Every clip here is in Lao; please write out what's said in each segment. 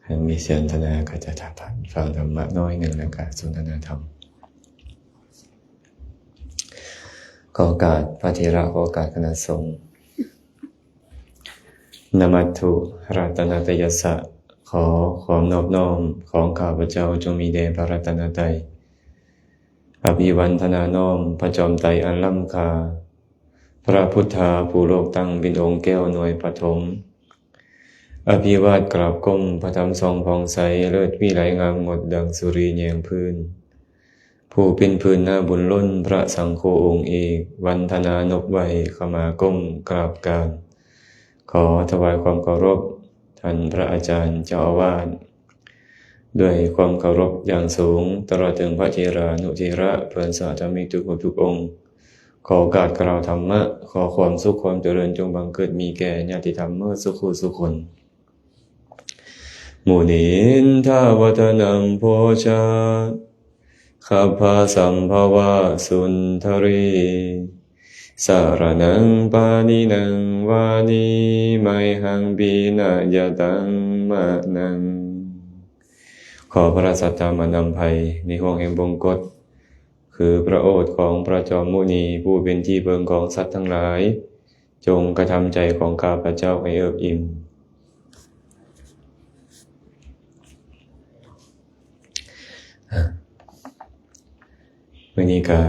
ຄັນມີສນທະນາກໍຈະຖ້າຟັງທຳມະໜ້ອຍໜຶ່ງ ແລ້ວກໍສົນທະນາທຳ. ຂໍໂອກາດພະເຖລະ ຂໍໂອກາດຄະນະສົງ. Namatthu ratanatayassa. ຂໍຄວາມນອບນ້ອມຂອງຂ້າພະເຈົ້າຈົ່ງມີແດ່ພະລັດຕະນະໄຕ. Abhivandana ນ້ອມພະຈອມໄຕອັນລ້ຳຄ່າ, ພະພຸດທາຜູ້ໂລກຕັ້ງເປັນອົງແກ້ວໜ່ວຍປະຖົມ. Abhivād ກາບກົ້ມພະທຳສ່ອງຜ່ອງໃສ, ເລີດວິໄລງາມງົດດັ່ງສຸຣີແຍງພື້ນ. ຜູ້ເປັນພື້ນນາບຸນລົ້ນ, ພະສັງໂຄອົງເອກ, ວັນທະນານົບໄຫວ້, ຂະມາກົ້ມກາບການ. ຂໍຖວາຍຄວາມເຄົາລົບທ່ານພະອາຈານເຈົ້າອາວາດ ດ້ວຍຄວາມເຄົາລົບຢ່າງສູງ, ຕະຫຼອດເຖິງພະເຖລານຸເຖລະ ເພື່ອນສະຫະທຳມິກທຸກຮູບທຸກອົງ. ຂໍໂອກາດກ່າວທຳມະ, ຂໍຄວາມສຸກຄວາມຈະເລີນຈົ່ງບັງເກີດມີແກ່ຍາດຕິທຳເໝິດສູ່ຄູ່ສູ່ຄົນ. Munindo padūrantadhammodicā, gabbhasambhavasuṇḍarī, saraṇaṃ paṇītaṃ vanī, mayhaṃ pīṇayantamaṇaṃ. ຂໍພະລັດສັດທຳອັນນຳໄພໃນຫ້ວງແຫ່ງບົງກົດ ຄືພະໂອດຂອງພະຈອມມຸນີ ຜູ້ເປັນທີ່ເພິ່ງຂອງສັດທັງຫຼາຍ, ຈົ່ງກະທຳໃຈຂອງຂ້າພະເຈົ້າໃຫ້ເອິບອີ່ມ. ມື້ນີ້ກະ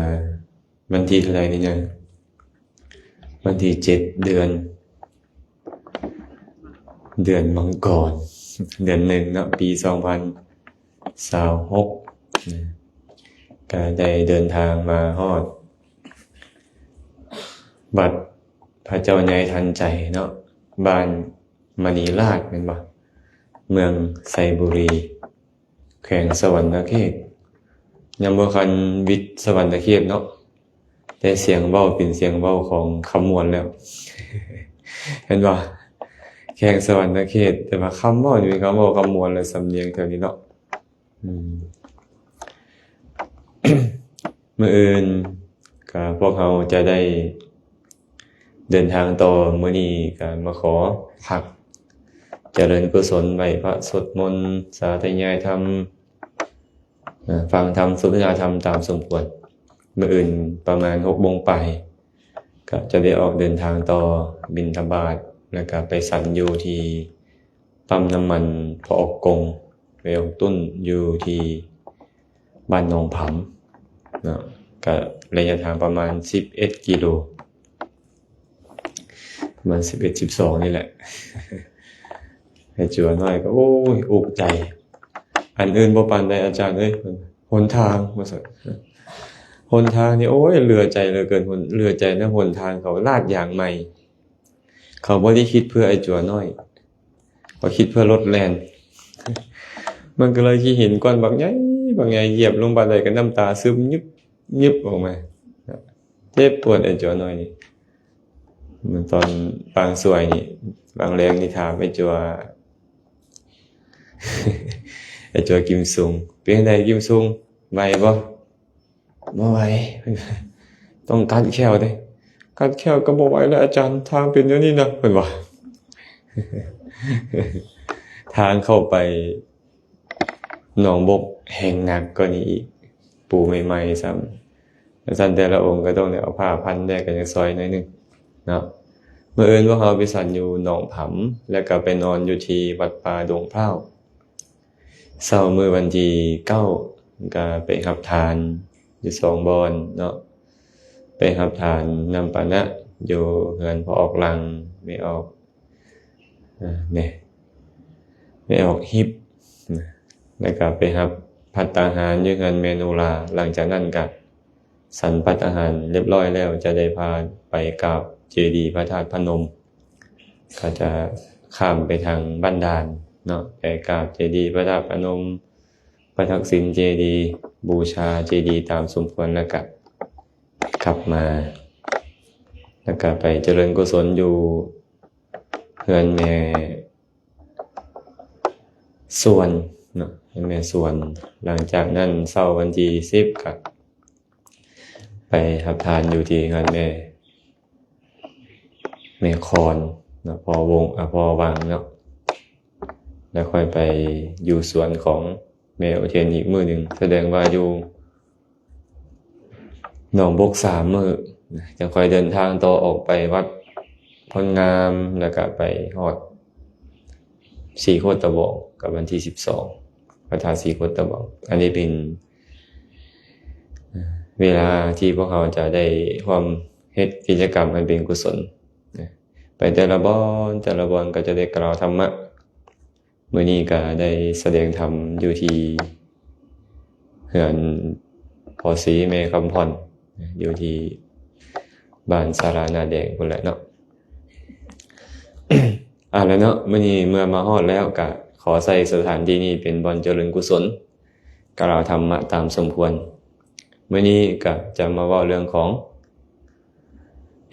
ວັນທີເທົ່າໃດນີ້ນະ? ວັນທີເຈັດ ເດືອນ ເດືອນມັງກອນ ເດືອນໜຶ່ງເນາະ ປີສອງພັນຊາວຫົກ ກະໄດ້ເດີນທາງມາຮອດວັດພະເຈົ້າໃຫຍ່ທັນໃຈເນາະ ບ້ານມະນີລາດແມ່ນບໍ່? ເມືອງໄຊບູລີ ແຂວງສະຫວັນນະເຂດ ຍັງບໍ່ທັນວິດສະຫວັນນະເຂດເນາະ ແຕ່ສຽງເວົ້າເປັນສຽງເວົ້າຂອງຄຳມ່ວນແລ້ວ ເຫັນບໍ່? ແຂວງສະຫວັນນະເຂດ ແຕ່ວ່າຄຳເວົ້ານີ້ເປັນຄຳເວົ້າຄຳມ່ວນ ແລະ ສຳນຽງແຖວນີ້ເນາະ. ອືມ ມື້ອື່ນກະພວກເຮົາຈະໄດ້ເດີນທາງຕໍ່. ມື້ນີ້ກະມາຂໍພັກຈະເລີນກຸສົນ ໄຫວ້ພະ ສວດມົນ ສາທະຍາຍທຳ ອາ ຟັງທຳ ສົນທະນາທຳຕາມສົມຄວນ. ມື້ອື່ນປະມານຫົກໂມງປາຍ ກະຈະໄດ້ອອກເດີນທາງຕໍ່ບິນທະບາດ ແລ້ວກະໄປສັນຢູ່ທີ່ ປ້ຳນ້ຳມັນພໍ່ອອກກົງ ແວວຕຸ້ນ ຢູ່ທີ່ບ້ານໜອງຜຳເນາະ ກະໄລຍະທາງປະມານສິບເອັດກິໂລ ປະມານສິບເອັດ ສິບສອງນີ້ແຫຼະ. ໄອ້ຈົວນ້ອຍກໍ ໂອ້ຍ ອຸກໃຈ ອັນອື່ນບໍ່ປານໃດອາຈານເອີຍ ຫົນທາງວ່າຊັ້ນ ຫົນທາງນີ້ ໂອ້ຍ ເຫຼືອໃຈເຫຼືອເກີນ ເຫຼືອໃຈນຳຫົນທາງເຂົາລາດຢາງໃໝ່. ເຂົາບໍ່ໄດ້ຄິດເພື່ອໄອ້ຈົວນ້ອຍ ເຂົາຄິດເພື່ອລົດແລ່ນ ມັນກໍເລີຍຂີ້ຫີນກ້ອນບັກໃຫຍ່ ບັກໃຫຍ່ ຢຽບລົງປານໃດກໍນ້ຳຕາຊຶມຍຶບໆອອກມາ. ເຈັບປວດໄອ້ຈົວນ້ອຍນີ້. ມັນຕອນປາງສວຍນີ້ ບາງແລງນີ້ຖາມໄອ້ຈົວ ໄອ້ຈົວກິມຊຸງ ເປັນຈັ່ງໃດກິມຊຸງ ໄຫວບໍ່? ບໍ່ໄຫວ ຕ້ອງກັດແຂ້ວເດ້. ກັດແຂ້ວກໍບໍ່ໄຫວແລ້ວອາຈານ ທາງເປັນແນວນີ້ນະ ເພິ່ນວ່າ. ທາງເຂົ້າໄປໜອງບົກແຮ່ງໜັກກວ່ານີ້ອີກ ປູໃໝ່ໆຊ້ຳ. ຈັ່ງຊັ້ນແຕ່ລະອົງກໍຕ້ອງໄດ້ເອົາຜ້າພັນແດ່ ກໍຍັງຊ່ອຍໜ້ອຍໜຶ່ງເນາະ. ມື້ອື່ນພວກເຮົາໄປສັນຢູ່ໜອງຜຳ ແລ້ວກໍໄປນອນຢູ່ທີ່ວັດປ່າດົງພ້າວ. ເຊົ້າມື້ວັນທີເກົ້າ ກະໄປຮັບທານຢູ່ສອງບ່ອນເນາະ ໄປຮັບທານນ້ຳປານະຢູ່ເຮືອນພໍ່ອອກຫຼັງ ແມ່ອອກ ແມ່ ແມ່ອອກຮິບ ແລ້ວກະໄປຮັບພັດຕາຫານຢູ່ເຮືອນແມ່ໂນລາ. ຫຼັງຈາກນັ້ນກະ ສັນພັດອາຫານຮຽບຮ້ອຍແລ້ວ ຈະໄດ້ພາໄປກາບເຈດີພະທາດພະນົມ ກໍຈະຂ້າມໄປທາງບ້ານດ່ານເນາະ ໄປກາບເຈດີພະທາດພະນົມ ປະທັກສິນເຈດີ ບູຊາເຈດີຕາມສົມຄວນ ແລ້ວກະກັບມາ ແລ້ວກະໄປຈະເລີນກຸສົນຢູ່ເຮືອນແມ່ ສ່ວນເນາະ ແມ່ສ່ວນ. ຫຼັງຈາກນັ້ນເຊົ້າວັນທີສິບ ກໍໄປຮັບທານຢູ່ທີ່ເຮືອນແມ່ ແມ່ຄອນເນາະ ພໍ່ວົງ ອາ ພໍ່ວັງເນາະ. ແລ້ວຄ່ອຍໄປຢູ່ສວນຂອງແມ່ອຸເທນອີກມື້ໜຶ່ງ, ສະແດງວ່າຢູ່ໜອງບົກສາມມື້ນະ, ຈັ່ງຄ່ອຍເດີນທາງຕໍ່ອອກໄປວັດໂພນງາມ ແລ້ວກະໄປຮອດສີໂຄດຕະບອງ ກັບວັນທີສິບສອງ ພະທາດສີໂຄດຕະບອງ. ອັນນີ້ເປັນເວລາທີ່ພວກເຮົາຈະໄດ້ຮ່ວມເຮັດກິດຈະກຳອັນເປັນກຸສົນນະ, ໄປແຕ່ລະບ່ອນ ແຕ່ລະບ່ອນກໍຈະໄດ້ກ່າວທຳມະ. ມື້ນີ້ກໍໄດ້ສະແດງທຳຢູ່ທີ່ເຮືອນພໍ່ສີແມ່ຄຳພອນ ຢູ່ທີ່ບ້ານສາລານາແດງພຸ້ນແຫຼະເນາະ. ເອົາລະເນາະ, ມື້ນີ້ເມື່ອມາຮອດແລ້ວ ກໍຂໍໃຊ້ສະຖານທີ່ນີ້ເປັນບ່ອນຈະເລີນກຸສົນ, ກ່າວທຳມະຕາມສົມຄວນ. ມື້ນີ້ກໍຈະມາເວົ້າເລື່ອງຂອງ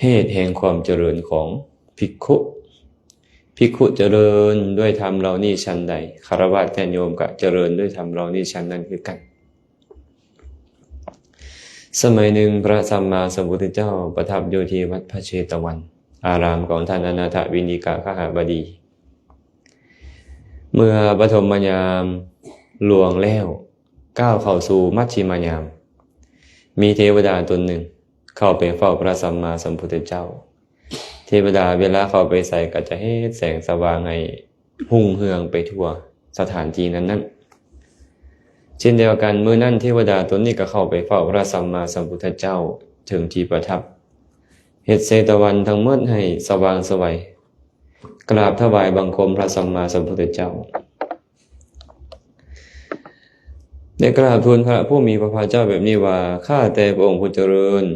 ເຫດແຫ່ງຄວາມຈະເລີນຂອງພິກຂຸ. ພິກຂຸຈະເລີນດ້ວຍທຳເຫຼົ່ານີ້ຊັ້ນໃດ, ຄາລະວາດຍາດໂຍມກໍຈະເລີນດ້ວຍທຳເຫຼົ່ານີ້ຊັ້ນນັ້ນຄືກັນ. ສະໄໝໜຶ່ງ ພະສຳມາສຳພຸດທະເຈົ້າປະທັບຢູ່ທີ່ວັດພະເຊຕະວັນ, ອາລາມຂອງທ່ານອະນາຖະວິນິກະຄະຫະບະດີ. ເມື່ອປະຖົມມະຍາມລ່ວງແລ້ວ, ກ້າວເຂົ້າສູ່ມັດຊິມະຍາມ, ມີເທວະດາຕົນໜຶ່ງເຂົ້າໄປເຝົ້າພະສຳມາສຳພຸດທະເຈົ້າ. ເທວະດາເວລາເຂົ້າໄປໃສກໍຈະເຮັດແສງສະຫວ່າງໃຫ້ຮຸ່ງເຮືອງໄປທົ່ວສະຖານທີ່ນັ້ນໆ. ເຊັ່ນດຽວກັນ, ມື້ນັ້ນເທວະດາຕົນນີ້ກໍເຂົ້າໄປເຝົ້າພະສຳມາສຳພຸດທະເຈົ້າເຖິງທີ່ປະທັບ, ເຮັດເຊຕະວັນທັງໝົດໃຫ້ສະຫວ່າງໄສວ, ກາບຖວາຍບັງຄົມພະສຳມາສຳພຸດທະເຈົ້າ. ໄດ້ກາບທູນພະຜູ້ມີພະພາກເຈົ້າແບບນີ້ວ່າ, ຂ້າແຕ່ພະອົງຜູ້ຈະເລີນ,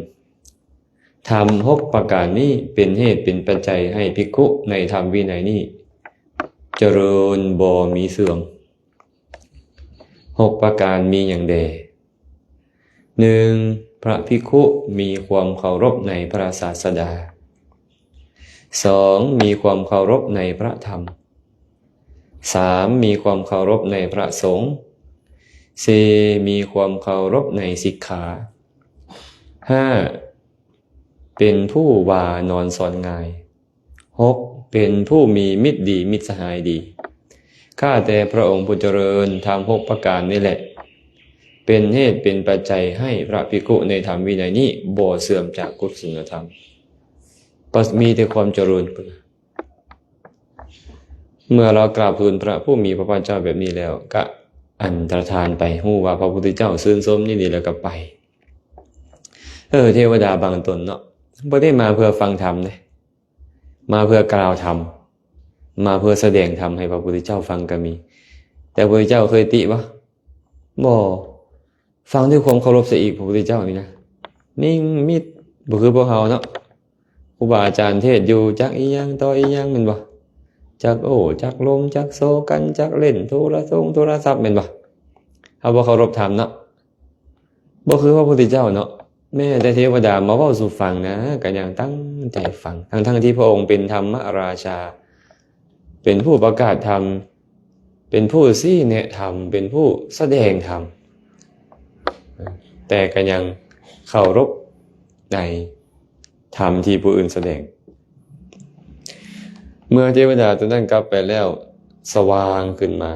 ທຳຫົກປະການນີ້ເປັນເຫດເປັນປັດໄຈໃຫ້ພິກຂຸໃນທຳວິໄນນີ້ຈະເລີນບໍ່ມີເສື່ອມ. ຫົກປະການມີຫຍັງແດ່? ໜຶ່ງ ພະພິກຂຸມີຄວາມເຄົາລົບໃນພະສາສະດາ. ສອງ ມີຄວາມເຄົາລົບໃນພະທຳ. ສາມ ມີຄວາມເຄົາລົບໃນພະສົງ. ສີ່ ມີຄວາມເຄົາລົບໃນສິກຂາ. ຫ້າ ເປັນຜູ້ວ່ານອນສອນງ່າຍ. ຫົກ ເປັນຜູ້ມີມິດດີ ມິດສະຫາຍດີ. ຂ້າແຕ່ພະອົງຜູ້ຈະເລີນ, ທຳຫົກປະການນີ້ແຫຼະ ເປັນເຫດເປັນປັດໄຈໃຫ້ພະພິກຂຸໃນທຳວິໄນນີ້ບໍ່ເສື່ອມຈາກກຸສະລະທຳ. ກໍມີແຕ່ຄວາມຈະເລີນ. ເມື່ອລາວກາບທູນພະຜູ້ມີພະພາກເຈົ້າແບບນີ້ແລ້ວ, ກະອັນຕະທານໄປ, ຮູ້ວ່າພະພຸດທະເຈົ້າຊື່ນຊົມນີ້ດີແລ້ວກໍໄປ. ເອີ ເທວະດາບາງຕົນເນາະ, ບໍ່ໄດ້ມາເພື່ອຟັງທຳເດ້. ມາເພື່ອກ່າວທຳ, ມາເພື່ອສະແດງທຳໃຫ້ພະພຸດທະເຈົ້າຟັງກໍມີ. ແຕ່ພະພຸດທະເຈົ້າເຄີຍຕິບໍ່? ບໍ່. ຟັງດ້ວຍຄວາມເຄົາລົບຊະອີກ, ພະພຸດທະເຈົ້ານີ້ນະ ນິ່ງມິດ, ບໍ່ຄືພວກເຮົາເນາະ. ຄູບາອາຈານເທດຢູ່ ຈັກອີ່ຫຍັງຕໍ່ອີ່ຫຍັງ ແມ່ນບໍ່? ຈັກໂອ້ ຈັກລົມ ຈັກໂຊກັນ ຈັກຫຼິ້ນໂທລະສົງໂທລະສັບ ແມ່ນບໍ່? ເຮົາບໍ່ເຄົາລົບທຳເນາະ. ບໍ່ຄືພະພຸດທະເຈົ້າເນາະ, ແມ້ແຕ່ເທວະດາມາເວົ້າສູ່ຟັງນະ ກໍຍັງຕັ້ງໃຈຟັງ, ທັງໆທີ່ພະອົງເປັນທຳມະລາຊາ, ເປັນຜູ້ປະກາດທຳ, ເປັນຜູ້ຊີ້ແນະທຳ, ເປັນຜູ້ສະແດງທຳ, ແຕ່ກໍຍັງເຄົາລົບໃນທຳທີ່ຜູ້ອື່ນສະແດງ. ເມື່ອເທວະດາຕົວນັ້ນກັບໄປແລ້ວ, ສະຫວ່າງຂຶ້ນມາ,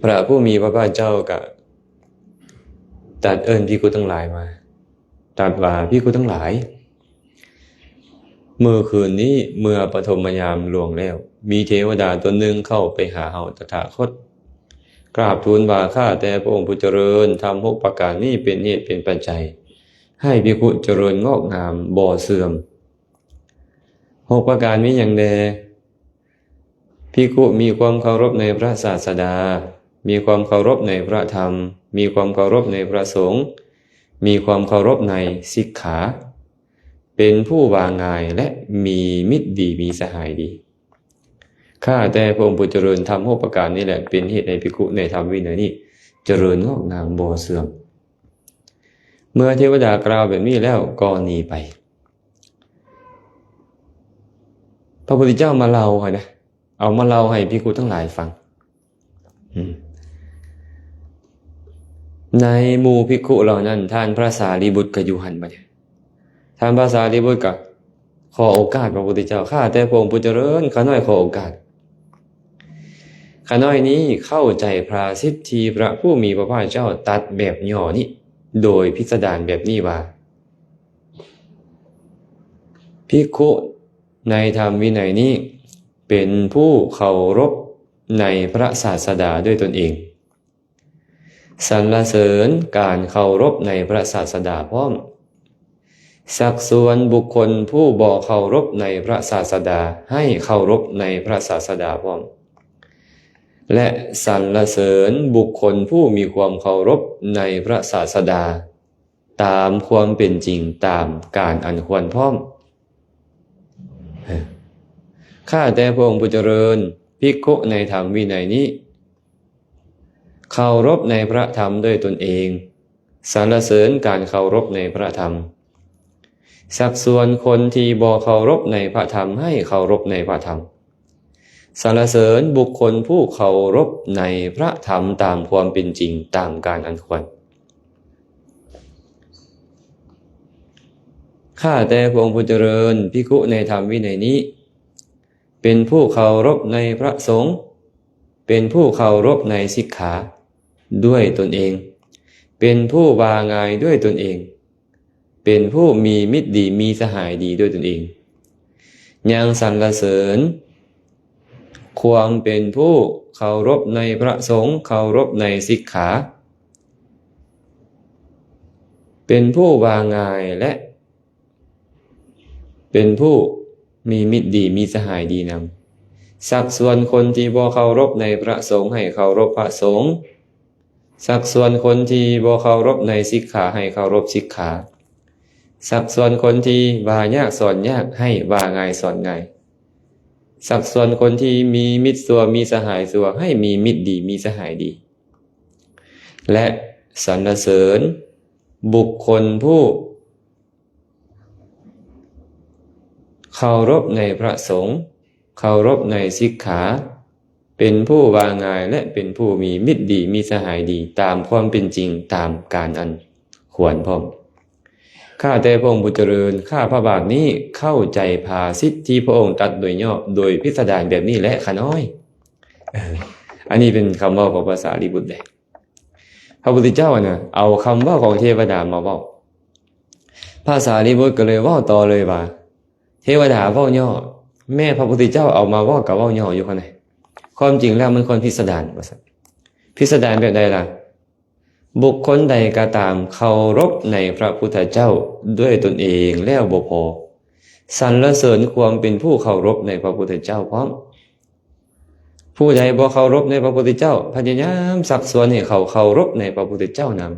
ພະຜູ້ມີພະພາກເຈົ້າກໍ ຕັດເອີ້ນພິກຂຸທັງຫຼາຍມາ, ຕັດວ່າ, ພິກຂຸທັງຫຼາຍ, ມື້ຄືນນີ້ເມື່ອປະຖົມມະຍາມລ່ວງແລ້ວ, ມີເທວະດາຕົນໜຶ່ງເຂົ້າໄປຫາເຮົາຕະຖາຄົດ, ກາບທູນວ່າ, ຂ້າແຕ່ພະອົງຜູ້ຈະເລີນ, ທຳຫົກປະການນີ້ເປັນເຫດເປັນປັດໄຈໃຫ້ພິກຂຸຈະເລີນງອກງາມບໍ່ເສື່ອມ. ຫົກປະການມີຫຍັງແດ່? ພິກຂຸມີຄວາມເຄົາລົບໃນພະສາສະດາ, ມີຄວາມເຄົາລົບໃນພະທຳ, ມີຄວາມເຄົາລົບໃນພະສົງ, ມີຄວາມເຄົາລົບໃນສິກຂາ, ເປັນຜູ້ວ່າງ່າຍ ແລະ ມີມິດດີ ມີສະຫາຍດີ. ຂ້າແຕ່ພະອົງຜູ້ຈະເລີນ, ທຳຫົກປະການນີ້ແຫຼະ ເປັນເຫດໃຫ້ພິກຂຸໃນທຳວິໄນນີ້ຈະເລີນງອກງາມບໍ່ເສື່ອມ. ເມື່ອເທວະດາກ່າວແບບນີ້ແລ້ວກໍໜີໄປ. ພະພຸດທະເຈົ້າມາເລົ່າໃຫ້ນະ, ເອົາມາເລົ່າໃຫ້ພິກຂຸທັງຫຼາຍຟັງ. ອືມ ໃນໝູ່ພິກຂຸເຫຼົ່ານັ້ນ, ທ່ານພະສາລີບຸດກໍຢູ່ຫັ້ນບັດນີ້. ທ່ານພະສາລີບຸດກໍຂໍໂອກາດພະພຸດທະເຈົ້າ, ຂ້າແຕ່ພະອົງຜູ້ຈະເລີນ, ຂ້ານ້ອຍຂໍໂອກາດ. ຂ້ານ້ອຍນີ້ເຂົ້າໃຈພາສິດທີ່ພະຜູ້ມີພະພາກເຈົ້າຕັດແບບຫຍໍ້ນີ້ ໂດຍພິສະດານແບບນີ້ວ່າ ພິກຂຸໃນທຳວິໄນນີ້ ເປັນຜູ້ເຄົາລົບໃນພະສາສະດາດ້ວຍຕົນເອງ, ສັນລະເສີນການເຄົາລົບໃນພະສາສະດາພ້ອມ, ຊັກຊວນບຸກຄົນຜູ້ບໍ່ເຄົາລົບໃນພະສາສະດາໃຫ້ເຄົາລົບໃນພະສາສະດາພ້ອມ ແລະ ສັນລະເສີນບຸກຄົນຜູ້ມີຄວາມເຄົາລົບໃນພະສາສະດາ ຕາມຄວາມເປັນຈິງຕາມການອັນຄວນພ້ອມ. ຂ້າແຕ່ພະອົງຜູ້ຈະເລີນ, ພິກຂຸໃນທຳວິໄນນີ້ ເຄົາລົບໃນພະທຳດ້ວຍຕົນເອງ, ສັນລະເສີນການເຄົາລົບໃນພະທຳ, ຊັກຊວນຄົນທີ່ບໍ່ເຄົາລົບໃນພະທຳໃຫ້ເຄົາລົບໃນພະທຳ, ສັນລະເສີນບຸກຄົນຜູ້ເຄົາລົບໃນພະທຳຕາມຄວາມເປັນຈິງຕາມການອັນຄວນ. ຂ້າແຕ່ພະອົງຜູ້ຈະເລີນ, ພິກຂຸໃນທຳວິໄນນີ້ ເປັນຜູ້ເຄົາລົບໃນພະສົງ, ເປັນຜູ້ເຄົາລົບໃນສິກຂາດ້ວຍຕົນເອງ, ເປັນຜູ້ວ່າງ່າຍດ້ວຍຕົນເອງ, ເປັນຜູ້ມີມິດດີມີສະຫາຍດີດ້ວຍຕົນເອງ, ຍັງສັນລະເສີນຄວາມເປັນຜູ້ເຄົາລົບໃນພະສົງ, ເຄົາລົບໃນສິກຂາ, ເປັນຜູ້ວ່າງ່າຍ ແລະ ເປັນຜູ້ມີມິດດີມີສະຫາຍດີນຳ, ຊັກຊວນຄົນທີ່ບໍ່ເຄົາລົບໃນພະສົງໃຫ້ເຄົາລົບພະສົງ, ຊັກຊວນຄົນທີ່ບໍ່ເຄົາລົບໃນສິກຂາໃຫ້ເຄົາລົບສິກຂາ, ຊັກຊວນຄົນທີ່ວ່າຍາກສອນຍາກໃຫ້ວ່າງ່າຍສອນງ່າຍ, ຊັກຊວນຄົນທີ່ມີມິດຊົ່ວມີສະຫາຍຊົ່ວໃຫ້ມີມິດດີມີສະຫາຍດີ ແລະ ສັນລະເສີນບຸກຄົນຜູ້ ເຄົາລົບໃນພະສົງ, ເຄົາລົບໃນສິກຂາ, ເປັນຜູ້ວ່າງ່າຍ ແລະ ເປັນຜູ້ມີມິດດີມີສະຫາຍດີ ຕາມຄວາມເປັນຈິງ ຕາມການອັນຄວນພ້ອມ. ຂ້າແຕ່ພະອົງຜູ້ຈະເລີນ, ຂ້າພະບາດນີ້ເຂົ້າໃຈພາສິດທີ່ພະອົງຕັດໂດຍຫຍໍ້ ໂດຍພິສະດານແບບນີ້ແຫຼະຂ້ານ້ອຍ. ອັນນີ້ເປັນຄຳເວົ້າຂອງພະສາລີບຸດເດ້. ພະພຸດທະເຈົ້ານະ ເອົາຄຳເວົ້າຂອງເທວະດາມາເວົ້າ. ພະສາລີບຸດກໍເລີຍເວົ້າຕໍ່ເລີຍວ່າ ເທວະດາເວົ້າຫຍໍ້, ແມ້ພະພຸດທະເຈົ້າເອົາມາເວົ້າກໍເວົ້າຫຍໍ້ຢູ່ຫັ້ນນະ. ຄວາມຈິງແລ້ວມັນຄວນພິສະດານວ່າຊັ້ນ. ພິສະດານແບບໃດລະ? ບຸກຄົນໃດກໍຕາມເຄົາລົບໃນພະພຸດທະເຈົ້າດ້ວຍຕົນເອງແລ້ວບໍ່ພໍ, ສັນລະເສີນຄວາມເປັນຜູ້ເຄົາລົບໃນພະພຸດທະເຈົ້າພ້ອມ. ຜູ້ໃດບໍ່ເຄົາລົບໃນພະພຸດທະເຈົ້າ, ພະຍາຍາມຊັກຊວນໃຫ້ເຂົາເຄົາລົບໃນພະພຸດທະເຈົ້ານຳ.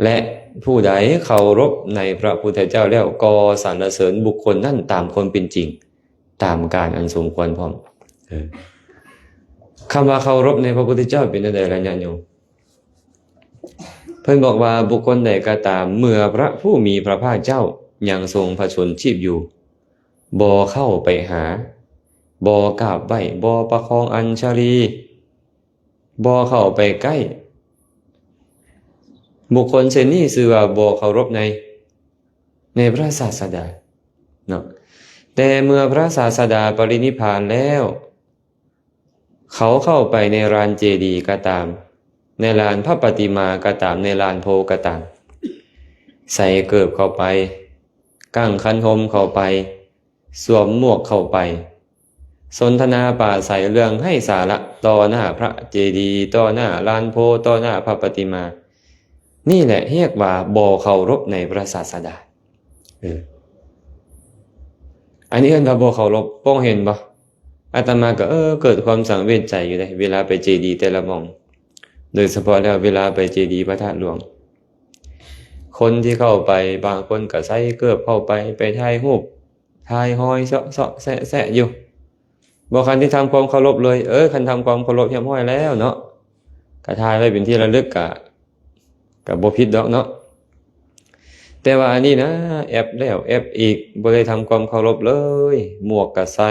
ແລະ ຜູ້ໃດເຄົາລົບໃນພະພຸດທະເຈົ້າແລ້ວ, ກໍສັນລະເສີນບຸກຄົນນັ້ນຕາມຄວາມເປັນຈິງ, ຕາມການອັນສົມຄວນພ້ອມ. ເອີ ຄຳວ່າເຄົາລົບໃນພະພຸດທະເຈົ້າເປັນແນວໃດລະຍາດໂຍມ? ເພິ່ນບອກວ່າ ບຸກຄົນໃດກໍຕາມ ເມື່ອພະຜູ້ມີພະພາກເຈົ້າຍັງຊົງພະຊົນຊີບຢູ່, ບໍ່ເຂົ້າໄປຫາ, ບໍ່ກາບໄຫວ້, ບໍ່ປະຄອງອັນຊະລີ, ບໍ່ເຂົ້າໄປໃກ້, ບຸກຄົນເຊັ່ນນີ້ຊື່ວ່າບໍ່ເຄົາລົບໃນ, ໃນພະສາສະດາເນາະ. ແຕ່ເມື່ອພະສາສະດາປະລິນິບພານແລ້ວ, ເຂົາເຂົ້າໄປໃນລານເຈດີກໍຕາມ, ໃນລານພະປະຕິມາກໍຕາມ, ໃນລານໂພກໍຕາມ, ໃສ່ເກີບເຂົ້າໄປ, ກາງຄັນຫົ່ມເຂົ້າໄປ, ສວມໝວກເຂົ້າໄປ, ສົນທະນາປາໄສເລື່ອງໄຮ້ສາລະຕໍ່ໜ້າພະເຈດີ, ຕໍ່ໜ້າລານໂພ, ຕໍ່ໜ້າພະປະຕິມາ, ນີ້ແຫຼະຮຽກວ່າບໍ່ເຄົາລົບໃນພະສາສະດາ. ເອີ ອັນນີ້ເອີ້ນວ່າບໍ່ເຄົາລົບ. ປ້ອງເຫັນບໍ່? ອາດຕະມາກໍ ເອີ ເກີດຄວາມສັງເວດໃຈຢູ່ເດ້ ເວລາໄປເຈດີແຕ່ລະໝ່ອງ, ໂດຍສະເພາະແລ້ວເວລາໄປເຈດີພະທາດຫຼວງ, ຄົນທີ່ເຂົ້າໄປບາງຄົນກໍໃສ່ເກີບເຂົ້າໄປ, ໄປຖ່າຍຮູບ, ຖ່າຍຮອຍເຊາະໆແຊະໆຢູ່. ບໍ່ທັນໄດ້ທຳຄວາມເຄົາລົບເລີຍ. ເອີ ຄັນທຳຄວາມເຄົາລົບຮຽບຮ້ອຍແລ້ວເນາະ, ກະຖ່າຍໄວ້ເປັນທີ່ລະລຶກ ກະ ກະບໍ່ຜິດດອກເນາະ. ແຕ່ວ່າອັນນີ້ນະ ແອບແລ້ວແອບອີກ, ບໍ່ໄດ້ທຳຄວາມເຄົາລົບເລີຍ. ໝວກກະໃສ່,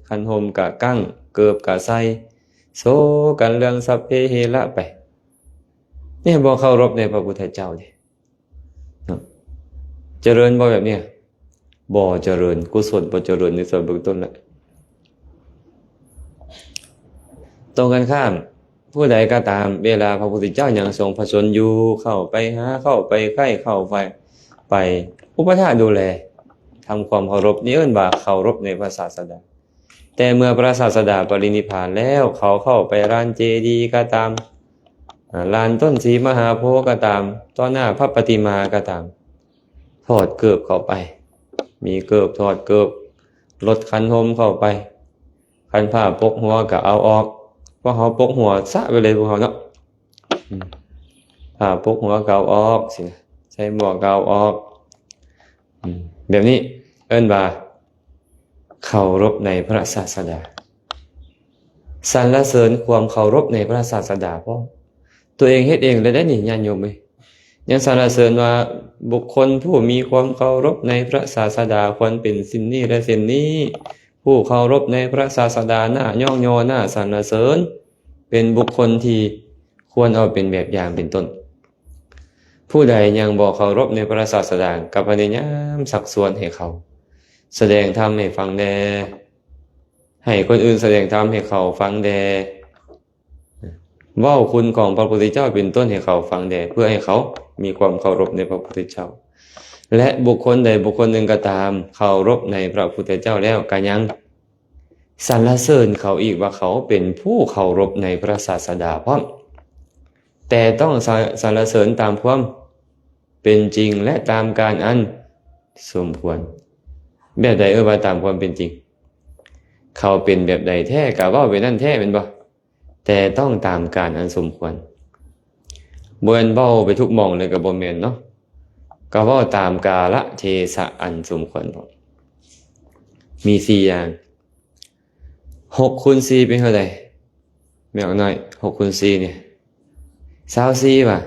ຄັນຫົ່ມກະກາງ, ເກີບກະໃສ່, ໂຊກັນເລື່ອງສັບເພເຮລະໄປ. ນີ້ບໍ່ເຄົາລົບໃນພະພຸດທະເຈົ້າເດ້. ເນາະ ຈະເລີນບໍ່ແບບເນີ້ຍ? ບໍ່ຈະເລີນ, ກຸສົນບໍ່ຈະເລີນໃນສ່ວນເບື້ອງຕົ້ນລະ. ຕຣົງກັນຂ້າມ, ຜູ້ໃດກໍຕາມ ເວລາພະພຸດທະເຈົ້າຍັງຊົງພະຊົນຢູ່ ເຂົ້າໄປຫາ, ເຂົ້າໄປໃກ້, ເຂົ້າໄປ, ໄປອຸປະຖາກດູແລ, ທຳຄວາມເຄົາລົບ, ນີ້ເອີ້ນວ່າເຄົາລົບໃນພະສາສະດາ. ແຕ່ເມື່ອພະສາສະດາປະລິນິບພານແລ້ວ, ເຂົາເຂົ້າໄປລານເຈດີກໍຕາມ, ອາ, ລານຕົ້ນສີມະຫາໂພກໍຕາມ, ຕໍ່ໜ້າພະປະຕິມາກໍຕາມ, ຖອດເກີບເຂົ້າໄປ, ມີເກີບ, ຖອດເກີບ, ລົດຄັນຫົ່ມເຂົ້າໄປ, ຄັນຜ້າປົກຫົວກໍເອົາອອກ, ພວກເຮົາປົກຫົວຊະໄປເລີຍພວກເຮົາເນາະ, ອືມ, ຜ້າປົກຫົວກໍເອົາອອກ, ໃສ່ໝວກກໍເອົາອອກ, ອືມ, ແບບນີ້ເອີ້ນວ່າເຄົາລົບໃນພະສາສະດາ, ສັນລະເສີນຄວາມເຄົາລົບໃນພະສາສະດາພ້ອມ. ຕົວເອງເຮັດເອງແລ້ວໄດ໋ນີ້ ຍາດໂຍມເອີຍ. ຍັງສັນລະເສີນວ່າບຸກຄົນຜູ້ມີຄວາມເຄົາລົບໃນພະສາສະດາຄວນເປັນເຊັ່ນນີ້ ແລະ ເຊັ່ນນີ້, ຜູ້ເຄົາລົບໃນພະສາສະດາໜ້າຍ້ອງຍໍ ໜ້າສັນລະເສີນ, ເປັນບຸກຄົນທີ່ຄວນເອົາເປັນແບບຢ່າງເປັນຕົ້ນ. ຜູ້ໃດຍັງບໍ່ເຄົາລົບໃນພະສາສະດາ, ກໍພະຍາຍາມຊັກຊວນໃຫ້ເຂົາສະແດງທຳໃຫ້ຟັງແດ່, ໃຫ້ຄົນອື່ນສະແດງທຳໃຫ້ເຂົາຟັງແດ່. ເວົ້າຄຸນຂອງພະພຸດທະເຈົ້າເປັນຕົ້ນໃຫ້ເຂົາຟັງແດ່ ເພື່ອໃຫ້ເຂົາມີຄວາມເຄົາລົບໃນພະພຸດທະເຈົ້າ. ແລະ ບຸກຄົນໃດບຸກຄົນໜຶ່ງກໍຕາມ ເຄົາລົບໃນພະພຸດທະເຈົ້າແລ້ວ ກໍຍັງສັນລະເສີນເຂົາອີກວ່າເຂົາເປັນຜູ້ເຄົາລົບໃນພະສາສະດາພ້ອມ, ແຕ່ຕ້ອງ ສ- ສັນລະເສີນຕາມຄວາມເປັນຈິງ ແລະ ຕາມການອັນສົມຄວນ. ແບບໃດເອີ້ນວ່າຕາມຄວາມເປັນຈິງ? ເຂົາເປັນແບບໃດແທ້ ກໍເວົ້າແບບນັ້ນແທ້ແມ່ນບໍ່? ແຕ່ຕ້ອງຕາມການອັນສົມຄວນ. ບໍ່ແມ່ນເວົ້າໄປທຸກໝ່ອງເລີຍກໍບໍ່ແມ່ນເນາະ, ກໍເວົ້າຕາມກາລະເທສະອັນສົມຄວນ. ມີສີ່ຢ່າງ. ຫົກຄູນສີ່ເປັນເທົ່າໃດ? ແມ່ນໜ້ອຍ, ຫົກຄູນສີ່ນີ້ ຊາວສີ່ຫວາ?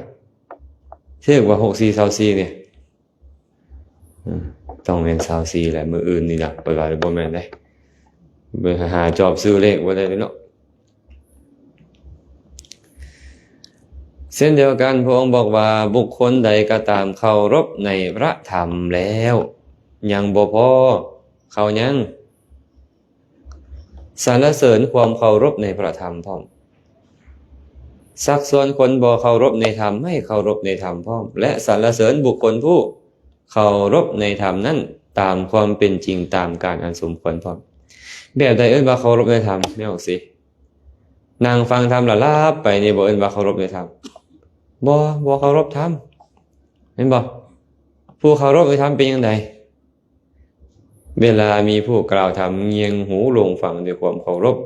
ຖືກບໍ່? ຫົກສີ່ ຊາວສີ່ນີ້? ອືມ, ຕ້ອງແມ່ນຊາວສີ່ແຫຼະ, ມື້ອື່ນນີ້ນະ ເພິ່ນວ່າບໍ່ແມ່ນເດ້, ໄປຫາຈອບຊື້ເລກບໍ່ໄດ້ເດ້ເນາະ. ເຊັ່ນດຽວກັນ, ພະອົງບອກວ່າ ບຸກຄົນໃດກໍຕາມເຄົາລົບໃນພະທຳແລ້ວ ຍັງບໍ່ພໍ, ເຂົາຍັງ ສັນລະເສີນຄວາມເຄົາລົບໃນພະທຳພ້ອມ, ຊັກຊວນຄົນບໍ່ເຄົາລົບໃນທຳໃຫ້ເຄົາລົບໃນທຳພ້ອມ ແລະ ສັນລະເສີນບຸກຄົນຜູ້ເຄົາລົບໃນທຳນັ້ນຕາມຄວາມເປັນຈິງ ຕາມການອັນສົມຄວນພ້ອມ. ແບບໃດເອີ້ນວ່າເຄົາລົບໃນທຳ? ແມ່ນອອກຊິ, ນັ່ງຟັງທຳລະຫຼັບໄປນີ້ ບໍ່ເອີ້ນວ່າເຄົາລົບໃນທຳ. ບໍ່, ບໍ່ເຄົາລົບທຳ, ແມ່ນບໍ່? ຜູ້ເຄົາລົບໃນທຳເປັນຈັ່ງໃດ? ເວລາມີຜູ້ກ່າວທຳ ງຽງຫູລົງຟັງດ້ວຍຄວາມເຄົາລົບ.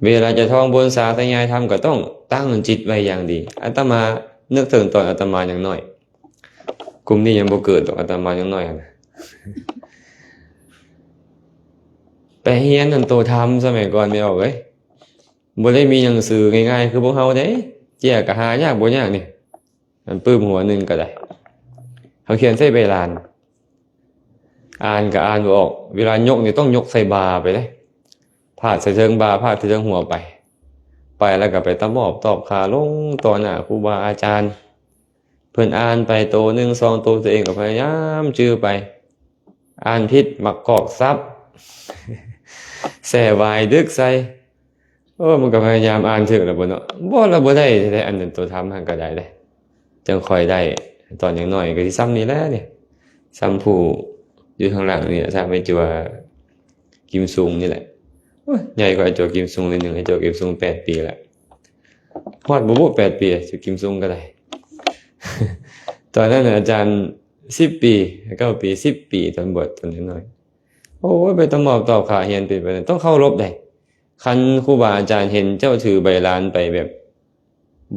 ເວລາຈະທ່ອງບົນສາທະຍາຍທຳ ກໍຕ້ອງຕັ້ງຈິດໄວ້ຢ່າງດີ. ອາດຕະມານຶກເຖິງຕອນອາດຕະມາຍັງນ້ອຍ, ກຸ່ມນີ້ຍັງບໍ່ເກີດດອກ, ອາດຕະມາຍັງນ້ອຍຫັ້ນນະ. ໄປຮຽນອັນໂຕທຳສະໄໝກ່ອນ ແມ່ອອກເອີຍ, ບໍ່ໄດ້ມີໜັງສືງ່າຍໆຄືພວກເຮົາເດ້. ເຈ້ຍກໍຫາຍາກບໍ່ຍາກນີ້. ອັນປຶ້ມຫົວໜຶ່ງກໍໄດ້, ເຮົາຂຽນໃສ່ໃບລານ, ອ່ານກໍອ່ານບໍ່ອອກ. ເວລາຍົກນີ້ຕ້ອງຍົກໃສ່ບ່າໄປເດ້, ພາດໃສ່ເທິງບ່າ, ພາດໃສ່ເທິງຫົວໄປ, ໄປແລ້ວກໍໄປຕະໝອບຕອບຄາລົງຕໍ່ໜ້າຄູບາອາຈານ. ເພິ່ນອ່ານໄປໂຕໜຶ່ງສອງໂຕ, ຕົວເອງກໍພະຍາຍາມຈື່ໄປ. ອ່ານຜິດມັກກອກສັບ, ແຊ່ວາຍດຶກໃສ່. ໂອ້ ມັນກໍພະຍາຍາມອ່ານຖືກແລ້ວບໍ່ເນາະ? ບໍ່ລະບໍ່ໄດ້ແທ້ ອັນນັ້ນໂຕທຳຫັ້ນກໍໄດ້ເດ້. ຈັ່ງຂ້ອຍໄດ້ຕອນຍັງນ້ອຍກໍຊິສ່ຳນີ້ແຫຼະນີ້, ສ່ຳຜູ້ຢູ່ທາງຫຼັງນີ້ແຫຼະ, ສ່ຳໄອ້ຈົວກິມຊຸງນີ້ແຫຼະ. ໂອ້ຍ ໃຫຍ່ກວ່າໄອ້ຈົວກິມຊຸງໜ້ອຍໜຶ່ງ, ໄອ້ຈົວກິມຊຸງແປດປີແລ້ວ. ຮອດບໍ່ບຸແປດປີ, ຈຸກິມຊຸງກໍໄດ້. ຕອນນັ້ນອາຈານສິບປີ, ເກົ້າປີ, ສິບປີ, ຕອນບວດຕອນນ້ອຍ. ໂອ້ຍ ໄປຕະໝອບຕອບຄາຮຽນໄປແບບນັ້ນ, ຕ້ອງເຄົາລົບໃດ. ຄັນຄູບາອາຈານເຫັນເຈົ້າຖືໃບລານໄປແບບ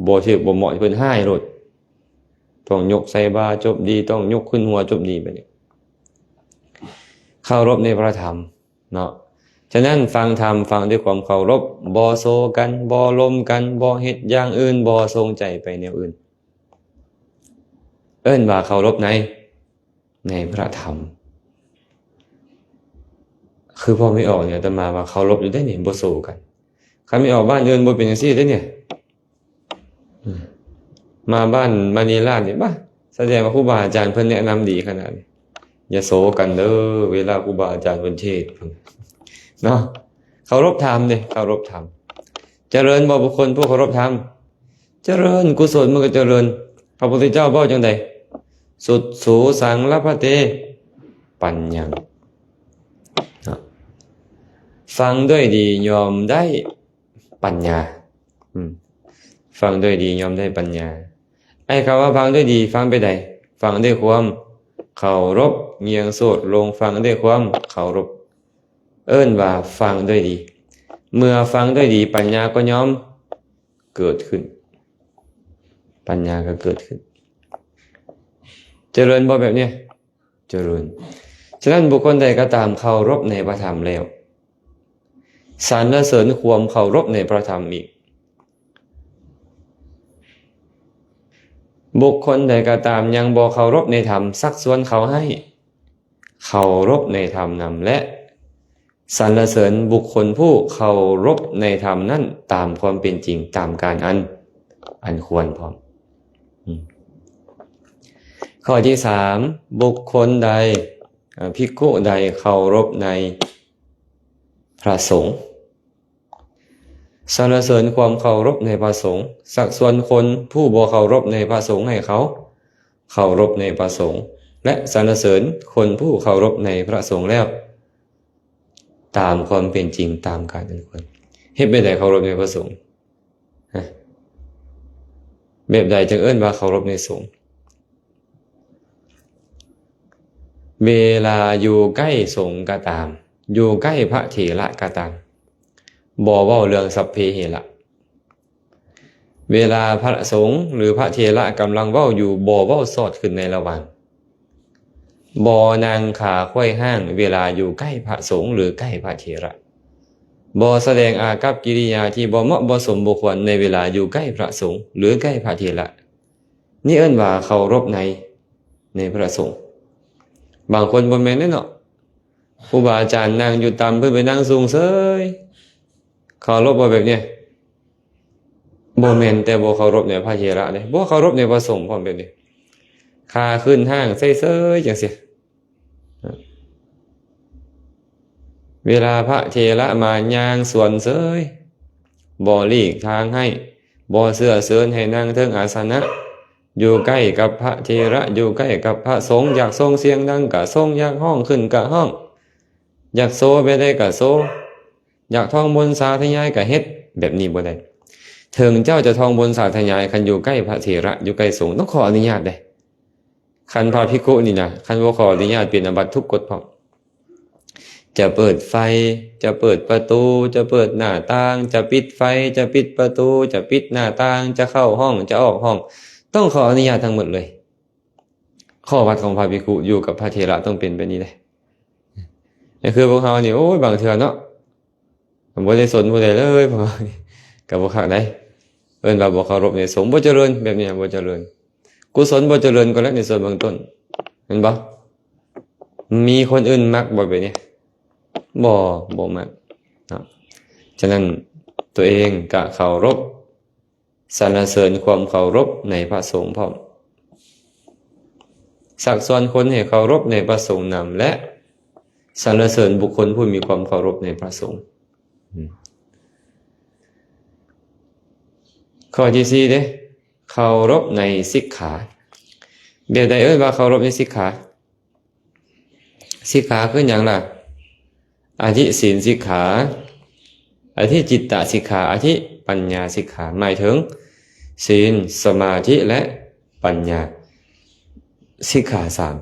ບໍ່ຖືກບໍ່ເໝາະ, ເພິ່ນຮ້າຍໂລດ. ຕ້ອງຍົກໃສ່ບ່າຈົບດີ, ຕ້ອງຍົກຂຶ້ນຫົວຈົບດີ, ແບບນີ້ເຄົາລົບໃນພະທຳເນາະ. ສະນັ້ນ ຟັງທຳ, ຟັງດ້ວຍຄວາມເຄົາລົບ, ບໍ່ໂສກັນ, ບໍ່ລົມກັນ, ບໍ່ເຮັດຢ່າງອື່ນ, ບໍ່ສົ່ງໃຈໄປແນວອື່ນ, ເອີ້ນວ່າເຄົາລົບໃນ ໃນພະທຳ. ຄືພໍ່ແມ່ອອກນີ້ ອາດຕະມາວ່າເຄົາລົບຢູ່ເດ້ນີ້, ບໍ່ໂສກັນ. ຄັນແມ່ອອກບ້ານອື່ນບໍ່ເປັນຈັ່ງຊີ້ເດ້ນີ້. ອືມ ມາບ້ານມະນີລາດນີ້ ບາ ສະແດງວ່າຄູບາອາຈານເພິ່ນແນະນຳດີຂະໜາດນີ້. ຢ່າໂສກັນເດີ ເວລາຄູບາອາຈານເພິ່ນເທດເນາະ. ເຄົາລົບທຳເດ້, ເຄົາລົບທຳ. ຈະເລີນບໍ່ບຸກຄົນຜູ້ເຄົາລົບທຳ? ຈະເລີນ, ກຸສົນມັນກໍຈະເລີນ. ພະພຸດທະເຈົ້າເວົ້າຈັ່ງໃດ? ສຸດສູສັງລະພະເຕ ປັນຍັງ. ຟັງດ້ວຍດີຍ່ອມໄດ້ປັນຍາ. ອືມ ຟັງດ້ວຍດີຍ່ອມໄດ້ປັນຍາ. ໄອ້ຄຳວ່າຟັງດ້ວຍດີ ຟັງແບບໃດ? ຟັງດ້ວຍຄວາມເຄົາລົບ, ງຽງໂສດລົງຟັງດ້ວຍຄວາມເຄົາລົບ. ເອີ້ນວ່າຟັງດ້ວຍດີ. ເມື່ອຟັງດ້ວຍດີ, ປັນຍາກໍຍ່ອມເກີດຂຶ້ນ. ປັນຍາກໍເກີດຂຶ້ນ. ຈະເລີນບໍ່ແບບນີ້? ຈະເລີນ. ສະນັ້ນ, ບຸກຄົນໃດກໍຕາມເຄົາລົບໃນພະທຳແລ້ວ, ສັນລະເສີນຄວາມເຄົາລົບໃນພະທຳອີກ. ບຸກຄົນໃດກໍຕາມຍັງບໍ່ເຄົາລົບໃນທຳ, ຊັກຊວນເຂົາໃຫ້ເຄົາລົບໃນທຳນຳ ແລະ ສັນລະເສີນບຸກຄົນຜູ້ເຄົາລົບໃນທຳນັ້ນຕາມຄວາມເປັນຈິງ, ຕາມການອັນ, ອັນຄວນພ້ອມ. ອືມ ຂໍ້ທີສາມ, ບຸກຄົນໃດ, ເອີ, ພິກຂຸໃດເຄົາລົບໃນພະສົງ, ສັນລະເສີນຄວາມເຄົາລົບໃນພະສົງ, ຊັກຊວນຄົນຜູ້ບໍ່ເຄົາລົບໃນພະສົງໃຫ້ເຂົາເຄົາລົບໃນພະສົງ ແລະ ສັນລະເສີນຄົນຜູ້ເຄົາລົບໃນພະສົງແລ້ວ ຕາມຄວາມເປັນຈິງ, ຕາມການອັນຄວນ. ເຮັດແບບໃດເຄົາລົບໃນພະສົງ? ຮະ? ແບບໃດຈຶ່ງເອີ້ນວ່າເຄົາລົບໃນສົງ? ເວລາຢູ່ໃກ້ສົງກໍຕາມ, ຢູ່ໃກ້ພະເຖລະກໍຕາມ, ບໍ່ເວົ້າເລື່ອງສັບເພເຫລະ. ເວລາພະສົງ ຫຼື ພະເຖລະກຳລັງເວົ້າຢູ່, ບໍ່ເວົ້າສອດຂຶ້ນໃນລະຫວ່າງ. ບໍ່ນັ່ງຂາໄຂວ້ຫ້າງເວລາຢູ່ໃກ້ພະສົງ ຫຼື ໃກ້ພະເຖລະ. ບໍ່ສະແດງອາກັບກິລິຍາທີ່ບໍ່ເໝາະບໍ່ສົມບໍ່ຄວນໃນເວລາຢູ່ໃກ້ພະສົງ ຫຼື ໃກ້ພະເຖລະ. ນີ້ເອີ້ນວ່າເຄົາລົບໃນ, ໃນພະສົງ. ບາງຄົນບໍ່ແມ່ນເດ້ເນາະ, ຄູບາອາຈານນັ່ງຢູ່ຕ່ຳ ເພິ່ນໄປນັ່ງສູງເສີຍ. ເຄົາລົບບໍ່ແບບນີ້? ບໍ່ແມ່ນ, ແຕ່ບໍ່ເຄົາລົບໃນພະເຖລະເດ້, ບໍ່ເຄົາລົບໃນພະສົງພ້ອມແບບນີ້. ຂາຂຶ້ນຫ້າງເສີຍໆ ຈັ່ງຊີ້. ເວລາພະເຖລະມາຍ່າງສວນເສີຍ, ບໍ່ຫຼີກທາງໃຫ້, ບໍ່ເຊື້ອເຊີນໃຫ້ນັ່ງເທິງອາສະນະ, ຢູ່ໃກ້ກັບພະເຖລະ, ຢູ່ໃກ້ກັບພະສົງ, ຢາກສົ່ງສຽງດັງກະສົ່ງ, ຢາກຮ້ອງຂຶ້ນກະຮ້ອງ, ຢາກໂຊແບບໃດກະໂຊ, ຢາກທ່ອງມົນສາທະຍາຍກະເຮັດ, ແບບນີ້ບໍ່ໄດ້. ເຖິງເຈົ້າຈະທ່ອງມົນສາທະຍາຍ, ຄັນຢູ່ໃກ້ພະເຖລະ, ຢູ່ໃກ້ສົງ, ຕ້ອງຂໍອະນຸຍາດເດ້. ຄັນພະພິກຂຸນີ້ນະ, ຄັນບໍ່ຂໍອະນຸຍາດເປັນອາບັດທຸກກົດພ້ອມ. ຈະເປີດໄຟ, ຈະເປີດປະຕູ, ຈະເປີດໜ້າຕ່າງ, ຈະປິດໄຟ, ຈະປິດປະຕູ, ຈະປິດໜ້າຕ່າງ, ຈະເຂົ້າຫ້ອງ, ຈະອອກຫ້ອງ, ຕ້ອງຂໍອະນຸຍາດທັງໝົດເລີຍ. ຂໍ້ວັດຂອງພະພິກຂຸຢູ່ກັບພະເຖລະຕ້ອງເປັນແບບນີ້ເດ້. ກໍຄືພວກເຮົານີ້, ໂອ້ຍ, ບາງເທື່ອເນາະ, ບໍ່ໄດ້ສົນຜູ້ໃດເລີຍ ພວກເຮົານີ້ ກໍບໍ່ຄັກໃດ. ເອີ້ນວ່າບໍ່ເຄົາລົບໃນສົງ, ບໍ່ຈະເລີນ, ແບບນີ້ບໍ່ຈະເລີນ. ກຸສົນບໍ່ຈະເລີນກໍແລ້ວໃນສ່ວນເບື້ອງຕົ້ນ, ແມ່ນບໍ່? ມີຄົນອື່ນມັກບໍ່ແບບນີ້? ບໍ່, ບໍ່ມັກເນາະ. ສະນັ້ນ ຕົວເອງກະເຄົາລົບ, ສັນລະເສີນຄວາມເຄົາລົບໃນພະສົງພ້ອມ, ຊັກຊວນຄົນໃຫ້ເຄົາລົບໃນພະສົງນຳ ແລະ ສັນລະເສີນບຸກຄົນຜູ້ມີຄວາມເຄົາລົບໃນພະສົງ. ອືມ ຂໍ້ທີສີ່ເດ້, ເຄົາລົບໃນສິກຂາ. ແບບໃດເອີ້ນວ່າເຄົາລົບໃນສິກຂາ? ສິກຂາຄືຫຍັງລະ? ອະທິສິນສິກຂາ, ອະທິຈິດຕະສິກຂາ, ອະທິປັນຍາສິກຂາ, ໝາຍເຖິງສິນ, ສະມາທິ ແລະ ປັນຍາສິກຂາສາມ.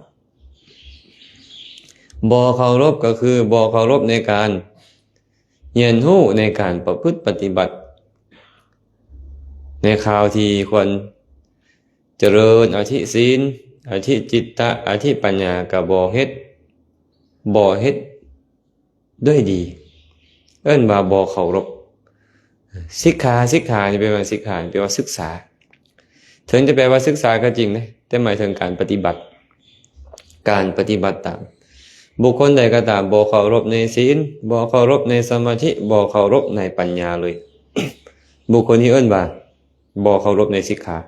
ບໍ່ເຄົາລົບກໍຄືບໍ່ເຄົາລົບໃນການຮຽນຮູ້, ໃນການປະພຶດປະຕິບັດ, ໃນຄາວທີ່ຄວນ ຈະເລີນອະທິສິນ, ອະທິຈິດຕະ, ອະທິປັນຍາກໍບໍ່ເຮັດ, ບໍ່ເຮັດດ້ວຍດີ, ເອີ້ນວ່າບໍ່ເຄົາລົບ. ສິກຂາ, ສິກຂານີ້ແປວ່າ, ສິກຂານີ້ແປວ່າສຶກສາ. ເຖິງຈະແປວ່າສຶກສາກໍຈິງເດ້, ແຕ່ໝາຍເຖິງການປະຕິບັດ, ການປະຕິບັດຕາມ. ບຸກຄົນໃດກໍຕາມ ບໍ່ເຄົາລົບໃນສິນ, ບໍ່ເຄົາລົບໃນສະມາທິ, ບໍ່ເຄົາລົບໃນປັນຍາເລີຍ, ບຸກຄົນນີ້ເອີ້ນວ່າ ບໍ່ເຄົາລົບໃນສິກຂາ.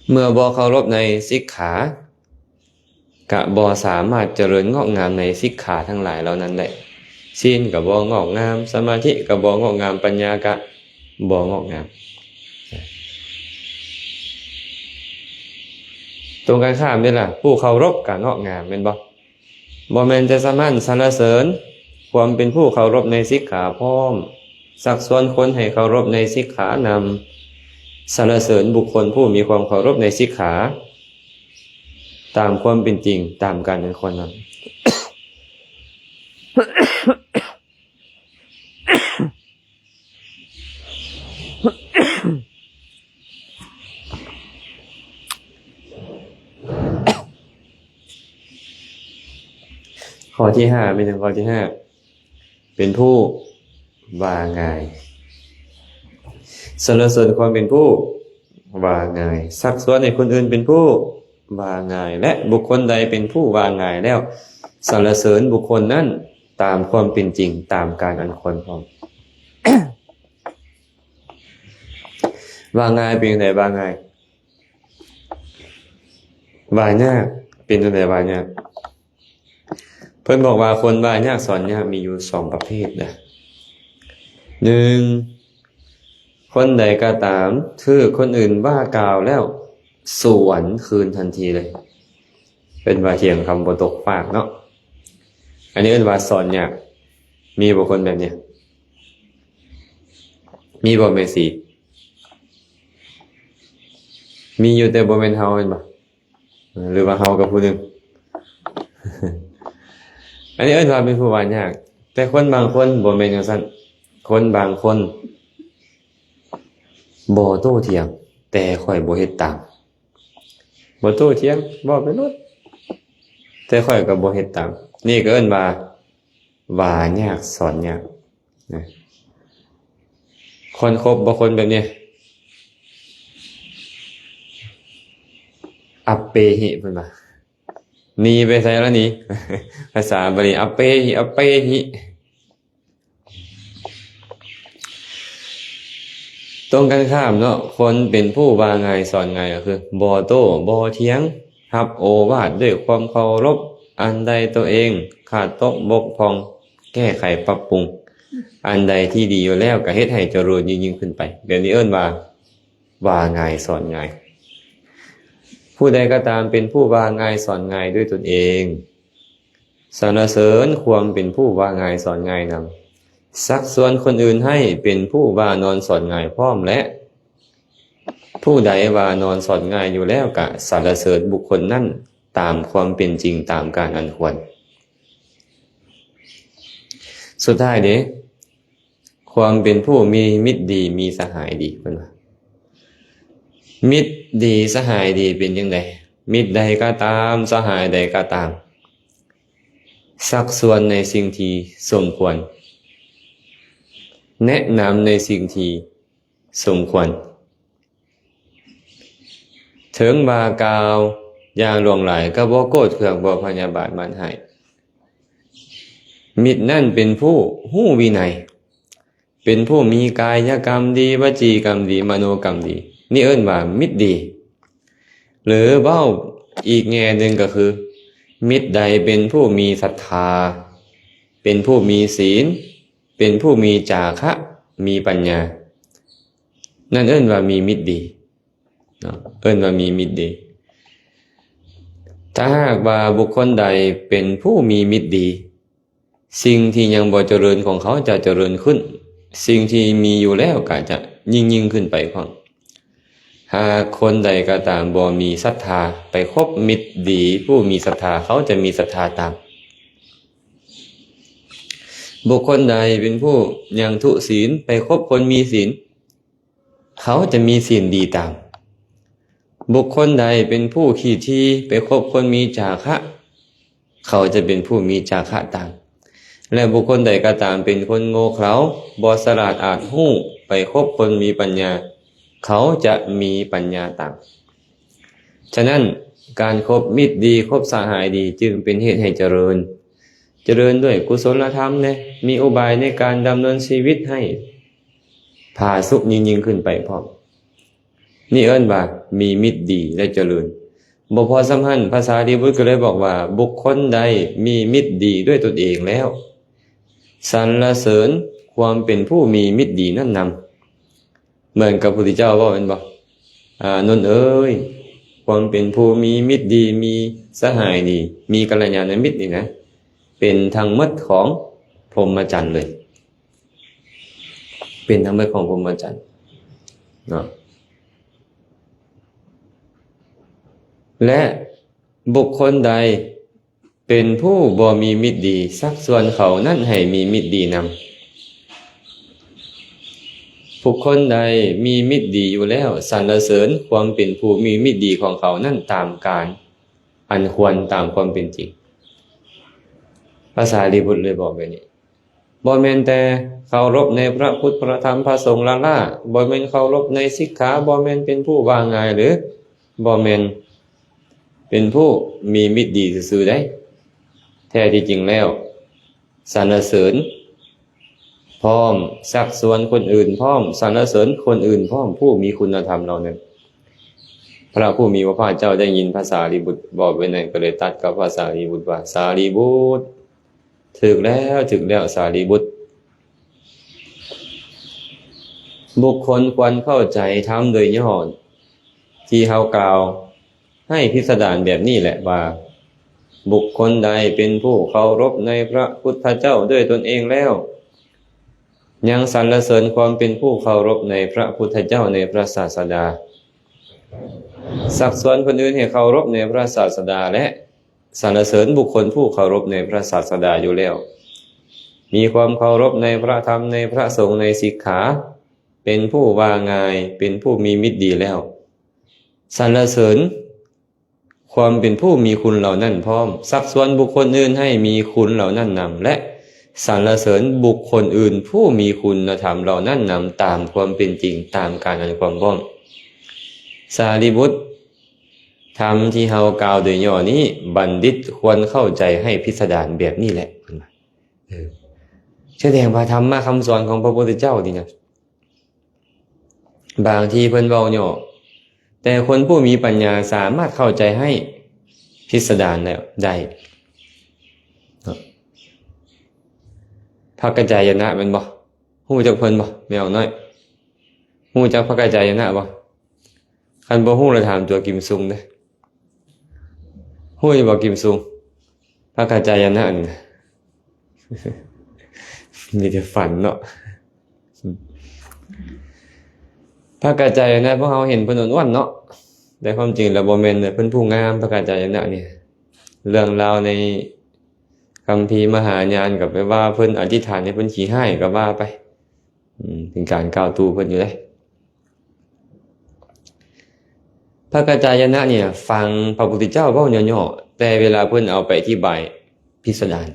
ເມື່ອບໍ່ເຄົາລົບໃນສິກຂາ, ກະບໍ່ສາມາດຈະເລີນງອກງາມໃນສິກຂາທັງຫຼາຍເຫຼົ່ານັ້ນໄດ້. ສິນກໍບໍ່ງອກງາມ, ສະມາທິກໍບໍ່ງອກງາມ, ປັນຍາກໍບໍ່ງອກງາມ. ຕົງກັນຂ້າມເດ້ລະ, ຜູ້ເຄົາລົບກໍງອກງາມ, ແມ່ນບໍ່? ບໍ່ແມ່ນແຕ່ສ່ຳນັ້ນ, ສັນລະເສີນຄວາມເປັນຜູ້ເຄົາລົບໃນສິກຂາພ້ອມ, ຊັກຊວນຄົນໃຫ້ເຄົາລົບໃນສິກຂານຳ, ສັນລະເສີນບຸກຄົນຜູ້ມີຄວາມເຄົາລົບໃນສິກຂາ ຕາມຄວາມເປັນຈິງ, ຕາມການອັນຄວນນຳ. ຂໍ້ທີຫ້າ ແມ່ນຫຍັງ? ຂໍ້ທີຫ້າ ເປັນຜູ້ວ່າງ່າຍ. ສັນລະເສີນຄວາມເປັນຜູ້ວ່າງ່າຍ, ຊັກຊວນໃຫ້ຄົນອື່ນເປັນຜູ້ວ່າງ່າຍ ແລະ ບຸກຄົນໃດເປັນຜູ້ວ່າງ່າຍແລ້ວ, ສັນລະເສີນບຸກຄົນນັ້ນຕາມຄວາມເປັນຈິງ, ຕາມການອັນຄວນພ້ອມ. ວ່າງ່າຍເປັນຈັ່ງໃດ? ວ່າງ່າຍ ວ່າຍາກ ເປັນຈັ່ງໃດ? ວ່າຍາກ ເພິ່ນບອກວ່າຄົນວ່າຍາກສອນຍາກມີຢູ່ສອງປະເພດນະ. ໜຶ່ງ ຄົນໃດກໍຕາມຖືກຄົນອື່ນວ່າກ່າວແລ້ວສວນຄືນທັນທີເລີຍ, ເອີ້ນວ່າຖຽງຄຳບໍ່ຕົກຟາກເນາະ. ອັນນີ້ເອີ້ນວ່າສອນຍາກ. ມີບໍ່ຄົນແບບນີ້? ມີບໍ່ແມ່ຊີ? ມີຢູ່ ແຕ່ບໍ່ແມ່ນເຮົາແມ່ນບໍ່? ຫຼືວ່າເຮົາກັບຜູ້ໜຶ່ງ? ອັນນີ້ເອີ້ນວ່າເປັນຜູ້ວ່າຍາກ. ແຕ່ຄົນບາງຄົນບໍ່ແມ່ນຈັ່ງຊັ້ນ. ຄົນບາງຄົນບໍ່ໂຕ້ຖຽງ, ແຕ່ຂ້ອຍບໍ່ເຮັດຕາມ. ບໍ່ໂຕ້ຖຽງ, ເວົ້າໄປໂລດ, ແຕ່ຂ້ອຍກໍບໍ່ເຮັດຕາມ. ນີ້ກໍເອີ້ນວ່າ ວ່າຍາກສອນຍາກນະ. ຄວນຄົບບໍ່ຄົນແບບນີ້? ອັບເປຫິ ເພິ່ນວ່າ. ໜີໄປໃສລະໜີ? ພາສາບາລີ ອັບເປຫິ ອັບເປຫິ. ຕົງກັນຂ້າມເນາະ, ຄົນເປັນຜູ້ວ່າງ່າຍສອນງ່າຍກໍຄື ບໍ່ໂຕ້ບໍ່ຖຽງ, ຮັບໂອວາດດ້ວຍຄວາມເຄົາລົບ, ອັນໃດຕົວເອງຂາດຕົກບົກຜ່ອງ ແກ້ໄຂປັບປຸງ, ອັນໃດທີ່ດີຢູ່ແລ້ວກໍເຮັດໃຫ້ຈະເລີນຍິ່ງໆຂຶ້ນໄປ. ແບບນີ້ເອີ້ນວ່າ ວ່າງ່າຍສອນງ່າຍ. ຜູ້ໃດກໍຕາມເປັນຜູ້ວ່າງ່າຍສອນງ່າຍດ້ວຍຕົນເອງ, ສັນລະເສີນຄວາມເປັນຜູ້ວ່າງ່າຍສອນງ່າຍນຳ, ຊັກຊວນຄົນອື່ນໃຫ້ເປັນຜູ້ວ່ານອນສອນງ່າຍພ້ອມ ແລະ ຜູ້ໃດວ່ານອນສອນງ່າຍຢູ່ແລ້ວ ກະສັນລະເສີນບຸກຄົນນັ້ນຕາມຄວາມເປັນຈິງ, ຕາມການອັນຄວນ. ສຸດທ້າຍເດ້, ຄວາມເປັນຜູ້ມີມິດດີ, ມີສະຫາຍດີ, ເພິ່ນວ່າ ມິດດີສະຫາຍດີເປັນຈັ່ງໃດ? ມິດໃດກໍຕາມ, ສະຫາຍໃດກໍຕາມ, ຊັກຊວນໃນສິ່ງທີ່ສົມຄວນ, ແນະນຳໃນສິ່ງທີ່ສົມຄວນ. ເຖິງວ່າກ່າວຢ່າງຫຼວງຫຼາຍ ກໍບໍ່ໂກດເຄືອງ, ບໍ່ພະຍາບາດໝັ້ນຮ້າຍ. ມິດນັ້ນເປັນຜູ້ຮູ້ວິໄນ, ເປັນຜູ້ມີກາຍະກຳດີ, ວະຈີກຳດີ, ມະໂນກຳດີ, ນີ້ເອີ້ນວ່າມິດດີ. ຫຼືເວົ້າອີກແງ່ໜຶ່ງກໍຄື ມິດໃດເປັນຜູ້ມີສັດທາ, ເປັນຜູ້ມີສີນ, ເປັນຜູ້ມີຈາຄະ, ມີປັນຍາ, ນັ້ນເອີ້ນວ່າມີມິດດີເນາະ, ເອີ້ນວ່າມີມິດດີ. ຖ້າຫາກວ່າບຸກຄົນໃດເປັນຜູ້ມີມິດດີ, ສິ່ງທີ່ຍັງບໍ່ຈະເລີນຂອງເຂົາຈະຈະເລີນຂຶ້ນ, ສິ່ງທີ່ມີຢູ່ແລ້ວກໍຈະຍິ່ງໆຂຶ້ນໄປພ້ອມ. ຫາກຄົນໃດກໍຕາມບໍ່ມີສັດທາໄປຄົບມິດດີຜູ້ມີສັດທາ, ເຂົາຈະມີສັດທາຕາມ. ບຸກຄົນໃດເປັນຜູ້ຍັງທຸສີນ, ໄປຄົບຄົນມີສີນ, ເຂົາຈະມີສີນດີຕາມ. ບຸກຄົນໃດເປັນຜູ້ຂີ້ຖີ່, ໄປຄົບຄົນມີຈາຄະ, ເຂົາຈະເປັນຜູ້ມີຈາຄະຕາມ. ແລະ ບຸກຄົນໃດກໍຕາມເປັນຄົນໂງ່ເຂົາ, ບໍ່ສະຫຼາດອາດຮູ້, ໄປຄົບຄົນມີປັນຍາ, ເຂົາຈະມີປັນຍາຕາມ. ສະນັ້ນ, ການຄົບມິດດີ, ຄົບສະຫາຍດີ ຈຶ່ງເປັນເຫດໃຫ້ຈະເລີນ, ຈະເລີນດ້ວຍກຸສົນລະທຳແດ່, ມີອຸບາຍໃນການດຳເນີນຊີວິດໃຫ້ຜາສຸກຍິ່ງໆຂຶ້ນໄປພ້ອມ. ນີ້ເອີ້ນວ່າມີມິດດີ ແລະ ຈະເລີນ. ບໍ່ພໍສ່ຳນັ້ນ, ພະສາລີບຸດກໍເລີຍບອກວ່າ, ບຸກຄົນໃດມີມິດດີດ້ວຍຕົນເອງແລ້ວ, ສັນລະເສີນຄວາມເປັນຜູ້ມີມິດດີນັ້ນນຳ. ເໝືອນກັບພະພຸດທະເຈົ້າເວົ້າແມ່ນບໍ່? ອານົນເອີຍ, ຄວາມເປັນຜູ້ມີມິດດີ, ມີສະຫາຍດີ, ມີກັນລະຍານະມິດນີ້ນະ, ເປັນທັງໝົດຂອງພົມມະຈັນເລີຍ, ເປັນທັງໝົດຂອງພົມມະຈັນເນາະ. ແລະ ບຸກຄົນໃດເປັນຜູ້ບໍ່ມີມິດດີ, ຊັກຊວນເຂົານັ້ນໃຫ້ມີມິດດີນຳ. ບຸກຄົນໃດມີມິດດີຢູ່ແລ້ວ, ສັນລະເສີນຄວາມເປັນຜູ້ມີມິດດີຂອງເຂົານັ້ນຕາມການອັນຄວນຕາມຄວາມເປັນຈິງ. ພະສາລີບຸດເລີຍບອກແບບນີ້. ບໍ່ແມ່ນແຕ່ເຄົາລົບໃນພະພຸດ ພະທຳ ພະສົງລ້າໆ, ບໍ່ແມ່ນເຄົາລົບໃນສິກຂາ, ບໍ່ແມ່ນເປັນຜູ້ວ່າງ່າຍ ຫຼື ບໍ່ແມ່ນເປັນຜູ້ມີມິດດີຊື່ໆໃດ. ແທ້ທີ່ຈິງແລ້ວ, ສັນລະເສີນພ້ອມ, ຊັກຊວນຄົນອື່ນພ້ອມ, ສັນລະເສີນຄົນອື່ນພ້ອມ, ຜູ້ມີຄຸນນະທຳເຫຼົ່ານັ້ນ. ພະຜູ້ມີພະພາກເຈົ້າໄດ້ຍິນພະສາລີບຸດເວົ້າໄວ້ນັ້ນ, ກໍເລີຍຕັດກັບພະສາລີບຸດວ່າ, ສາລີບຸດ, ຖືກແລ້ວ, ຖືກແລ້ວ ສາລີບຸດ. ບຸກຄົນຄວນເຂົ້າໃຈທຳໂດຍຫຍໍ້ທີ່ເຮົາກ່າວໃຫ້ພິສະດານແບບນີ້ແຫຼະວ່າ, ບຸກຄົນໃດເປັນຜູ້ເຄົາລົບໃນພະພຸດທະເຈົ້າດ້ວຍຕົນເອງແລ້ວ, ຍັງສັນລະເສີນຄວາມເປັນຜູ້ເຄົາລົບໃນພະພຸດທະເຈົ້າ, ໃນພະສາສະດາ, ຊັກຊວນຄົນອື່ນໃຫ້ເຄົາລົບໃນພະສາສະດາ ແລະ ສັນລະເສີນບຸກຄົນຜູ້ເຄົາລົບໃນພະສາສະດາຢູ່ແລ້ວ, ມີຄວາມເຄົາລົບໃນພະທຳ, ໃນພະສົງ, ໃນສິກຂາ, ເປັນຜູ້ວ່າງ່າຍ, ເປັນຜູ້ມີມິດດີແລ້ວ, ສັນລະເສີນຄວາມເປັນຜູ້ມີຄຸນເຫຼົ່ານັ້ນພ້ອມ, ຊັກຊວນບຸກຄົນອື່ນໃຫ້ມີຄຸນເຫຼົ່ານັ້ນນຳ ແລະ ສັນລະເສີນບຸກຄົນອື່ນຜູ້ມີຄຸນນະທຳເຫຼົ່ານັ້ນນຳຕາມຄວາມເປັນຈິງ, ຕາມການອັນຄວນພ້ອມ. ສາລີບຸດ, ທຳທີ່ເຮົາກ່າວໂດຍຫຍໍ້ນີ້, ບັນດິດຄວນເຂົ້າໃຈໃຫ້ພິສະດານແບບນີ້ແຫຼະ, ເພິ່ນວ່າ. ເອີ, ສະແດງວ່າທຳມະຄຳສອນຂອງພະພຸດທະເຈົ້ານີ້ນະ, ບາງທີເພິ່ນເວົ້າຫຍໍ້, ແຕ່ຄົນຜູ້ມີປັນຍາສາມາດເຂົ້າໃຈໃຫ້ພິສະດານແລ້ວໄດ້. ພະກັດຈາຍະນະແມ່ນບໍ່? ຮູ້ຈັກເພິ່ນບໍ່ ແມ່ອອກນ້ອຍ? ຮູ້ຈັກພະກັດຈາຍະນະບໍ່? ຄັນບໍ່ຮູ້ລະຖາມຕົວກິມຊຸງເດີ້. ຮູ້ຢູ່ບໍ່ກິມຊຸງ? ພະກັດຈາຍະນະນີ້ນະ. ມີແຕ່ຝັນເນາະ. ພະກັດຈາຍະນະ ພວກເຮົາເຫັນເພິ່ນອ້ວນໆເນາະ, ແຕ່ຄວາມຈິງແລ້ວບໍ່ແມ່ນເດ້, ເພິ່ນຜູ້ງາມ ພະກັດຈາຍະນະນີ້. ເລື່ອງລາວໃນຄຳພີມະຫາຍານກໍໄປວ່າເພິ່ນອະທິຖານໃຫ້ເພິ່ນຂີ້ຮ້າຍກໍວ່າໄປ. ອືມ ເປັນການກ່າວຕູ່ເພິ່ນຢູ່ເດ້. ພະກັດຈາຍະນະນີ້ນະ ຟັງພະພຸດທະເຈົ້າເວົ້າຫຍໍ້ໆ, ແຕ່ເວລາເພິ່ນເອົາໄປອະທິບາຍພິສະດານ,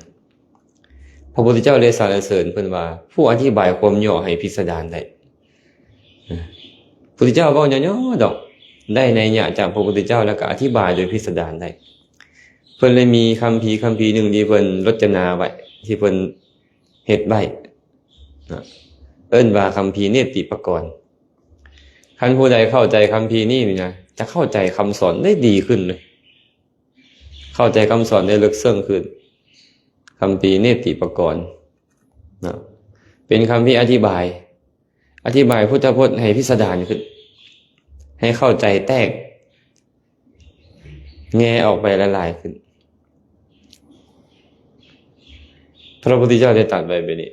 ພະພຸດທະເຈົ້າໄດ້ສັນລະເສີນເພິ່ນວ່າ ຜູ້ອະທິບາຍຄວາມຫຍໍ້ໃຫ້ພິສະດານໄດ້. ພຸດທະເຈົ້າເວົ້າຫຍໍ້ໆດອກ, ໄດ້ໄນຍະຈາກພະພຸດທະເຈົ້າ ແລ້ວກໍອະທິບາຍໂດຍພິສະດານໄດ້. ເພິ່ນເລີຍມີຄຳພີ ຄຳພີໜຶ່ງທີ່ເພິ່ນລົດຈະນາໄວ້, ທີ່ເພິ່ນເຮັດໄວ້ນະ, ເອີ້ນວ່າຄຳພີເນດຕິປະກອນ. ຄັນຜູ້ໃດເຂົ້າໃຈຄຳພີນີ້ນີ້ນະ, ຈະເຂົ້າໃຈຄຳສອນໄດ້ດີຂຶ້ນເລີຍ, ເຂົ້າໃຈຄຳສອນໄດ້ເລິກເຊິ່ງຂຶ້ນ. ຄຳພີເນດຕິປະກອນນະ, ເປັນຄຳພີອະທິບາຍ, ອະທິບາຍພຸດທະພົດໃຫ້ພິສະດານຂຶ້ນ, ໃຫ້ເຂົ້າໃຈແຕກແຍກອອກໄປຫຼາຍໆຂຶ້ນ. ພະພຸດທະເຈົ້າໄດ້ຕັດໄວ້ແບບນີ້.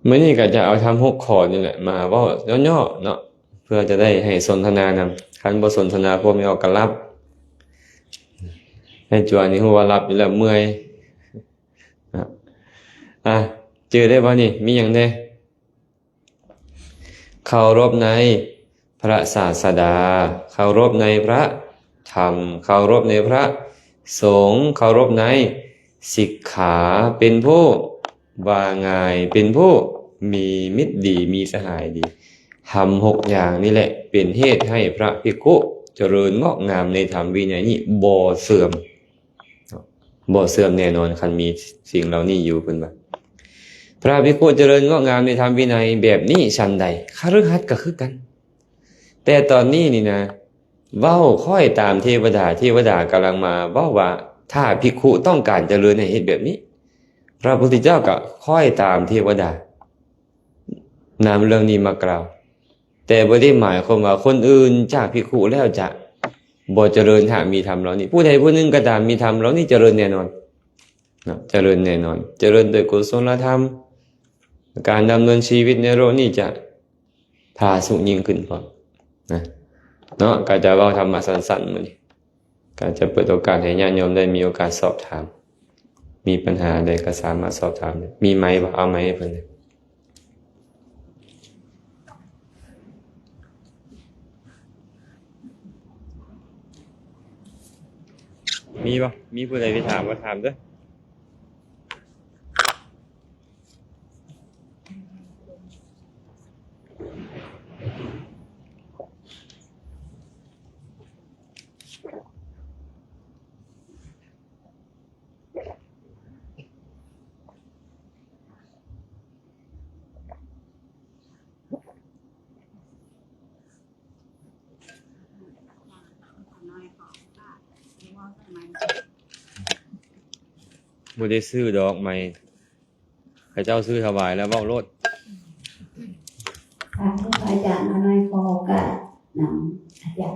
ມື້ນີ້ກໍຈະເອົາທຳຫົກຂໍ້ນີ້ແຫຼະມາເວົ້າຫຍໍ້ໆເນາະ, ເພື່ອຈະໄດ້ໃຫ້ສົນທະນານຳ. ຄັນບໍ່ສົນທະນາ ພວກແມ່ອອກກໍຫຼັບ. ໃຫ້ຈວນນີ້ຮູ້ວ່າຫຼັບຢູ່ແລ້ວ, ເມື່ອຍ. ອ່ະ ຈື່ໄດ້ບໍ່ນີ້? ມີຫຍັງແດ່? ເຄົາລົບໃນພະສາສະດາ, ເຄົາລົບໃນພະທຳ, ເຄົາລົບໃນພະສົງ, ເຄົາລົບໃນສິກຂາ, ເປັນຜູ້ວ່າງ່າຍ, ເປັນຜູ້ມີມິດດີ, ມີສະຫາຍດີ. ທຳຫົກຢ່າງນີ້ແຫຼະ ເປັນເຫດໃຫ້ພະພິກຂຸຈະເລີນງອກງາມໃນທຳວິໄນນີ້ບໍ່ເສື່ອມ. ບໍ່ເສື່ອມແນ່ນອນ ຄັນມີສິ່ງເຫຼົ່ານີ້ຢູ່, ເພິ່ນວ່າ. ພະພິກຂຸຈະເລີນງອກງາມໃນທຳວິໄນແບບນີ້ ສັນໃດ? ຄະລືຫັດກໍຄືກັນ. ແຕ່ຕອນນີ້ນີ້ນະ ເວົ້າຄ້ອຍຕາມເທວະດາ, ເທວະດາກຳລັງມາເວົ້າວ່າ ຖ້າພິກຂຸຕ້ອງການຈະເລີນໃຫ້ເຮັດແບບນີ້, ພະພຸດທະເຈົ້າກໍຄ້ອຍຕາມເທວະດານຳເລື່ອງນີ້ມາກ່າວ, ແຕ່ບໍ່ໄດ້ໝາຍຄວາມວ່າຄົນອື່ນຈາກພິກຂຸແລ້ວຈະບໍ່ຈະເລີນ ຫາກມີທຳເຫຼົ່ານີ້. ຜູ້ໃດຜູ້ໜຶ່ງກໍຕາມມີທຳເຫຼົ່ານີ້ຈະເລີນແນ່ນອນເນາະ, ຈະເລີນແນ່ນອນ, ຈະເລີນໂດຍກຸສົນລະທຳ, ການດຳເນີນຊີວິດໃນໂລກນີ້ຈະຜາສຸກຍິ່ງຂຶ້ນພ້ອມນະເນາະ. ກໍຈະເວົ້າທຳມະສັ້ນໆມື້ນີ້ ກໍຈະເປີດໂອກາດໃຫ້ຍາດໂຍມໄດ້ມີໂອກາດສອບຖາມ, ມີປັນຫາໃດກໍສາມາດສອບຖາມໄດ້. ມີໄມບໍ່? ເອົາໄມໃຫ້ເພິ່ນເດີ. ມີບໍ່? ມີຜູ້ໃດຊິຖາມກໍຖາມເດີ. ບໍ່ໄດ້ຊື້ດອກໄມ້ ເຂົາເຈົ້າຊື້ຖວາຍແລ້ວເວົ້າໂລດ. ສາທຸ ອາຈານ. ຂ້ານ້ອຍຂໍໂອກາດນຳອາຈານ.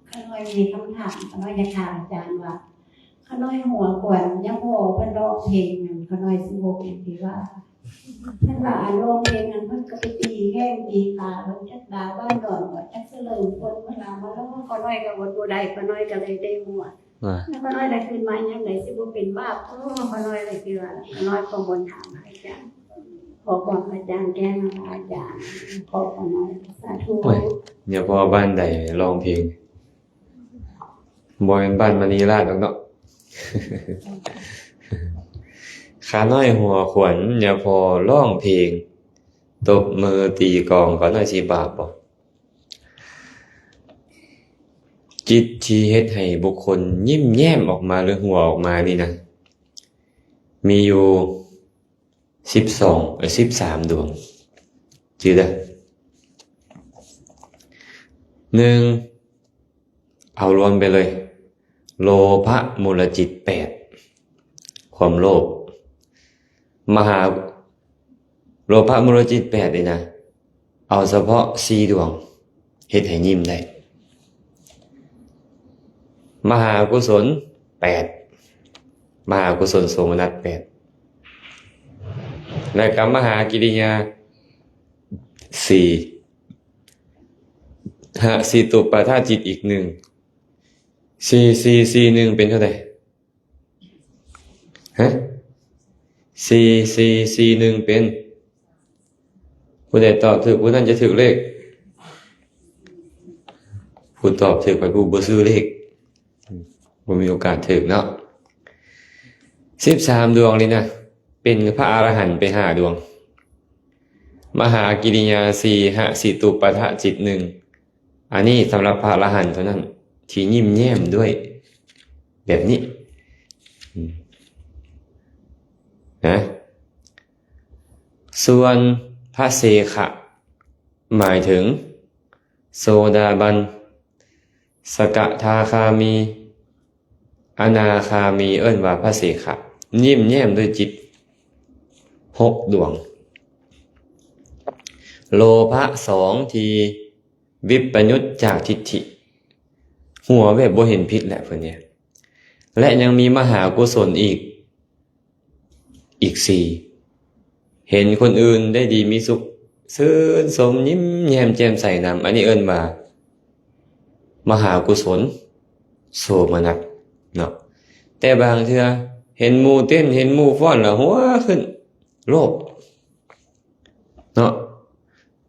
ຂ້ານ້ອຍມີຄຳຖາມ, ຂ້ານ້ອຍຢາກຖາມອາຈານວ່າ ຂ້ານ້ອຍຫົວຂວັນຍາພໍ່ເພິ່ນຮ້ອງເພງນັ້ນ ຂ້ານ້ອຍຊິບໍ່ເປັນທີ່ວ່າ ເພິ່ນວ່າອັນຮ້ອງເພງນັ້ນ ເພິ່ນກໍໄປຕີແຂ້ງຕີຂາເພິ່ນ ຈັກດາວບ້ານດອນ ຈັກສະເຫຼີມພົນ ເພິ່ນວ່າມາຮ້ອງ ຂ້ານ້ອຍກໍອົດບໍ່ໄດ້ ຂ້ານ້ອຍກໍເລີຍໄດ້ຫົວ. ຂ້ານ້ອຍໄດ້ຂຶ້ນມາຍາມໃດຊິບໍ່ເປັນບາບ. ໂອ້ ຂ້ານ້ອຍເລີຍຄິດວ່າ ຂ້ານ້ອຍຂໍບົນຖາມພະອາຈານ ຂໍຄວາມອາຈານແກ້ນະພະອາຈານ. ຂໍຂ້ານ້ອຍ ສາທຸ. ໂອ້ຍ ຍາພໍ່ບ້ານໃດຮ້ອງເພງ? ບໍ່ແມ່ນບ້ານມະນີລາດດອກເນາະ. ຂ້ານ້ອຍຫົວຂວັນຍາພໍ່ຮ້ອງເພງ ຕົບມືຕີກອງ ຂ້ານ້ອຍຊິບາບບໍ່? ຈິດທີ່ເຮັດໃຫ້ບຸກຄົນຍິ້ມແຍ້ມອອກມາ ຫຼື ຫົວອອກມານີ້ນະ ມີຢູ່ສິບສອງ ເອີ ສິບສາມດວງ. ຈື່ເດີ ໜຶ່ງ ເອົາລວມໄປເລີຍ ໂລພະມູນລະຈິດແປດ ຄວາມໂລບ. ມະຫາ ໂລພະມູນລະຈິດແປດນີ້ນະ ເອົາສະເພາະສີ່ດວງ ເຮັດໃຫ້ຍິ້ມໄດ້. ມະຫາກຸສົນແປດ ມະຫາກຸສົນໂສມະນັດແປດ ແລະກະມະຫາກິລິຍາສີ່ ຫະສິຕຸປະທະຈິດອີກໜຶ່ງ ສີ່ສີ່ສີ່ໜຶ່ງເປັນເທົ່າໃດ? ຮະ ສີ່ສີ່ສີ່ໜຶ່ງເປັນ ຜູ້ໃດຕອບຖືກ ຜູ້ນັ້ນຈະຖືກເລກ. ຜູ້ຕອບຖືກ ໄປຜູ້ບໍ່ຊື້ເລກ ບໍ່ມີໂອກາດຖືກເນາະ. ສິບສາມດວງນີ້ນະ ເປັນພະອະລະຫັນໄປຫ້າດວງ ມະຫາກິລິຍາສີ່ ຫະສິຕຸປະທະຈິດໜຶ່ງ. ອັນນີ້ສຳລັບພະອະລະຫັນເທົ່ານັ້ນ ທີ່ຍິ້ມແຍ້ມດ້ວຍແບບນີ້ ອືມ ນະ. ສ່ວນພະເສຂະ ໝາຍເຖິງໂສດາບັນ, ສະກະທາຄາມີ, ອະນາຄາມີ ເອີ້ນວ່າພະເສຂະ, ຍິ້ມແຍ້ມດ້ວຍຈິດຫົກດວງ. ໂລພະສອງທີ່ວິບປະຍຸດຈາກທິດຖິ, ຫົວແບບບໍ່ເຫັນຜິດແຫຼະເພິ່ນນີ້. ແລະ ຍັງມີມະຫາກຸສົນອີກ, ອີກສີ່ ເຫັນຄົນອື່ນໄດ້ດີມີສຸກ, ຊື່ນຊົມ, ຍິ້ມແຍ້ມແຈ່ມໃສນຳ. ອັນນີ້ເອີ້ນວ່າ ມະຫາກຸສົນໂສມະນັດເນາະ. ແຕ່ບາງເທື່ອເຫັນໝູ່ເຕັ້ນ, ເຫັນໝູ່ຟ້ອນລະຫົວຂຶ້ນ, ໂລບເນາະ.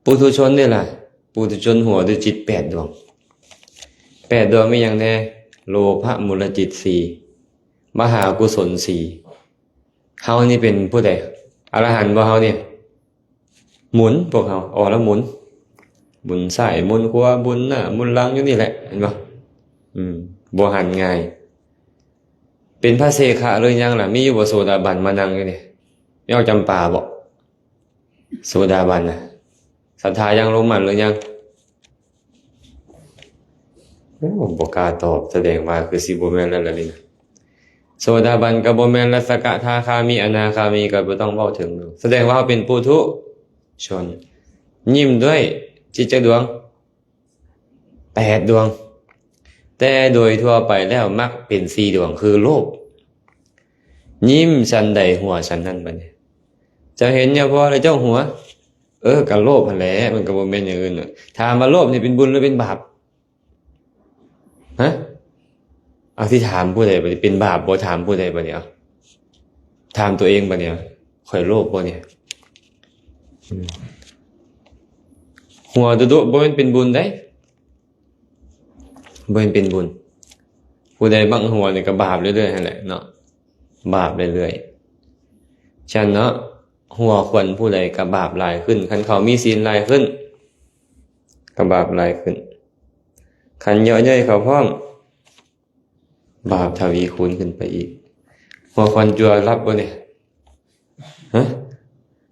ປຸຖຸຊົນເດ້ລະ, ປຸຖຸຊົນຫົວດ້ວຍຈິດແປດດວງ. ແປດດວງມີຫຍັງແດ່? ໂລພະມູນລະຈິດສີ່, ມະຫາກຸສົນສີ່. ເຮົານີ້ເປັນຜູ້ໃດ? ອະລະຫັນບໍ່ເຮົານີ້? ໝຸນ ພວກເຮົາ ອໍລະໝຸນ, ໝຸນຊ້າຍໝຸນຂວາ, ໝຸນໜ້າໝຸນຫຼັງຢູ່ນີ້ແຫຼະ, ເຫັນບໍ່? ອືມ ບໍ່ຫັນງ່າຍ. ເປັນພະເສຂະຫຼືຍັງລະ? ມີຢູ່ບໍ່ໂສດາບັນມານັ່ງຢູ່ນີ້? ມີອອກຈຳປາບໍ່? ໂສດາບັນນະ ສັດທາຍັງລົງໝັ້ນຫຼືຍັງ? ໂອ້ ບໍ່ກ້າຕອບ, ສະແດງວ່າຄືຊິບໍ່ແມ່ນແລ້ວລະນີ້ນະ. ໂສດາບັນກໍບໍ່ແມ່ນ ລັດສະກະທາຄາມີ ອະນາຄາມີກໍບໍ່ຕ້ອງເວົ້າເຖິງ. ສະແດງວ່າເຮົາເປັນປຸຖຸຊົນ. ຍິ້ມດ້ວຍຈິດຈັກດວງ? ແປດດວງ. ແຕ່ໂດຍທົ່ວໄປແລ້ວມັກເປັນສີ່ດວງ ຄືໂລບ. ຍິ້ມສັນໃດຫົວສັນນັ້ນ. ບັດນີ້ເຈົ້າເຫັນຍາພໍ່ແລ້ວເຈົ້າຫົວ? ເອີ ກໍໂລບຫັ້ນແຫຼະ ມັນກໍບໍ່ແມ່ນຫຍັງອື່ນ. ຖາມວ່າໂລບນີ້ເປັນບຸນຫຼືເປັນບາບ? ຮະ? ເອົາ ຊິຖາມຜູ້ໃດບັດນີ້? ເປັນບາບບໍ່? ຖາມຜູ້ໃດບັດນີ້? ເອົາ ຖາມຕົວເອງບັດນີ້. ເອົາ ຂ້ອຍໂລບບໍ່ນີ້? ອືມ ຫົວດຸໆ ບໍ່ແມ່ນເປັນບຸນໃດ. ບໍ່ແມ່ນເປັນບຸນ. ຜູ້ໃດມັກຫົວນີ້ກໍບາບເລື້ອຍໆຫັ້ນແຫຼະເນາະ, ບາບເລື້ອຍໆ. ຊັ້ນເນາະ, ຫົວຄວັນຜູ້ໃດກໍບາບຫຼາຍຂຶ້ນ, ຄັນເຂົາມີສິນຫຼາຍຂຶ້ນ ກໍບາບຫຼາຍຂຶ້ນ, ຄັນເຍາະເຍີ້ຍເຂົາພ້ອມ ບາບທະວີຄູນຂຶ້ນໄປອີກ. ຫົວຄວັນຈົວຫຼັບບໍ່ນີ້? ຮະ?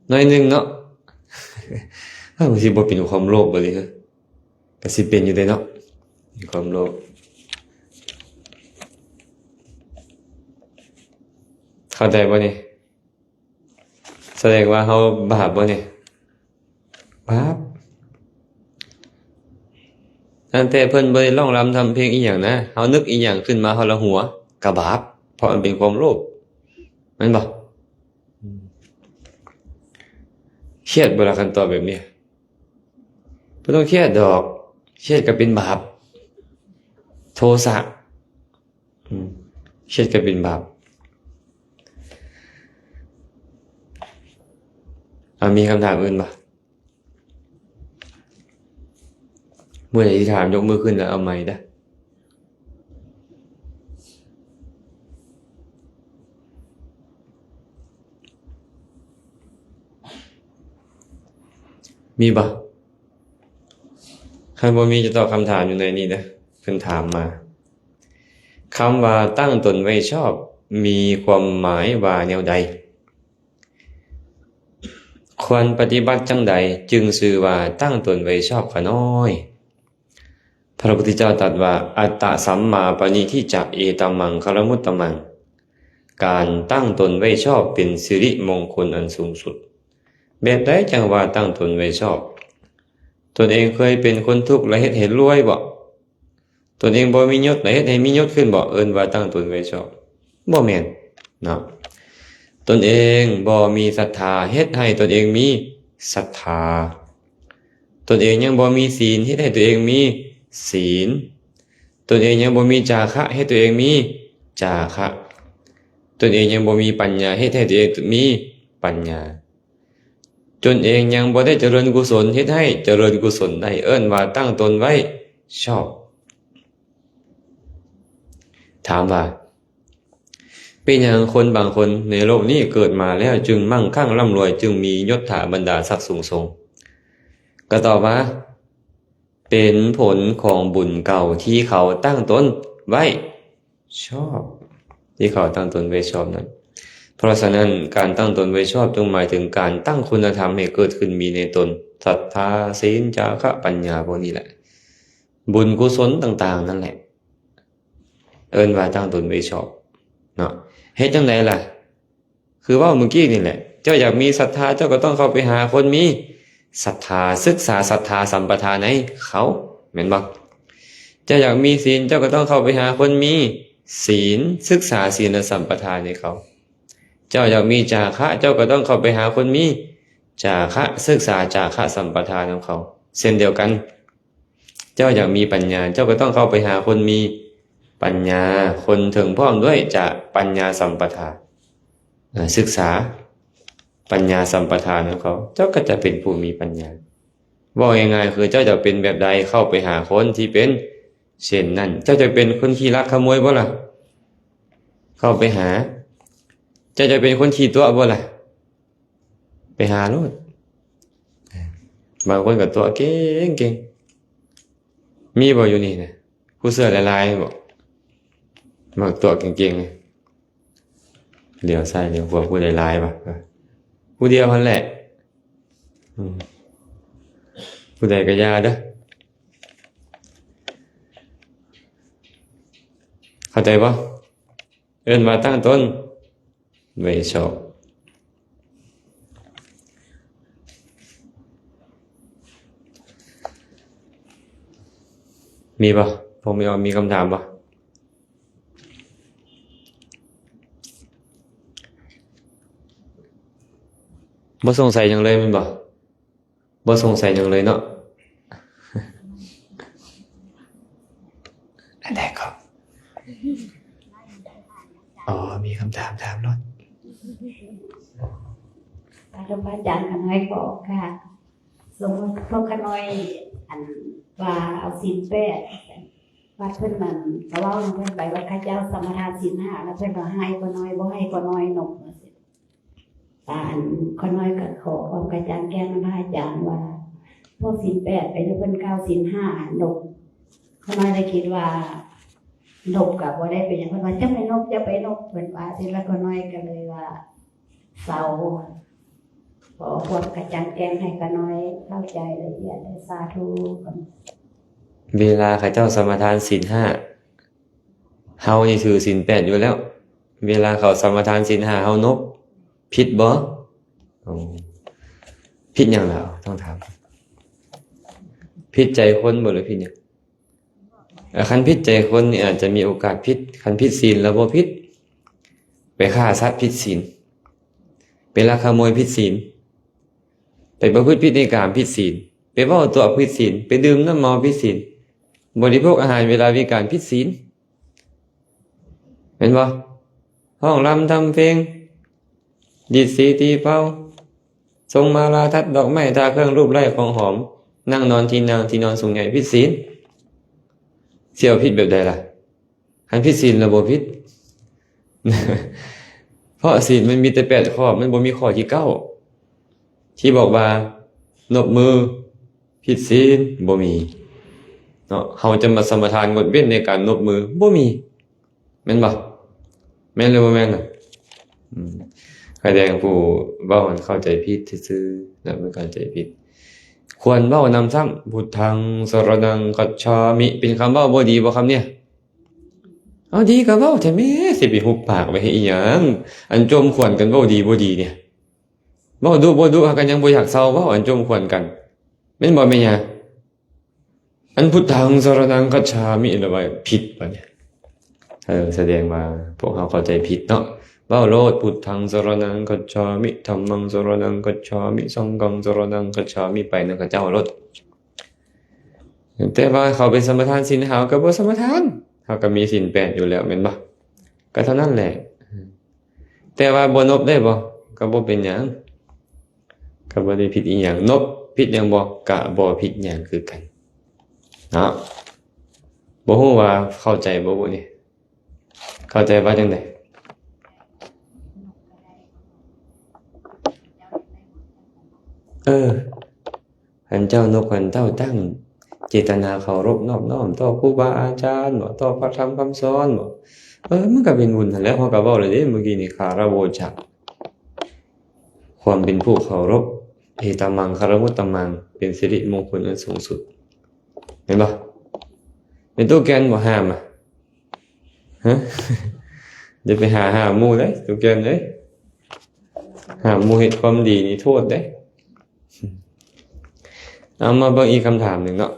ໜ້ອຍໜຶ່ງເນາະ. ເອີ ມັນຊິບໍ່ເປັນຄວາມໂລບບໍ່ນີ້? ກະຊິເປັນຢູ່ເດ້ເນາະ ຄວາມໂລບ. ເຂົ້າໃຈບໍ່ນີ້? ສະແດງວ່າເຮົາບາບບໍ່ນີ້? ບາບ. ຕັ້ງແຕ່ເພິ່ນບໍ່ໄດ້ຮ້ອງລຳທຳເພງອີ່ຫຍັງນະ, ເຮົານຶກອີ່ຫຍັງຂຶ້ນມາເຮົາລະຫົວ ກະບາບ, ເພາະມັນເປັນຄວາມໂລບ ແມ່ນບໍ່? ຄຽດບໍ່ລະ ຄັນຕອບແບບນີ້? ບໍ່ຕ້ອງຄຽດດອກ, ຄຽດກໍເປັນບາບ, ໂທສະ. ອືມ ຄຽດກໍເປັນບາບ. ເອົາ ມີຄຳຖາມອື່ນບໍ່? ເມື່ອໃດທີ່ຖາມ ຍົກມືຂຶ້ນແລ້ວເອົາໄມເດີ້. ມີບໍ່? ຄັນບໍ່ມີຈະຕອບຄຳຖາມຢູ່ໃນນີ້ເດີ້. ເພິ່ນຖາມມາ ຄຳວ່າຕັ້ງຕົນໄວ້ຊອບ ມີຄວາມໝາຍວ່າແນວໃດ? ຄວນປະຕິບັດຈັ່ງໃດຈຶ່ງຊື່ວ່າຕັ້ງຕົນໄວ້ຊອບຂ້ານ້ອຍ? ພະພຸດທະເຈົ້າຕັດວ່າ ອັດຕະສຳມາປະນິທິຈະ ເອຕະມັງຄະລະມຸດຕະມັງ. ການຕັ້ງຕົນໄວ້ຊອບເປັນສິລິມົງຄົນອັນສູງສຸດ. ແບບໃດຈັ່ງວ່າຕັ້ງຕົນໄວ້ຊອບ? ຕົນເອງເຄີຍເປັນຄົນທຸກ ແລະ ເຮັດໃຫ້ລວຍບໍ? ຕົນເອງບໍ່ມີຍົດ ແລະ ເຮັດໃຫ້ມີຍົດຂຶ້ນບໍ? ເອີ້ນວ່າຕັ້ງຕົນໄວ້ຊອບ? ບໍ່ແມ່ນເນາະ. ຕົນເອງບໍ່ມີສັດທາ ເຮັດໃຫ້ຕົນເອງມີສັດທາ. ຕົນເອງຍັງບໍ່ມີສິນ ເຮັດໃຫ້ຕົວເອງມີສິນ. ຕົນເອງຍັງບໍ່ມີຈາຄະ ເຮັດຕົວເອງມີຈາຄະ. ຕົນເອງຍັງບໍ່ມີປັນຍາ ເຮັດໃຫ້ຕົວເອງມີປັນຍາ. ຕົນເອງຍັງບໍ່ໄດ້ຈະເລີນກຸສົນ ເຮັດໃຫ້ຈະເລີນກຸສົນໄດ້ ເອີ້ນວ່າຕັ້ງຕົນໄວ້ຊອບ. ຖາມວ່າ ເປັນຫຍັງຄົນບາງຄົນໃນໂລກນີ້ເກີດມາແລ້ວຈຶ່ງມັ່ງຄັ່ງລ່ຳລວຍ ຈຶ່ງມີຍົດຖາບັນດາສັກສູງສົ່ງ? ກໍຕອບວ່າ ເປັນຜົນຂອງບຸນເກົ່າທີ່ເຂົາຕັ້ງຕົນໄວ້ຊອບ, ທີ່ເຂົາຕັ້ງຕົນໄວ້ຊອບນັ້ນ. ເພາະສະນັ້ນ ການຕັ້ງຕົນໄວ້ຊອບ ຈົ່ງໝາຍເຖິງການຕັ້ງຄຸນນະທຳໃຫ້ເກີດຂຶ້ນມີໃນຕົນ, ສັດທາ, ສິນ, ຈາຄະ, ປັນຍາ ພວກນີ້ແຫຼະ. ບຸນກຸສົນຕ່າງໆນັ້ນແຫຼະ ເອີ້ນວ່າຕັ້ງຕົນໄວ້ຊອບເນາະ. ເຮັດຈັ່ງໃດລະ? ຄືເວົ້າມື້ກີ້ນີ້ແຫຼະ, ເຈົ້າຢາກມີສັດທາ ເຈົ້າກໍຕ້ອງເຂົ້າໄປຫາຄົນມີສັດທາ, ສຶກສາສັດທາສຳປະທາໃນເຂົາ, ແມ່ນບໍ່? ເຈົ້າຢາກມີສິນ ເຈົ້າກໍຕ້ອງເຂົ້າໄປຫາຄົນມີສິນ, ສຶກສາສິນລະສຳປະທາໃນເຂົາ. ເຈົ້າຢາກມີຈາຄະ ເຈົ້າກໍຕ້ອງເຂົ້າໄປຫາຄົນມີຈາຄະ, ສຶກສາຈາຄະສຳປະທານຳເຂົາ. ເຊັ່ນດຽວກັນ ເຈົ້າຢາກມີປັນຍາ ເຈົ້າກໍຕ້ອງເຂົ້າໄປຫາຄົນມີປັນຍາ, ຄົນເຖິງພ້ອມດ້ວຍຈາ ປັນຍາສຳປະທາ, ເອີ ສຶກສາປັນຍາສຳປະທານຳເຂົາ, ເຈົ້າກໍຈະເປັນຜູ້ມີປັນຍາ. ເວົ້າງ່າຍໆ ຄືເຈົ້າຢາກເປັນແບບໃດ ເຂົ້າໄປຫາຄົນທີ່ເປັນເຊັ່ນນັ້ນ. ເຈົ້າຢາກເປັນຄົນຂີ້ລັກຂະໂມຍບໍ່ລະ? ເຂົ້າໄປຫາ. ເຈົ້າຢາກເປັນຄົນຂີ້ຕົວະບໍ່ລະ? ໄປຫາໂລດ. ບາງຄົນກໍຕົວະເກັ່ງໆ. ມີບໍ່ຢູ່ນີ້ນະ? ຜູ້ເຊື່ອຫຼາຍໆບໍ່? ມັກຕົວະເກັ່ງໆ. ຫຼຽວຊ້າຍຫຼຽວຂວາ ຜູ້ໃດຫຼາຍວະ? ຜູ້ດຽວຫັ້ນແຫຼະ. ອືມ ຜູ້ໃດກໍຢ່າເດີ້. ເຂົ້າໃຈບໍ່? ເອີ້ນວ່າຕັ້ງຕົ້ນ ໄວຊອກ. ມີບໍ່? ພວກມີ ມີຄຳຖາມບໍ່? ບໍ່ສົງໄສຫຍັງເລີຍແມ່ນບໍ່? ບໍ່ສົງໄສຫຍັງເລີຍເນາະ. ອັນໃດກໍ ອໍ ມີຄຳຖາມຖາມໂລດ. ອາຈານ ຂ້ານ້ອຍຂໍໂອກາດ ສົມມຸດພວກຂ້ານ້ອຍ ອັນວ່າເອົາສິນແປດ ວັດເພິ່ນນັ້ນກໍເວົ້ານຳເພິ່ນໄປວ່າ ເຂົາເຈົ້າສະມາທານສິນຫ້າ ແລ້ວເພິ່ນວ່າໃຫ້ຂ້ານ້ອຍ ບໍ່ໃຫ້ຂ້ານ້ອຍນົບ ວ່າ ອັນ ຂ້ານ້ອຍກໍຂໍຄວາມກະຈ່າງແຈ້ງນຳພະອາຈານວ່າ ພວກສິນແປດໄປ ຫຼື ເພິ່ນກ່າວສິນຫ້າ ນົບ ຂ້ານ້ອຍໄດ້ຄິດວ່ານົບກໍບໍ່ໄດ້ເປັນຫຍັງ ເພິ່ນວ່າ ຢ່າໄປນົບ ຢ່າໄປນົບ ເພິ່ນວ່າຊີ້ ແລ້ວຂ້ານ້ອຍກໍເລີຍວ່າເຊົາ. ຂໍຄວາມກະຈ່າງແຈ້ງໃຫ້ຂ້ານ້ອຍເຂົ້າໃຈລະອຽດ ສາທຸ. ເວລາເຂົາເຈົ້າສະມາທານສິນຫ້າ ເຮົານີ້ຖືສິນແປດຢູ່ແລ້ວ ເວລາເຂົາສະມາທານສິນຫ້າ ເຮົານົບ ຜິດບໍ່? ໂອ້ ຜິດຫຍັງລະ? ຕ້ອງຖາມ ຜິດໃຈຄົນບໍ່ ຫຼື ຜິດຫຍັງ? ເອີ ຄັນຜິດໃຈຄົນນີ້ອາດຈະມີໂອກາດຜິດ ຄັນຜິດສິນລະບໍ່ຜິດ. ໄປຂ້າສັດຜິດສິນ ໄປລັກຂະໂມຍຜິດສິນ ໄປປະພຶດຜິດໃນກາມຜິດສິນ ໄປເວົ້າຕົວະຜິດສິນ ໄປດື່ມນ້ຳເມົາຜິດສິນ ບໍລິໂພກອາຫານເວລາວິການຜິດສິນ ແມ່ນບໍ່? ຮ້ອງລຳທຳເພງ ດີດສີຕີເປົ່າ ສົ່ງມາລາທັດດອກໄມ້ ທາເຄື່ອງລູບໄລ້ຂອງຫອມ ນັ່ງນອນທີ່ນັ່ງທີ່ນອນສູງໃຫຍ່ ຜິດສິນ. ຊິເອົາຜິດແບບໃດລະ? ຄັນຜິດສິນລະບໍ່ຜິດ ເພາະສິນມັນມີແຕ່ແປດຂໍ້ ມັນບໍ່ມີຂໍ້ທີເກົ້າ ທີ່ບອກວ່ານົບມືຜິດສິນ ບໍ່ມີເນາະ. ເຮົາຈະມາສະມາທານງົດເວັ້ນໃນການນົບມື ບໍ່ມີ ແມ່ນບໍ່? ແມ່ນຫຼືບໍ່ແມ່ນນະ? ອືມ ຂະແດງຜູ້ເວົ້າຫັ້ນເຂົ້າໃຈຜິດຊື່ໆ ແລ້ວມັນເຂົ້າໃຈຜິດ ຄວນເວົ້ານຳຊ້ຳ ພຸດທັງສະລະນັງຄັດສາມິ ເປັນຄຳເວົ້າບໍ່ດີບໍ່ຄຳນີ້? ເອົາ ດີກໍເວົ້າແທ້ແມ້ ຊິໄປຫຸບປາກໄວ້ເຮັດອີ່ຫຍັງ? ອັນຈົ່ມຂວັນກັນເວົ້າດີບໍ່ດີນີ້ ເວົ້າດຸບໍ່ດຸ ຫາກກໍຍັງບໍ່ຢາກເຊົາເວົ້າ ອັນຈົ່ມຂວັນກັນ ແມ່ນບໍ່ແມ່ຍ່າ? ອັນ ພຸດທັງສະລະນັງຄັດສາມິ ລະວ່າຜິດບາດນີ້ ເອີ ສະແດງວ່າພວກເຮົາເຂົ້າໃຈຜິດເນາະ. ເວົ້າໂລດ ພຸດທັງສະລະນັງຄັດສາມິ ທຳມັງສະລະນັງຄັດສາມິ ສັງຄັງສະລະນັງຄັດສາມິ ໄປນຳເຂົາເຈົ້າໂລດ. ແຕ່ວ່າເຂົາໄປສະມາທານສິນຫ້າ ເຮົາກໍບໍ່ສະມາທານ ເຮົາກໍມີສິນແປດຢູ່ແລ້ວແມ່ນບໍ່? ກໍເທົ່ານັ້ນແຫຼະ. ແຕ່ວ່າບໍ່ນົບໄດ້ບໍ່? ກໍບໍ່ເປັນຫຍັງ ກໍບໍ່ໄດ້ຜິດອີ່ຫຍັງ. ນົບຜິດຫຍັງບໍ່? ກໍບໍ່ຜິດຫຍັງຄືກັນເນາະ. ບໍ່ຮູ້ວ່າເຂົ້າໃຈບໍ່ບຸນີ້? ເຂົ້າໃຈວ່າຈັ່ງໃດ? ເອີ ຄັນເຈົ້ານົບ ຄັນເຈົ້າຕັ້ງເຈດຕະນາເຄົາລົບນອບນ້ອມຕໍ່ຄູບາອາຈານບໍ ຕໍ່ພະທຳຄຳສອນບໍ ເອີ ມັນກໍເປັນບຸນຫັ້ນແຫຼະ. ເຮົາກໍເວົ້າແລ້ວເດ້ມື້ກີ້ນີ້ ຄາລະໂວຈະ ຄວາມເປັນຜູ້ເຄົາລົບ ເອຕະມັງຄາລະມຸດຕະມັງ ເປັນສິລິມົງຄຸນອັນສູງສຸດ ແມ່ນບໍ່? ແມ່ນຕູ້ແກ່ນບໍ່ຫ້າມອະ? ຮະ ຢ່າໄປຫາຫ້າມໝູ່ເດ້ ຕຸກແກນເອີຍ. ຫ້າມໝູ່ເຮັດຄວາມດີນີ້ໂທດເດ້. ເອົາ ມາເບິ່ງອີກຄຳຖາມໜຶ່ງເນາະ.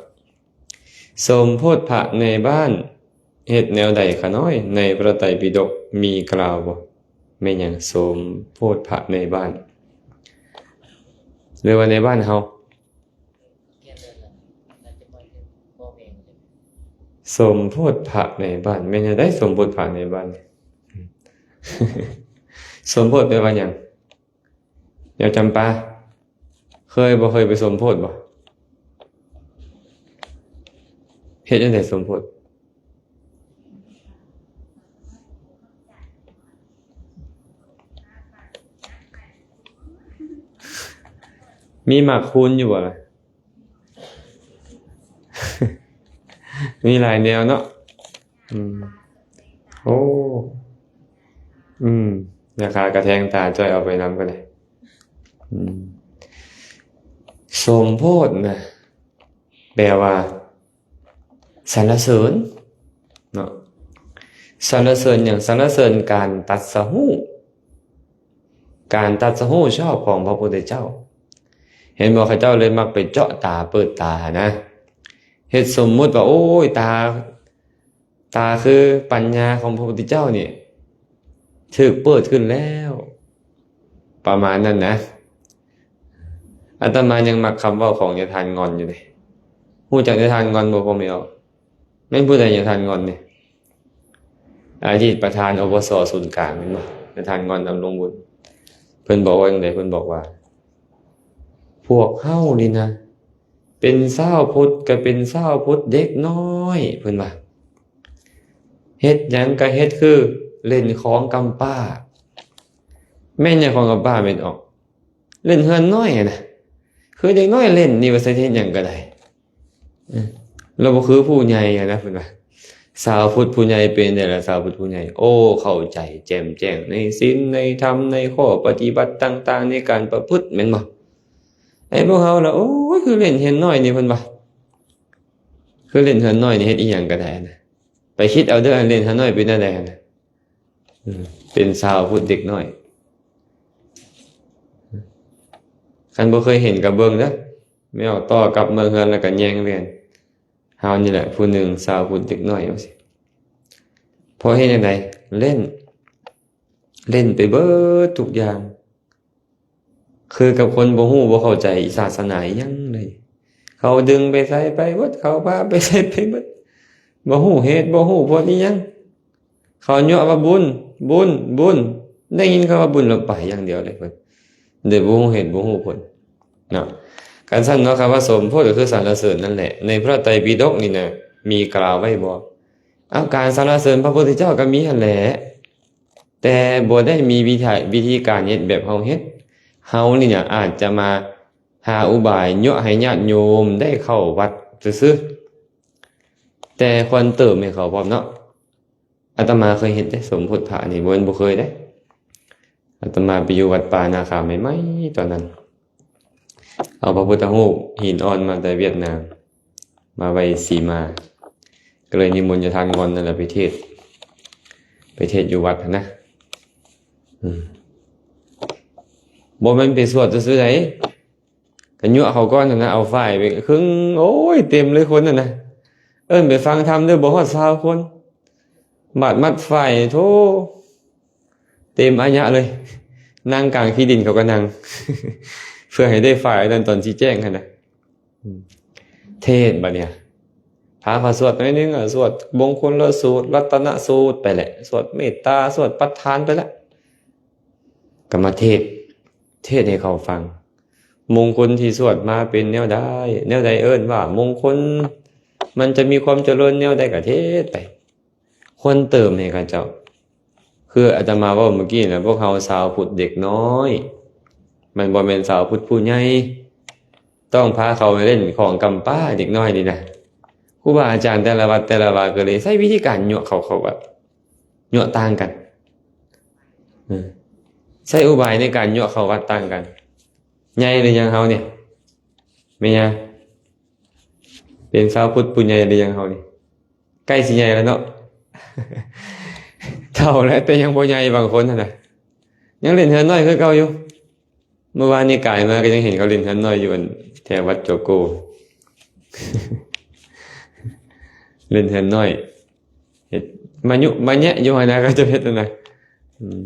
ສົມໂພດພະໃນບ້ານເຮັດແນວໃດຂະນ້ອຍ? ໃນພະໄຕປິດົກມີກ່າວບໍ່? ແມ່ນຫຍັງ ສົມໂພດພະໃນບ້ານ ຫຼືວ່າໃນບ້ານເຮົາ? ສົມໂພດພະໃນບ້ານ ແມ່ນແນວໃດ? ສົມໂພດພະໃນບ້ານ ສົມໂພດແປວ່າຫຍັງ? ແນວຈຳປາ ເຄີຍບໍ່? ເຄີຍໄປສົມໂພດບໍ່? ເຮັດຈັ່ງໃດສົມໂພດ? ມີໝາກຄູນຢູ່ບໍ່ລະ? ມີຫຼາຍແນວເນາະ. ອືມ ໂອ້ ອືມ ລາຄາກະແທງຕາ ຈ່ອຍເອົາໄປນຳກໍໄດ້. ອືມ ສົມໂພດນະ ແປວ່າ ສັນລະເສີນເນາະ. สรรเสริญหยัง? สรรเสริญการตรัสรู้ การตรัสรู้ชอบของพระพุทธเจ้า เห็นบ่ เขาเจ้าเลยมักไปเจาะตาเปิดตานะ เฮ็ดสมมุติว่า โอ้ย ตา ตาคือปัญญาของพระพุทธเจ้านี่ ถูกเปิดขึ้นแล้ว ประมาณนั้นนะ อาตมายังมักคำเว้าของยายทานงอนอยู่เด้ ฮู้จักยายทานงอนบ่ พ่อแม่? แม่นผู้ใดยายทานงอนนี่? อดีตประธาน อปส ศูนย์กลาง แม่นบ่? ยายทานงอน ดำรงบุญ เพิ่นบอกว่าจั่งใด? เพิ่นบอกว่า พวกเฮานี่นะ เป็นชาวพุทธก็เป็นชาวพุทธเด็กน้อย เพิ่นว่า เฮ็ดหยังก็เฮ็ดคือเล่นของกำป๊า แม่นหยังของกำป๊า แม่นออก เล่นเฮือนน้อยหั้นนะ คือเด็กน้อยเล่นนี่ว่าซั่น เฮ็ดหยังก็ได้ เออ แล้วบ่คือผู้ใหญ่หั้นนะ เพิ่นว่า ชาวพุทธผู้ใหญ่เป็นจั่งใดล่ะ ชาวพุทธผู้ใหญ่ โอ้ เข้าใจแจ่มแจ้งในศีลในธรรม ในข้อปฏิบัติต่างๆ ในการประพฤติ แม่นบ่? ไอ้พวกเฮาล่ะ โอ้ย คือเล่นเฮือนน้อยนี่ เพิ่นว่า คือเล่นเฮือนน้อยนี่ เฮ็ดอีหยังก็ได้หั้นนะ ไปคิดเอาเด้อ เล่นเฮือนน้อยเป็นแนวใดหั้นนะ อืม เป็นชาวพุทธเด็กน้อย คันบ่เคยเห็นก็เบิ่งเด้อ แม่ออกต่อกลับเมืองเฮือนแล้วก็แย่งแว่น เฮานี่แหละผู้หนึ่ง ชาวพุทธเด็กน้อยว่าซั่น เพราะเฮ็ดจั่งใด เล่น เล่นไปเบิดทุกอย่าง คือกับคนบ่ฮู้บ่เข้าใจศาสนาอิหยังเลย เขาดึงไปไสไปเบิด เขาพาไปไสไปเบิด บ่ฮู้เหตุบ่ฮู้ผลอิหยัง เขายั่วว่าบุญ บุญ บุญ ได้ยินคำว่าบุญแล้วไปอย่างเดียวเลยเพิ่น โดยบ่ฮู้เหตุบ่ฮู้ผลเนาะ คันซั่นเนาะ คำว่าสมโพธิก็คือสรรเสริญนั่นแหละ ในพระไตรปิฎกนี่นะ มีกล่าวไว้บ่? เอา การสรรเสริญพระพุทธเจ้าก็มีหั้นแหละ แต่บ่ได้มีวิธี วิธีการเฮ็ดแบบเฮาเฮ็ด เฮานี่นะอาจจะมาหาอุบายยั่วให้ญาติโยมได้เข้าวัดซื่อๆ แต่ควรเติมให้เขาพร้อมเนาะ อาตมาเคยเฮ็ดเด้ สมโพธิพระนี่ บ่แม่นบ่เคยเด้ อาตมาไปอยู่วัดป่านาคาใหม่ๆ ตอนนั้น เอาพระพุทธรูปหินอ่อนมาแต่เวียดนาม มาไว้สีมา ก็เลยนิมนต์ยายทานงอนนั่นแหละไปเทศน์ ไปเทศน์อยู่วัดหั้นนะ อืม บ่แม่นไปสวดซื่อๆ ใด ก็ยั่วเขาก่อนหั้นนะ เอาฝ้ายไปครึ่ง โอ้ย เต็มเลยคนหั้นนะ เอิ้นไปฟังธรรมเด้อ บ่ฮอดซาวคน บาดมัดฝ้าย โธ่ เต็มอะยะเลย นั่งกลางขี้ดินเขาก็นั่ง เพื่อให้ได้ฝ้ายอันนั้นตอนสิแจ้งหั้นนะ อืม เทศน์บัดเนี่ย พาเขาสวดหน่อยหนึ่ง อ่ะ สวดมงคลสูตร รัตนสูตรไปแหละ สวดเมตตา สวดปัฏฐานไปละ ก็มาเทศน์ เทศน์ให้เขาฟัง มงคลที่สวดมาเป็นแนวใด แนวใดเอิ้นว่ามงคล มันจะมีความเจริญแนวใดก็เทศน์ไป ควรเติมให้เขาเจ้า คืออาตมาเว้าเมื่อกี้นะ พวกเฮาชาวพุทธเด็กน้อย มันบ่แม่นชาวพุทธผู้ใหญ่ ต้องพาเขาไปเล่นของกำป๊า เด็กน้อยนี่นะ ครูบาอาจารย์แต่ละวัดแต่ละวาก็เลยใช้วิธีการยั่วเขาเข้าวัด ยั่วต่างกัน เออ ใช้อุบายในการยั่วเข้าวัดต่างกัน ใหญ่หรือยังเฮาเนี่ย แม่ย่า เป็นชาวพุทธผู้ใหญ่หรือยังเฮานี่ ใกล้สิใหญ่แล้วเนาะ เฒ่าแล้วแต่ยังบ่ใหญ่ บางคนหั้นนะ ยังเล่นเฮือนน้อยคือเก่าอยู่ เมื่อวานนี้กายมาก็ยังเห็นเขาเล่นเฮือนน้อยอยู่ อันแถววัดโจโก เล่นเฮือนน้อย เฮ็ดมายุมาแยะอยู่หั้นนะ เขาจะเฮ็ดหั้นนะ อืม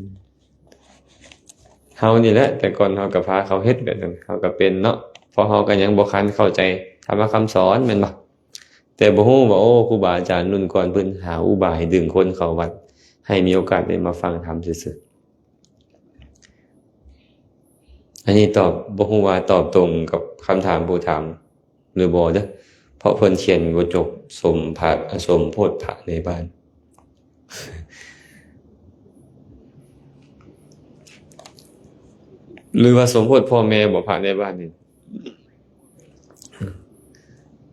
เฮานี่แหละ แต่ก่อนเฮาก็พาเขาเฮ็ดแบบนั้น เฮาก็เป็นเนาะ เพราะเฮาก็ยังบ่คันเข้าใจธรรมะคำสอน แม่นบ่? แต่บ่ฮู้ว่า โอ้ ครูบาอาจารย์รุ่นก่อนเพิ่นหาอุบายดึงคนเข้าวัด ให้มีโอกาสได้มาฟังธรรมซื่อๆ อันนี้ตอบ บ่ฮู้ว่าตอบตรงกับคำถามผู้ถามหรือบ่เด้อ เพราะเพิ่นเขียนบ่จบ สมพระ สมโพธิพระในบ้าน หรือว่าสมโพธิพ่อแม่บ่ พระในบ้านนี่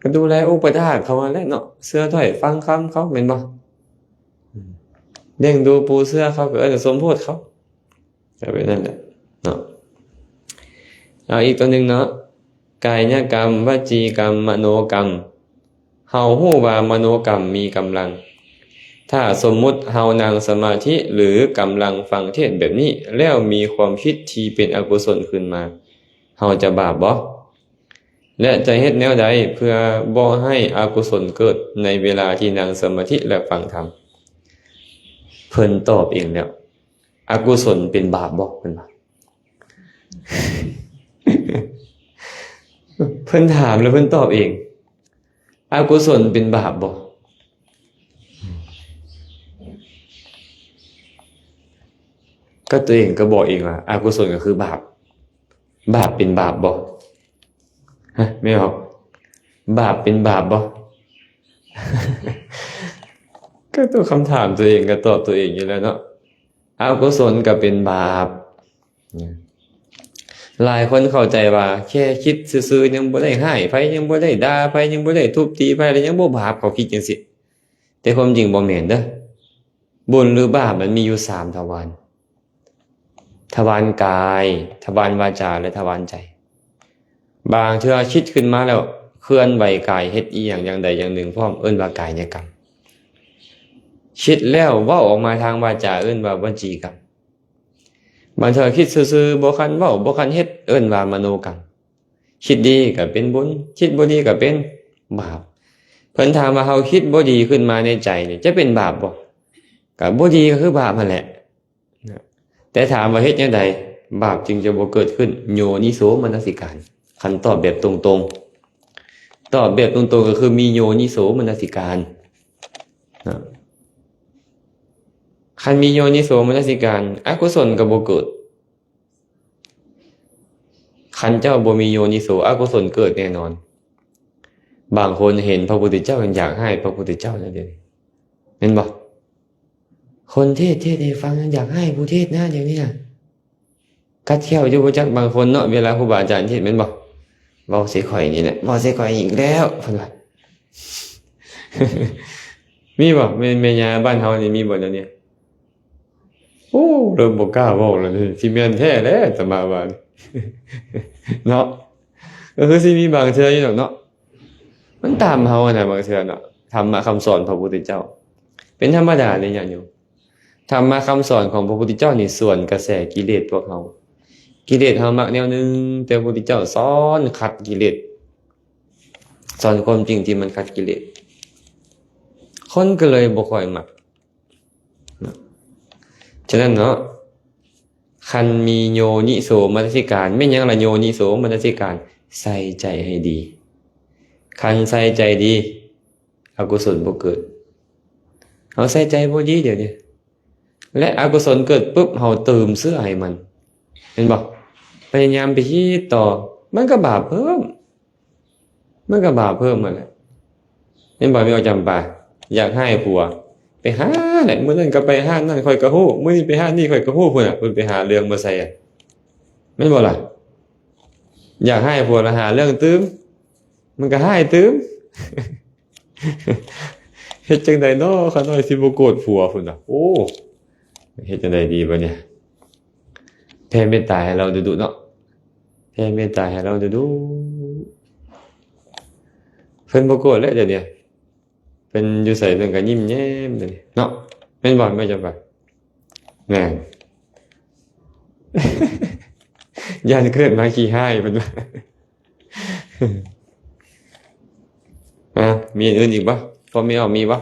ก็ดูแลอุปัฏฐากเขาหั้นแหละเนาะ เชื่อถ้อยฟังคำเขา แม่นบ่? เลี้ยงดูปูเสือเขา ก็เอิ้นสมโพธิเขา ก็แบบนั้นแหละเนาะ เอาอีกตัวหนึ่งเนาะ กายกรรม วจีกรรม มโนกรรม เฮาฮู้ว่ามโนกรรมมีกำลัง ຖ້າສົມມຸດເຮົານັ່ງສະມາທິ ຫຼື ກຳລັງຟັງເທດແບບນີ້ ແລ້ວມີຄວາມຄິດທີ່ເປັນອະກຸສົນຂຶ້ນມາ, ເຮົາຈະບາບບໍ່? ແລະ ຈະເຮັດແນວໃດເພື່ອບໍ່ໃຫ້ອະກຸສົນເກີດໃນເວລາທີ່ນັ່ງສະມາທິ ແລະ ຟັງທຳ? ເພິ່ນຕອບເອງແລ້ວ, ອະກຸສົນເປັນບາບບໍ່? ເພິ່ນວ່າ. ເພິ່ນຖາມແລ້ວເພິ່ນຕອບເອງ, ອະກຸສົນເປັນບາບບໍ່? ກໍຕົວເອງກໍບອກເອງວ່າ ອະກຸສົນກໍຄືບາບ. ບາບເປັນບາບບໍ່? ຮະ ແມ່ນບໍ່? ບາບເປັນບາບບໍ່? ກໍຕົວຄຳຖາມຕົວເອງກໍຕອບຕົວເອງຢູ່ແລ້ວເນາະ. ອະກຸສົນກໍເປັນບາບ. ຫຼາຍຄົນເຂົ້າໃຈວ່າແຄ່ຄິດຊື່ໆ ຍັງບໍ່ໄດ້ຮ້າຍໃຜ, ຍັງບໍ່ໄດ້ດ່າໃຜ, ຍັງບໍ່ໄດ້ທຸບຕີໃຜ ແລ້ວຍັງບໍ່ບາບ, ເຂົາຄິດຈັ່ງຊີ້. ແຕ່ຄວາມຈິງບໍ່ແມ່ນເດີ້. ບຸນຫຼືບາບມັນມີຢູ່ສາມທະວານ, ທະວານກາຍ, ທະວານວາຈາ ແລະ ທະວານໃຈ. ບາງເທື່ອຄິດຂຶ້ນມາແລ້ວເຄື່ອນໄຫວກາຍ, ເຮັດອີ່ຫຍັງຢ່າງໃດຢ່າງໜຶ່ງພ້ອມ, ເອີ້ນວ່າກາຍະກຳ. ຄິດແລ້ວເວົ້າອອກມາທາງວາຈາ, ເອີ້ນວ່າວະຈີກຳ. ບາງເທື່ອຄິດຊື່ໆ ບໍ່ຄັນເວົ້າ ບໍ່ຄັນເຮັດ, ເອີ້ນວ່າມະໂນກຳ. ຄິດດີກໍເປັນບຸນ, ຄິດບໍ່ດີກໍເປັນບາບ. ເພິ່ນຖາມວ່າເຮົາຄິດບໍ່ດີຂຶ້ນມາໃນໃຈນີ້ ຈະເປັນບາບບໍ່? ກໍບໍ່ດີກໍຄືບາບຫັ້ນແຫຼະ. ແຕ່ຖາມວ່າເຮັດແນວໃດບາບຈຶ່ງຈະບໍ່ເກີດຂຶ້ນ? ໂຍນິໂສມະນະສິການ. ຄັນຕອບແບບຕົງໆ, ຕອບແບບຕົງໆ ກໍຄືມີໂຍນິໂສມະນະສິການ. ຄັນມີໂຍນິໂສມະນະສິການ, ອະກຸສົນກໍບໍ່ເກີດ. ຄັນເຈົ້າບໍ່ມີໂຍນິໂສ, ອະກຸສົນເກີດແນ່ນອນ. ບາງຄົນເຫັນພະພຸດທະເຈົ້າ ຢາກຮ້າຍພະພຸດທະເຈົ້ານະ ດຽວນີ້ ແມ່ນບໍ່? ຄົນເທດ ເທດໃຫ້ຟັງ ຍັງຢາກຮ້າຍຜູ້ເທດນະ ດຽວນີ້ນະ. ກັດແຂ້ວຢູ່ບໍ່ຈັກບາງຄົນເນາະ, ເວລາຄູບາອາຈານເທດ ແມ່ນບໍ່? ເວົ້າໃສ່ຂ້ອຍນີ້ແຫຼະ, ເວົ້າໃສ່ຂ້ອຍອີກແລ້ວ ເພິ່ນວ່າ. ມີບໍ່? ແມ່ ແມ່ຍ່າບ້ານເຮົານີ້ມີບໍ່ແນວນີ້? ໂອ້ ເລີ່ມບໍ່ກ້າເວົ້າແລ້ວນີ້, ຊິແມ່ນແທ້ແຫຼະອາດຕະມາວ່າ ເນາະ. ກໍຄືຊິມີບາງເທື່ອຢູ່ດອກເນາະ, ມັນຕາມເຮົາຫັ້ນນະ ບາງເທື່ອເນາະ. ທຳມະຄຳສອນພະພຸດທະເຈົ້າເປັນທຳມະດາເດ້ຍາດໂຍມ. ທຳມະຄຳສອນຂອງພະພຸດທະເຈົ້ານີ້ສວນກະແສກິເລດພວກເຮົາ. ກິເລດເຮົາມັກແນວໜຶ່ງ, ແຕ່ພະພຸດທະເຈົ້າສອນຂັດກິເລດ, ສອນຄວາມຈິງທີ່ມັນຂັດກິເລດ, ຄົນກໍເລີຍບໍ່ຄ່ອຍມັກ. ເນາະ ສະນັ້ນເນາະ, ຄັນມີໂຍນິໂສມະນະສິການ, ແມ່ນຫຍັງລະໂຍນິໂສມະນະສິການ? ໃສ່ໃຈໃຫ້ດີ. ຄັນໃສ່ໃຈດີ, ອະກຸສົນບໍ່ເກີດ. ເຮົາໃສ່ໃຈບໍ່ດີດຽວນີ້ ແລະ ອະກຸສົນເກີດປຶບ, ເຮົາຕື່ມເຊື້ອໃຫ້ມັນ, ເຫັນບໍ່? ພະຍາຍາມໄປຄິດຕໍ່, ມັນກໍບາບເພີ່ມ. ມັນກໍບາບເພີ່ມຫັ້ນແຫຼະ. ແມ່ນບໍ່ ແມ່ອອກຈຳປາ? ຢາກຮ້າຍຜົວ ໄປຫາແຫຼະ, ມື້ນັ້ນກໍໄປຮ້ານນັ້ນ ຂ້ອຍກໍຮູ້, ມື້ນີ້ໄປຮ້ານນີ້ ຂ້ອຍກໍຮູ້. ພຸ້ນນະ ເພິ່ນໄປຫາເລື່ອງມາໃສ່ອະ, ແມ່ນບໍ່ລະ? ຢາກຮ້າຍຜົວລະຫາເລື່ອງຕື່ມ, ມັນກໍຮ້າຍຕື່ມ. ເຮັດຈັ່ງໃດເນາະ ຂ້ານ້ອຍຊິບໍ່ໂກດຜົວ? ພຸ້ນນະ. ໂອ້ ເຮັດຈັ່ງໃດດີບາດນີ້? ແຜ່ເມດຕາໃຫ້ລາວດຸໆເນາະ, ແຜ່ເມດຕາໃຫ້ລາວດຸໆ. ເພິ່ນບໍ່ໂກດແລ້ວດຽວນີ້, ເພິ່ນຢູ່ໃສເພິ່ນກໍຍິ້ມແຍ້ມດຽວນີ້ເນາະ, ແມ່ນບໍ່ ແມ່ນຈຳປາ? ແມ່ນ. ຢ້ານເກີດມາຂີ້ຮ້າຍເພິ່ນວ່າ. ອາ ມີອັນອື່ນອີກບໍ່? ພໍ່ແມ່ອອກມີບໍ່?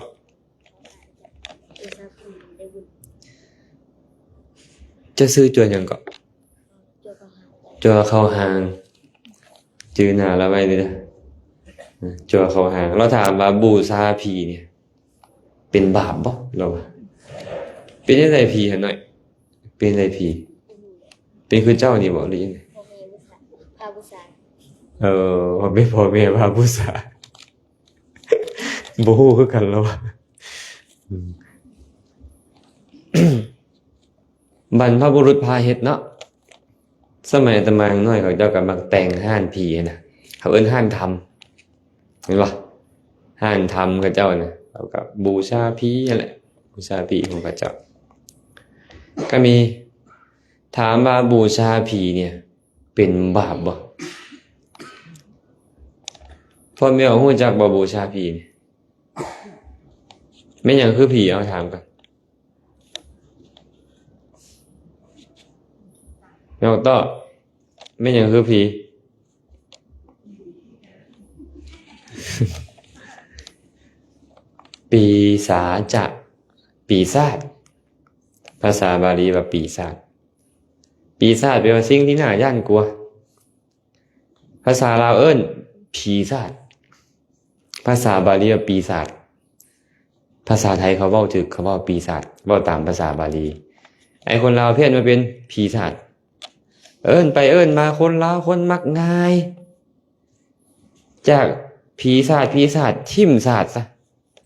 ເຈົ້າຊື່ຈົວຫຍັງເກາະ? ຈົວເຂົ້າຫາງ. ຈື່ໜ້າລາວໄວ້ເດີ້, ຈົວເຂົ້າຫາງ. ລາວຖາມວ່າບູຊາຜີນີ້ເປັນບາບບໍ່? ລາວວ່າ ເປັນຈັ່ງໃດຜີຫັ້ນໜ້ອຍ? ເປັນຈັ່ງໃດຜີ? ເປັນຄືເຈົ້ານີ້ບໍ່ ຫຼືຈັ່ງໃດ? ພໍ່ແມ່ບູຊາ ພາບູຊາ. ເອີ ວ່າເປັນພໍ່ແມ່ພາບູຊາ. ບໍ່ຮູ້ຄືກັນລະວ່າ. ອືມ ບັນພະບຸລຸດພາເຮັດເນາະ. ສະໄໝອາດຕະມາຍັງນ້ອຍ ເຂົາເຈົ້າກໍມັກແຕ່ງຮ້ານຜີຫັ້ນນະ, ເຂົາເອີ້ນຮ້ານທຳ ເຫັນບໍ່? ຮ້ານທຳເຂົາເຈົ້ານະ, ເຂົາກໍບູຊາຜີຫັ້ນແຫຼະ, ບູຊາຜີຂອງເຂົາເຈົ້າ. ກໍມີ ຖາມວ່າບູຊາຜີນີ້ເປັນບາບບໍ່? ພໍ່ແມ່ຮູ້ຈັກບໍ່ ບູຊາຜີນີ້? ແມ່ນຫຍັງຄືຜີ? ເອົາ ຖາມກ່ອນ. ນ້ອງຕອບ, ແມ່ນຫຍັງຄືຜີ? ປີສາຈະ, ປີສາດ. ພາສາບາລີວ່າປີສາດ. ປີສາດແປວ່າສິ່ງທີ່ໜ້າຢ້ານກົວ. ພາສາລາວເອີ້ນຜີສາດ. ພາສາບາລີວ່າປີສາດ. ພາສາໄທເຂົາເວົ້າຖືກ, ເຂົາເວົ້າປີສາດ, ເວົ້າຕາມພາສາບາລີ. ໄອ້ຄົນລາວພຽນມາເປັນຜີສາດ. ເອີ້ນໄປເອີ້ນມາ ຄົນລາວຄົນມັກງ່າຍ. ຈາກຜີສາດ, ຜີສາດ, ຖິ້ມສາດຊະ.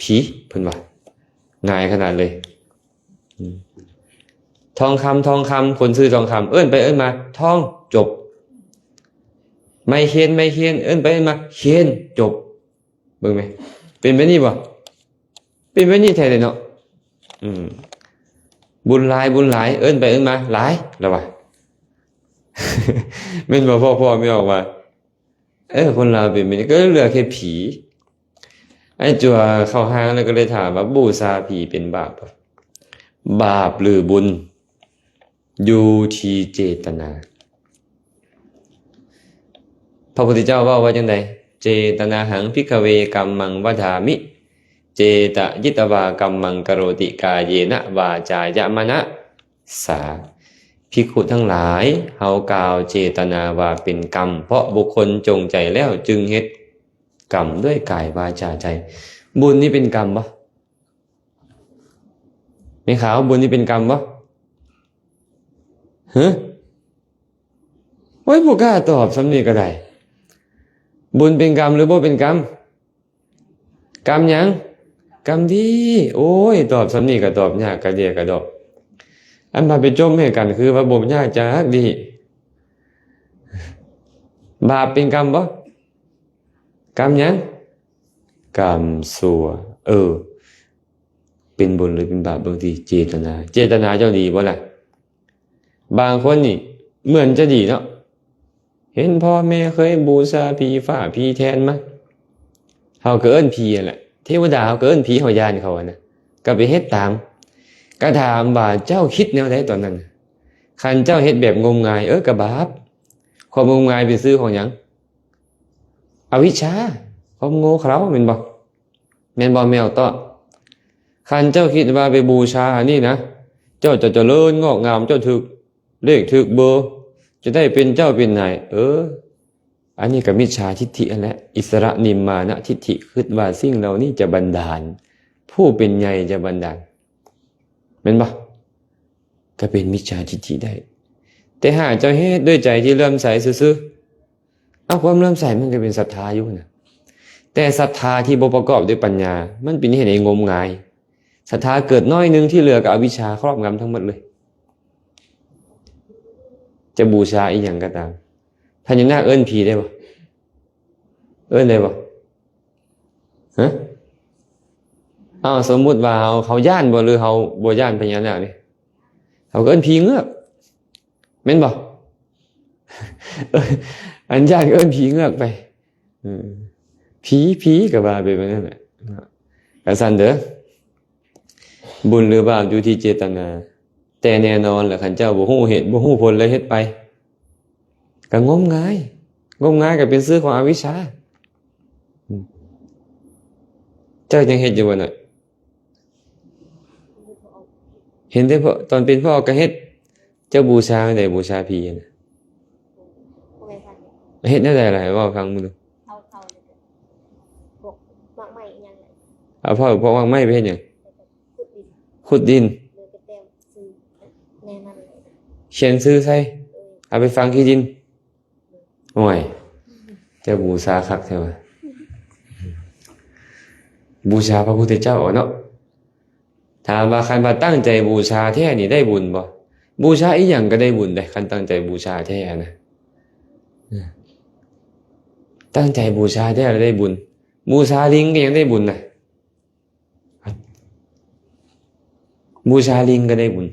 ຜີ ເພິ່ນວ່າ ງ່າຍຂະໜາດເລີຍ. ອືມ ທອງຄຳ, ທອງຄຳ, ຄົນຊື່ທອງຄຳ, ເອີ້ນໄປເອີ້ນມາ ທອງ ຈົບ. ໄມ້ເຄນ, ໄມ້ເຄນ, ເອີ້ນໄປເອີ້ນມາ ເຄນ ຈົບ. ເບິ່ງແມ ເປັນແບບນີ້ບໍ່? ເປັນແບບນີ້ແທ້ເດເນາະ. ອືມ ບຸນຫຼາຍ, ບຸນຫຼາຍ, ເອີ້ນໄປເອີ້ນມາ ຫຼາຍ ລະວ່າ. ແມ່ນບໍ່? ພໍ່ ພໍ່ແມ່ອອກວ່າ ເອີ ຄົນລາວເປັນແບບນີ້ ກໍເລືອກເຮັດຜີ. ໄອ້ຈົວເຂົ້າຫ້າງແລ້ວກໍເລີຍຖາມວ່າ ບູຊາຜີເປັນບາບບໍ່? ບາບຫຼືບຸນ ຢູ່ທີ່ເຈຕະນາ. ພະພຸດທະເຈົ້າເວົ້າວ່າຈັ່ງໃດ? ເຈຕະນາຫັງ ພິກຂະເວ ກັມມັງ ວະດາມິ ເຈຕະຢິດຕະວາ ກັມມັງ ກະໂຣຕິ ກາເຍນະ ວາຈາຍະ ມະນະ ສາ. ພິກຂຸທັງຫຼາຍ, ເຮົາກ່າວເຈຕະນາວ່າເປັນກຳ, ເພາະບຸກຄົນຈົງໃຈແລ້ວຈຶ່ງເຮັດກຳດ້ວຍກາຍ ວາຈາ ໃຈ. ບຸນນີ້ເປັນກຳບໍ່? ແມ່ຂາວ, ບຸນນີ້ເປັນກຳບໍ່? ຮະ? ໂອ້ຍ, ບໍ່ກ້າຕອບ, ສ່ຳນີ້ກໍໄດ້. ບຸນເປັນກຳຫຼືບໍ່ເປັນກຳ? ກຳຫຍັງ? ກຳດີ. ໂອ້ຍ, ຕອບສ່ຳນີ້ກໍຕອບຍາກກະເດຍກະດອກ. ອັນມາໄປຈົ່ມໃຫ້ກັນຄືວ່າບໍ່ຍາກຈັກດີ. ບາບເປັນກຳບໍ່? ກຳຫຍັງ? ກຳຊົ່ວ. ເອີ ເປັນບຸນຫຼືເປັນບາບ? ເບິ່ງຕິ ເຈຕະນາ, ເຈຕະນາເຈົ້າດີບໍ່ລະ? ບາງຄົນນີ້ເໝືອນຈະດີເນາະ, ເຫັນພໍ່ແມ່ເຄີຍບູຊາຜີຟ້າຜີແຖນມາ, ເຮົາກໍເອີ້ນຜີຫັ້ນແຫຼະ, ເທວະດາເຮົາກໍເອີ້ນຜີ, ເຮົາຢ້ານເຂົາຫັ້ນນະ, ກໍໄປເຮັດຕາມ. ກໍຖາມວ່າເຈົ້າຄິດແນວໃດຕອນນັ້ນ? ຄັນເຈົ້າເຮັດແບບງົມງາຍ, ເອີ ກໍບາບ. ຄວາມງົມງາຍເປັນຊື່ຂອງຫຍັງ? ອະວິຊຊາ, ຄວາມໂງ່ເຂົາ, ແມ່ນບໍ່? ແມ່ນບໍ່ແມວຕອບ? ຄັນເຈົ້າຄິດວ່າໄປບູຊາອັນນີ້ນະ, ເຈົ້າຈະຈະເລີນງອກງາມ, ເຈົ້າຖືກເລກຖືກເບີ, ຈະໄດ້ເປັນເຈົ້າເປັນນາຍ. ເອີ ອັນນີ້ກໍມິດສາທິດຖິຫັ້ນແຫຼະ, ອິດສະລະນິມມານະທິດຖິ, ຄິດວ່າສິ່ງເຫຼົ່ານີ້ຈະບັນດານ, ຜູ້ເປັນໃຫຍ່ຈະບັນດານ, ແມ່ນບໍ່? ກໍເປັນມິດສາທິດຖິໄດ້. ແຕ່ຫາກເຈົ້າເຮັດດ້ວຍໃຈທີ່ເຫຼື້ອມໃສຊື່ໆ, ເອົາ ຄວາມເຫຼື້ອມໃສມັນກໍເປັນສັດທາຢູ່ນະ, ແຕ່ສັດທາທີ່ບໍ່ປະກອບດ້ວຍປັນຍາ ມັນເປັນເຮັດໃຫ້ງົມງາຍ. ສັດທາເກີດໜ້ອຍໜຶ່ງ, ທີ່ເຫຼືອກໍອະວິຊຊາຄອບງຳທັງໝົດເລີຍ. ຈະບູຊາອີ່ຫຍັງກໍຕາມ, ພະຍານາກເອີ້ນຜີໄດ້ບໍ່? ເອີ້ນໄດ້ບໍ່? ຮະ? ເອົາ ສົມມຸດວ່າເຮົາ, ເຮົາຢ້ານບໍ່ ຫຼືເຮົາບໍ່ຢ້ານພະຍານາກນີ້? ເຮົາກໍເອີ້ນຜີເງືອກ. ແມ່ນບໍ່? ອັນຢ້ານເອີ້ນຜີເງືອກໄປ. ອືມ ຜີ ຜີກໍວ່າໄປແບບນັ້ນແຫຼະ. ກະຊັ້ນເດີ, ບຸນຫຼືບາບຢູ່ທີ່ເຈຕະນາ. ແຕ່ແນ່ນອນລະ, ຄັນເຈົ້າບໍ່ຮູ້ເຫດ ບໍ່ຮູ້ຜົນ ແລ້ວເຮັດໄປ, ກໍງົມງາຍ. ງົມງາຍກໍເປັນຊື່ຂອງອະວິຊຊາ. ເຈົ້າຍັງເຮັດຢູ່ບໍ່ນະ? ເຫັນແຕ່ຕອນເປັນພໍ່ກໍເຮັດ. ເຈົ້າບູຊາແນວໃດ? ບູຊາຜີຫັ້ນນະ. ເຮັດແນວໃດລະ? ໃຫ້ເວົ້າຟັງເບິ່ງດູ. ເອົາເຂົ້າ ແລ້ວກໍພວກໝາກໄມ້ອີ່ຫຍັງ. ເອົາເຂົ້າ ພວກໝາກໄມ້ໄປເຮັດຫຍັງ? ແລ້ວກໍຂຸດດິນ. ຂຸດດິນ. ແລ້ວກໍແຕ້ມຊື່ໃນນັ້ນ. ຂຽນຊື່ໃສ່. ເອີ. ເອົາໄປຝັງຂີ້ດິນ. ໂອ້ຍ ເຈົ້າບູຊາຄັກແທ້ວ່າ. ບູຊາພະພຸດທະເຈົ້າເນາະ. ຖາມວ່າຄັນວ່າຕັ້ງໃຈບູຊາແທ້ນີ້ໄດ້ບຸນບໍ່? ບູຊາອີ່ຫຍັງກໍໄດ້ບຸນເດ້, ຄັນຕັ້ງໃຈບູຊາແທ້ນະ. ຕັ້ງໃຈບູຊາແທ້ລະໄດ້ບຸນ. ບູຊາລິງກໍຍັງໄດ້ບຸນນະ. ບູຊາລິງກໍໄດ້ບຸນ.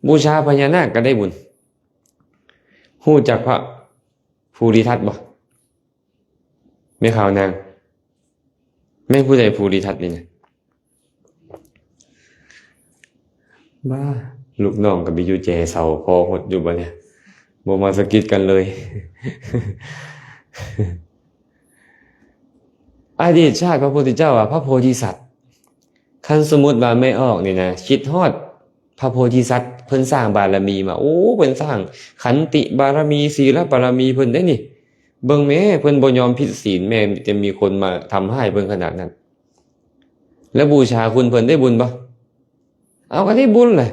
ບູຊາພະຍານາກກໍໄດ້ບຸນ. ຮູ້ຈັກພະພູລິທັດບໍ່? ແມ່ຂາວນາງ, ແມ່ນຜູ້ໃດພູລິທັດນີ້ນະ? ບ້າ ລູກນ້ອງກໍໄປຢູ່ແຈເຊົາ ພໍຫົດຢູ່ບັດນີ້ ບໍ່ມາສະກິດກັນເລີຍ. ອະດີດຊາດພະພຸດທະເຈົ້າວ່າ ພະໂພທິສັດ ຄັນສົມມຸດວ່າແມ່ອອກນີ້ນະ ຄິດຮອດພະໂພທິສັດ ເພິ່ນສ້າງບາລະມີມາ ໂອ້ ເພິ່ນສ້າງຂັນຕິບາລະມີ ສີລະບາລະມີເພິ່ນເດ້ນີ້ ເບິ່ງແມ້ ເພິ່ນບໍ່ຍອມຜິດສີນ ແມ້ຈະມີຄົນມາທຳຮ້າຍເພິ່ນຂະໜາດນັ້ນ ແລ້ວບູຊາຄຸນເພິ່ນໄດ້ບຸນບໍ່? ເອົາ ກໍໄດ້ບຸນແຫຼະ.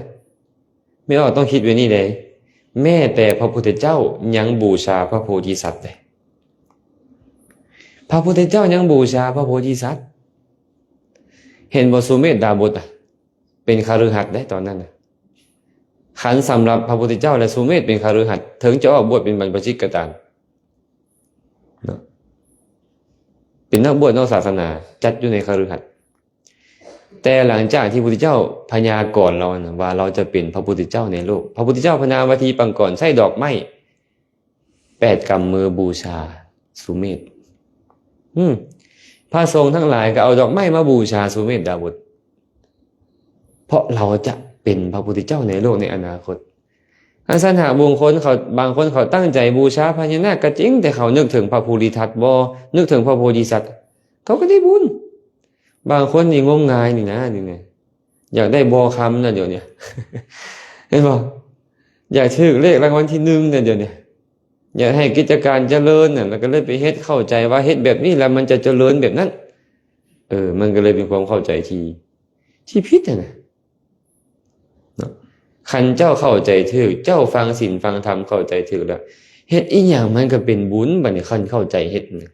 ແມ່ອອກຕ້ອງຄິດແບບນີ້ເດ້ ແມ້ແຕ່ພະພຸດທະເຈົ້າຍັງບູຊາພະໂພທິສັດເດ້ ພະພຸດທະເຈົ້າຍັງບູຊາພະໂພທິສັດ. ເຫັນບໍ່ ສຸເມດດາບົດນະ ເປັນຄະລືຫັດເດ້ຕອນນັ້ນນະ. ຄັນສຳລັບພະພຸດທະເຈົ້າ ແລະ ສຸເມດເປັນຄະລືຫັດ ເຖິງຈະອອກບວດເປັນບັນພະຊິກກໍຕາມເນາະ ເປັນນັກບວດນອກສາສະໜາ ຈັດຢູ່ໃນຄະລືຫັດ. ແຕ່ຫຼັງຈາກທີ່ພະພຸດທະເຈົ້າພະຍາກອນລາວນະ ວ່າລາວຈະເປັນພະພຸດທະເຈົ້າໃນໂລກ ພະພຸດທະເຈົ້າພະນາມວ່າທີປັງກອນ ໃຊ້ດອກໄມ້ແປດກຳມືບູຊາສຸເມດ. ອືມ ພະສົງທັງຫຼາຍກໍເອົາດອກໄມ້ມາບູຊາສຸເມດດາບົດ ເພາະລາວຈະເປັນພະພຸດທະເຈົ້າໃນໂລກໃນອະນາຄົດ. ອັນຊັ້ນຫາກບຸກຄົນເຂົາ ບາງຄົນເຂົາຕັ້ງໃຈບູຊາພະຍານາກກໍຈິງ ແຕ່ເຂົານຶກເຖິງພະພູລິທັດບໍ່ ນຶກເຖິງພະໂພທິສັດ ເຂົາກໍໄດ້ບຸນ. ບາງຄົນນີ້ງົມງາຍນີ້ນະ ນີ້ນະ ຢາກໄດ້ບໍ່ຄຳນະດຽວນີ້ ເຫັນບໍ່? ຢາກຖືກເລກລາງວັນທີໜຶ່ງນະດຽວນີ້ ຢາກໃຫ້ກິດຈະການຈະເລີນນະ ແລ້ວກໍເລີຍໄປເຮັດ ເຂົ້າໃຈວ່າເຮັດແບບນີ້ແລ້ວມັນຈະຈະເລີນແບບນັ້ນ. ເອີ ມັນກໍເລີຍເປັນຄວາມເຂົ້າໃຈທີ່ ທີ່ຜິດຫັ້ນນະ. ເນາະ ຄັນເຈົ້າເຂົ້າໃຈຖືກ ເຈົ້າຟັງສິນຟັງທຳເຂົ້າໃຈຖືກແລ້ວ ເຮັດອີ່ຫຍັງມັນກໍເປັນບຸນ. ບັດນີ້ຄັນເຂົ້າໃຈເຮັດນະ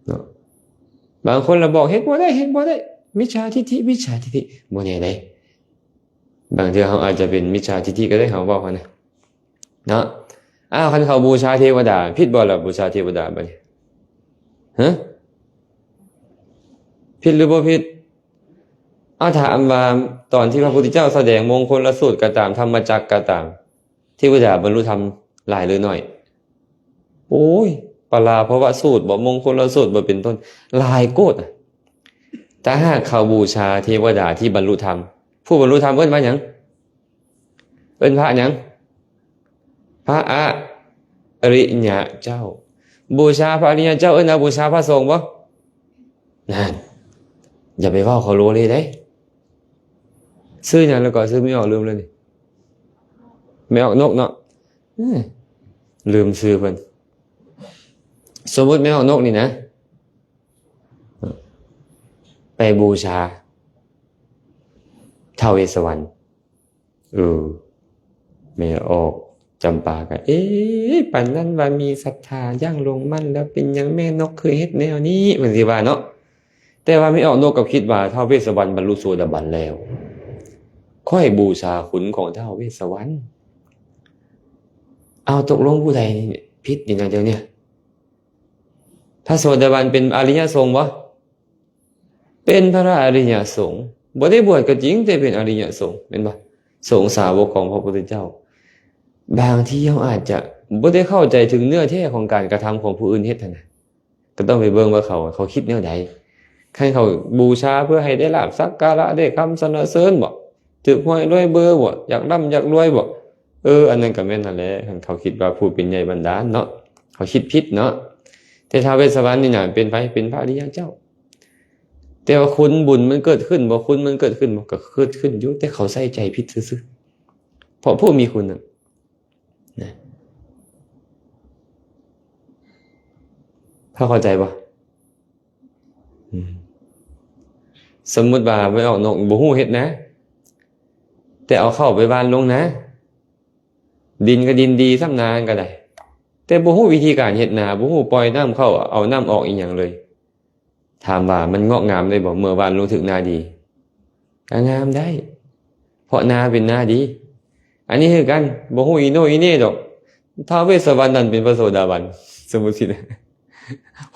ເນາະ ບາງຄົນລະບອກເຮັດບໍ່ໄດ້ ເຮັດບໍ່ໄດ້ ມິດສາທິດຖິ ມິດສາທິດຖິ ບໍ່ແນ່ເດ້. ບາງເທື່ອເຮົາອາດຈະເປັນມິດສາທິດຖິກໍໄດ້ ເຮົາເວົ້າຫັ້ນນະ. ເນາະ ອ້າວ ຄັນເຂົາບູຊາເທວະດາ ຜິດບໍ່ລະ ບູຊາເທວະດາບັດນີ້? ຮະ ຜິດຫຼືບໍ່ຜິດ? ເອົາ ຖາມວ່າຕອນທີ່ພະພຸດທະເຈົ້າສະແດງມົງຄົນລະສູດກໍຕາມ ທຳມະຈັກກໍຕາມ ເທວະດາບັນລຸທຳຫຼາຍຫຼືໜ້ອຍ? ໂອ້ຍ ປະລາພະວະສູດບໍ ມົງຄົນລະສູດບໍ ເປັນຕົ້ນ ຫຼາຍໂກດ. ຖ້າຫາກເຂົາບູຊາເທວະດາທີ່ບັນລຸທຳ ຜູ້ບັນລຸທຳເອີ້ນວ່າຫຍັງ? ເອີ້ນພະຫຍັງ? ພະອະລິຍະເຈົ້າ. ບູຊາພະອະລິຍະເຈົ້າ ເອີ້ນວ່າບູຊາພະສົງບໍ? ນັ້ນ ຢ່າໄປເວົ້າເຂົາໂລເລເດ້. ຊື່ຫຍັງແລ້ວກໍ? ຊື່ແມ່ອອກ ລືມແລ້ວນີ້ ແມ່ອອກນົກເນາະ. ເອີ ລືມຊື່ເພິ່ນ. ສົມມຸດແມ່ອອກນົກນີ້ນະ ໄປບູຊາທ້າວເວດສະວັນ. ເອີ ແມ່ອອກຈຳປາກໍ ເອ ປານນັ້ນວ່າມີສັດທາຢ່າງຫຼົງໝັ້ນ ແລ້ວເປັນຫຍັງແມ່ນົກຄືເຮັດແນວນີ້ ເພິ່ນຊິວ່າເນາະ. ແຕ່ວ່າແມ່ອອກນົກກັບຄິດວ່າ ທ້າວເວດສະວັນບັນລຸໂສດາບັນແລ້ວ ຂ້ອຍບູຊາຄຸນຂອງທ້າວເວດສະວັນ. ເອົາ ຕົກລົງຜູ້ໃດຜິດນີ້ນະດຽວນີ້? ພະໂສດາບັນເປັນອະລິຍະສົງບໍ່? ເປັນພະອະລິຍະສົງ ບໍ່ໄດ້ບວດກໍຈິງ ແຕ່ເປັນອະລິຍະສົງ ແມ່ນບໍ່? ສົງສາວົກຂອງພະພຸດທະເຈົ້າ. ບາງທີເຮົາອາດຈະບໍ່ໄດ້ເຂົ້າໃຈເຖິງເນື້ອແທ້ຂອງການກະທຳຂອງຜູ້ອື່ນເຮັດຫັ້ນນະ ກໍຕ້ອງໄປເບິ່ງວ່າເຂົາ ເຂົາຄິດແນວໃດ. ຄັນເຂົາບູຊາເພື່ອໃຫ້ໄດ້ລາບສັກກາລະ ໄດ້ຄຳສັນລະເສີນບໍ? ຖືກຫວຍລວຍເບີບໍ? ຢາກລ່ຳຢາກລວຍບໍ? ເອີ ອັນນັ້ນກໍແມ່ນຫັ້ນແຫຼະ ຄັນເຂົາຄິດວ່າຜູ້ເປັນໃຫຍ່ບັນດານເນາະ ເຂົາຄິດຜິດເນາະ. ແຕ່ທ້າວເວດສະວັນນີ້ນະ ເປັນໃຜ? ເປັນພະອະລິຍະເຈົ້າ. ແຕ່ວ່າຄຸນບຸນມັນເກີດຂຶ້ນບໍ່? ຄຸນມັນເກີດຂຶ້ນບໍ່? ກໍເກີດຂຶ້ນຢູ່ ແຕ່ເຂົາໃສ່ໃຈຜິດຊື່ໆ ເພາະຜູ້ມີຄຸນນະ ນະ ພໍເຂົ້າໃຈບໍ່? ອືມ ສົມມຸດວ່າໄປອອກນົກ ບໍ່ຮູ້ເຮັດນາ ແຕ່ເອົາເຂົ້າໄປຫວ່ານລົງນາ ດິນກໍດິນດີ ສ່ຳນາກໍໄດ້ ແຕ່ບໍ່ຮູ້ວິທີການເຮັດນາ ບໍ່ຮູ້ປ່ອຍນ້ຳເຂົ້າ ເອົານ້ຳອອກອີ່ຫຍັງເລີຍ. ຖາມວ່າມັນງອກງາມໄດ້ບໍ່ ເມື່ອຫວ່ານລົງຖືກນາດີ? ກໍງາມໄດ້ ເພາະນາເປັນນາດີ. ອັນນີ້ຄືກັນ ບໍ່ຮູ້ອີໂນ່ອີເນ່ດອກ. ທ້າວເວດສະວັນນັ້ນເປັນພະໂສດາບັນ ສົມມຸດຊິນະ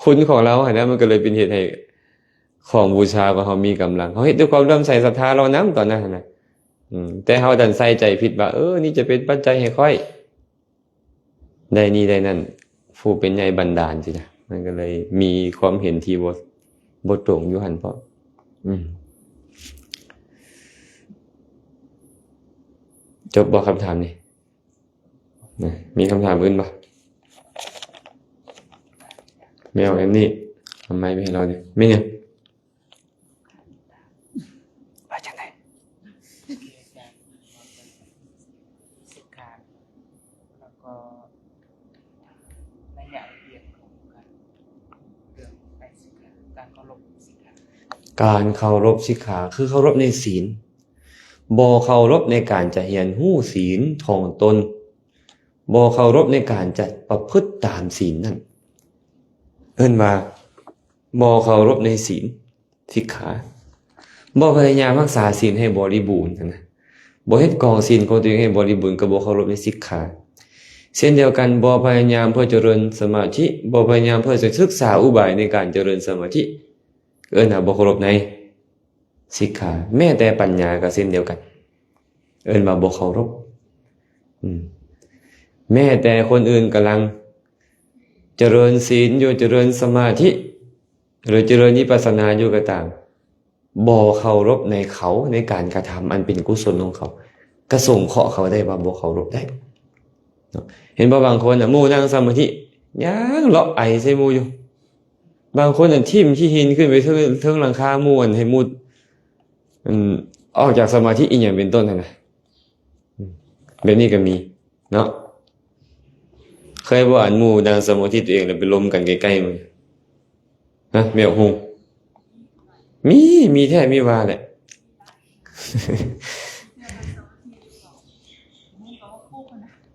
ຄຸນຂອງລາວຫັ້ນນະ ມັນກໍເລີຍເປັນເຫດໃຫ້ຂອງບູຊາຂອງເຮົາມີກຳລັງ. ເຮົາເຮັດດ້ວຍຄວາມເຫຼື້ອມໃສສັດທາລາວນຳຕອນນັ້ນຫັ້ນນະ. ອືມ ແຕ່ເຮົາດັນໃສ່ໃຈຜິດວ່າ ເອີ ນີ້ຈະເປັນປັດໄຈໃຫ້ຂ້ອຍ ໄດ້ນີ້ໄດ້ນັ້ນ ຜູ້ເປັນໃຫຍ່ບັນດານຊີ້ນະ ມັນກໍເລີຍມີຄວາມເຫັນທີ່ບໍ່ ບໍ່ຕົງຢູ່ຫັ້ນເພາະ ອືມ ຈົບບໍ່ຄຳຖາມນີ້? ນະ ມີຄຳຖາມອື່ນບໍ່? ແມ່ນແອນນີ້ ເອົາໄມໄປໃຫ້ລາວແດ່. ແມ່ນຫຍັງ? ວ່າຈັ່ງໃດ? ສິກຂາ ແລ້ວກໍໄລຍະລະອຽດຂອງການ ເລື່ອງໄຕສິກຂາ ການເຄົາລົບສິກຂາ. ການເຄົາລົບສິກຂາ ຄືເຄົາລົບໃນສິນ. ບໍ່ເຄົາລົບໃນການຈະຮຽນຮູ້ສິນຂອງຕົນ, ບໍ່ເຄົາລົບໃນການຈະປະພຶດຕາມສິນນັ້ນ ເອີ້ນວ່າບໍ່ເຄົາລົບໃນສິນສິກຂາ, ບໍ່ພະຍາຍາມຮັກສາສິນໃຫ້ບໍລິບູນຫັ້ນນະ, ບໍ່ເຮັດກອງສິນຂອງຕົວເອງໃຫ້ບໍລິບູນ ກໍບໍ່ເຄົາລົບໃນສິກຂາ. ເຊັ່ນດຽວກັນ ບໍ່ພະຍາຍາມເພື່ອຈະເລີນສະມາທິ, ບໍ່ພະຍາຍາມເພື່ອຈະສຶກສາອຸບາຍໃນການຈະເລີນສະມາທິ, ເອີ້ນວ່າບໍ່ເຄົາລົບໃນ ສິກຂາ. ແມ້ແຕ່ປັນຍາກໍເຊັ່ນດຽວກັນ ເອີ້ນວ່າບໍ່ເຄົາລົບ. ອືມ ແມ້ແຕ່ຄົນອື່ນກຳລັງຈະເລີນສິນຢູ່, ຈະເລີນສະມາທິ ຫຼື ຈະເລີນວິປັດສະນາຢູ່ກໍຕາມ, ບໍ່ເຄົາລົບໃນເຂົາ, ໃນການກະທຳອັນເປັນກຸສົນຂອງເຂົາ, ກະສົງເຄາະເຂົາໄດ້ວ່າບໍ່ເຄົາລົບໄດ້. ເນາະ ເຫັນບໍ່? ບາງຄົນນະ ໝູ່ນັ່ງສະມາທິ ຍັງເລາະໄອໃສ່ໝູ່ຢູ່. ບາງຄົນນະ ຖິ້ມຂີ້ຫີນຂຶ້ນໄປເທິງ, ເທິງຫຼັງຄາໝູ່ ອັນໃຫ້ໝູ່ ອັນ ອອກຈາກສະມາທິອີ່ຫຍັງເປັນຕົ້ນຫັ້ນນະ. ອືມ ແບບນີ້ກໍມີເນາະ. ເຄີຍບໍ່ ອັນໝູ່ນັ່ງສະມາທິຕົວເອງ ແລ້ວໄປລົມກັນໃກ້ໆ ມັນ ຮະ ແມວຫຸງ? ມີ, ມີແທ້ມີວ່າແຫຼະ.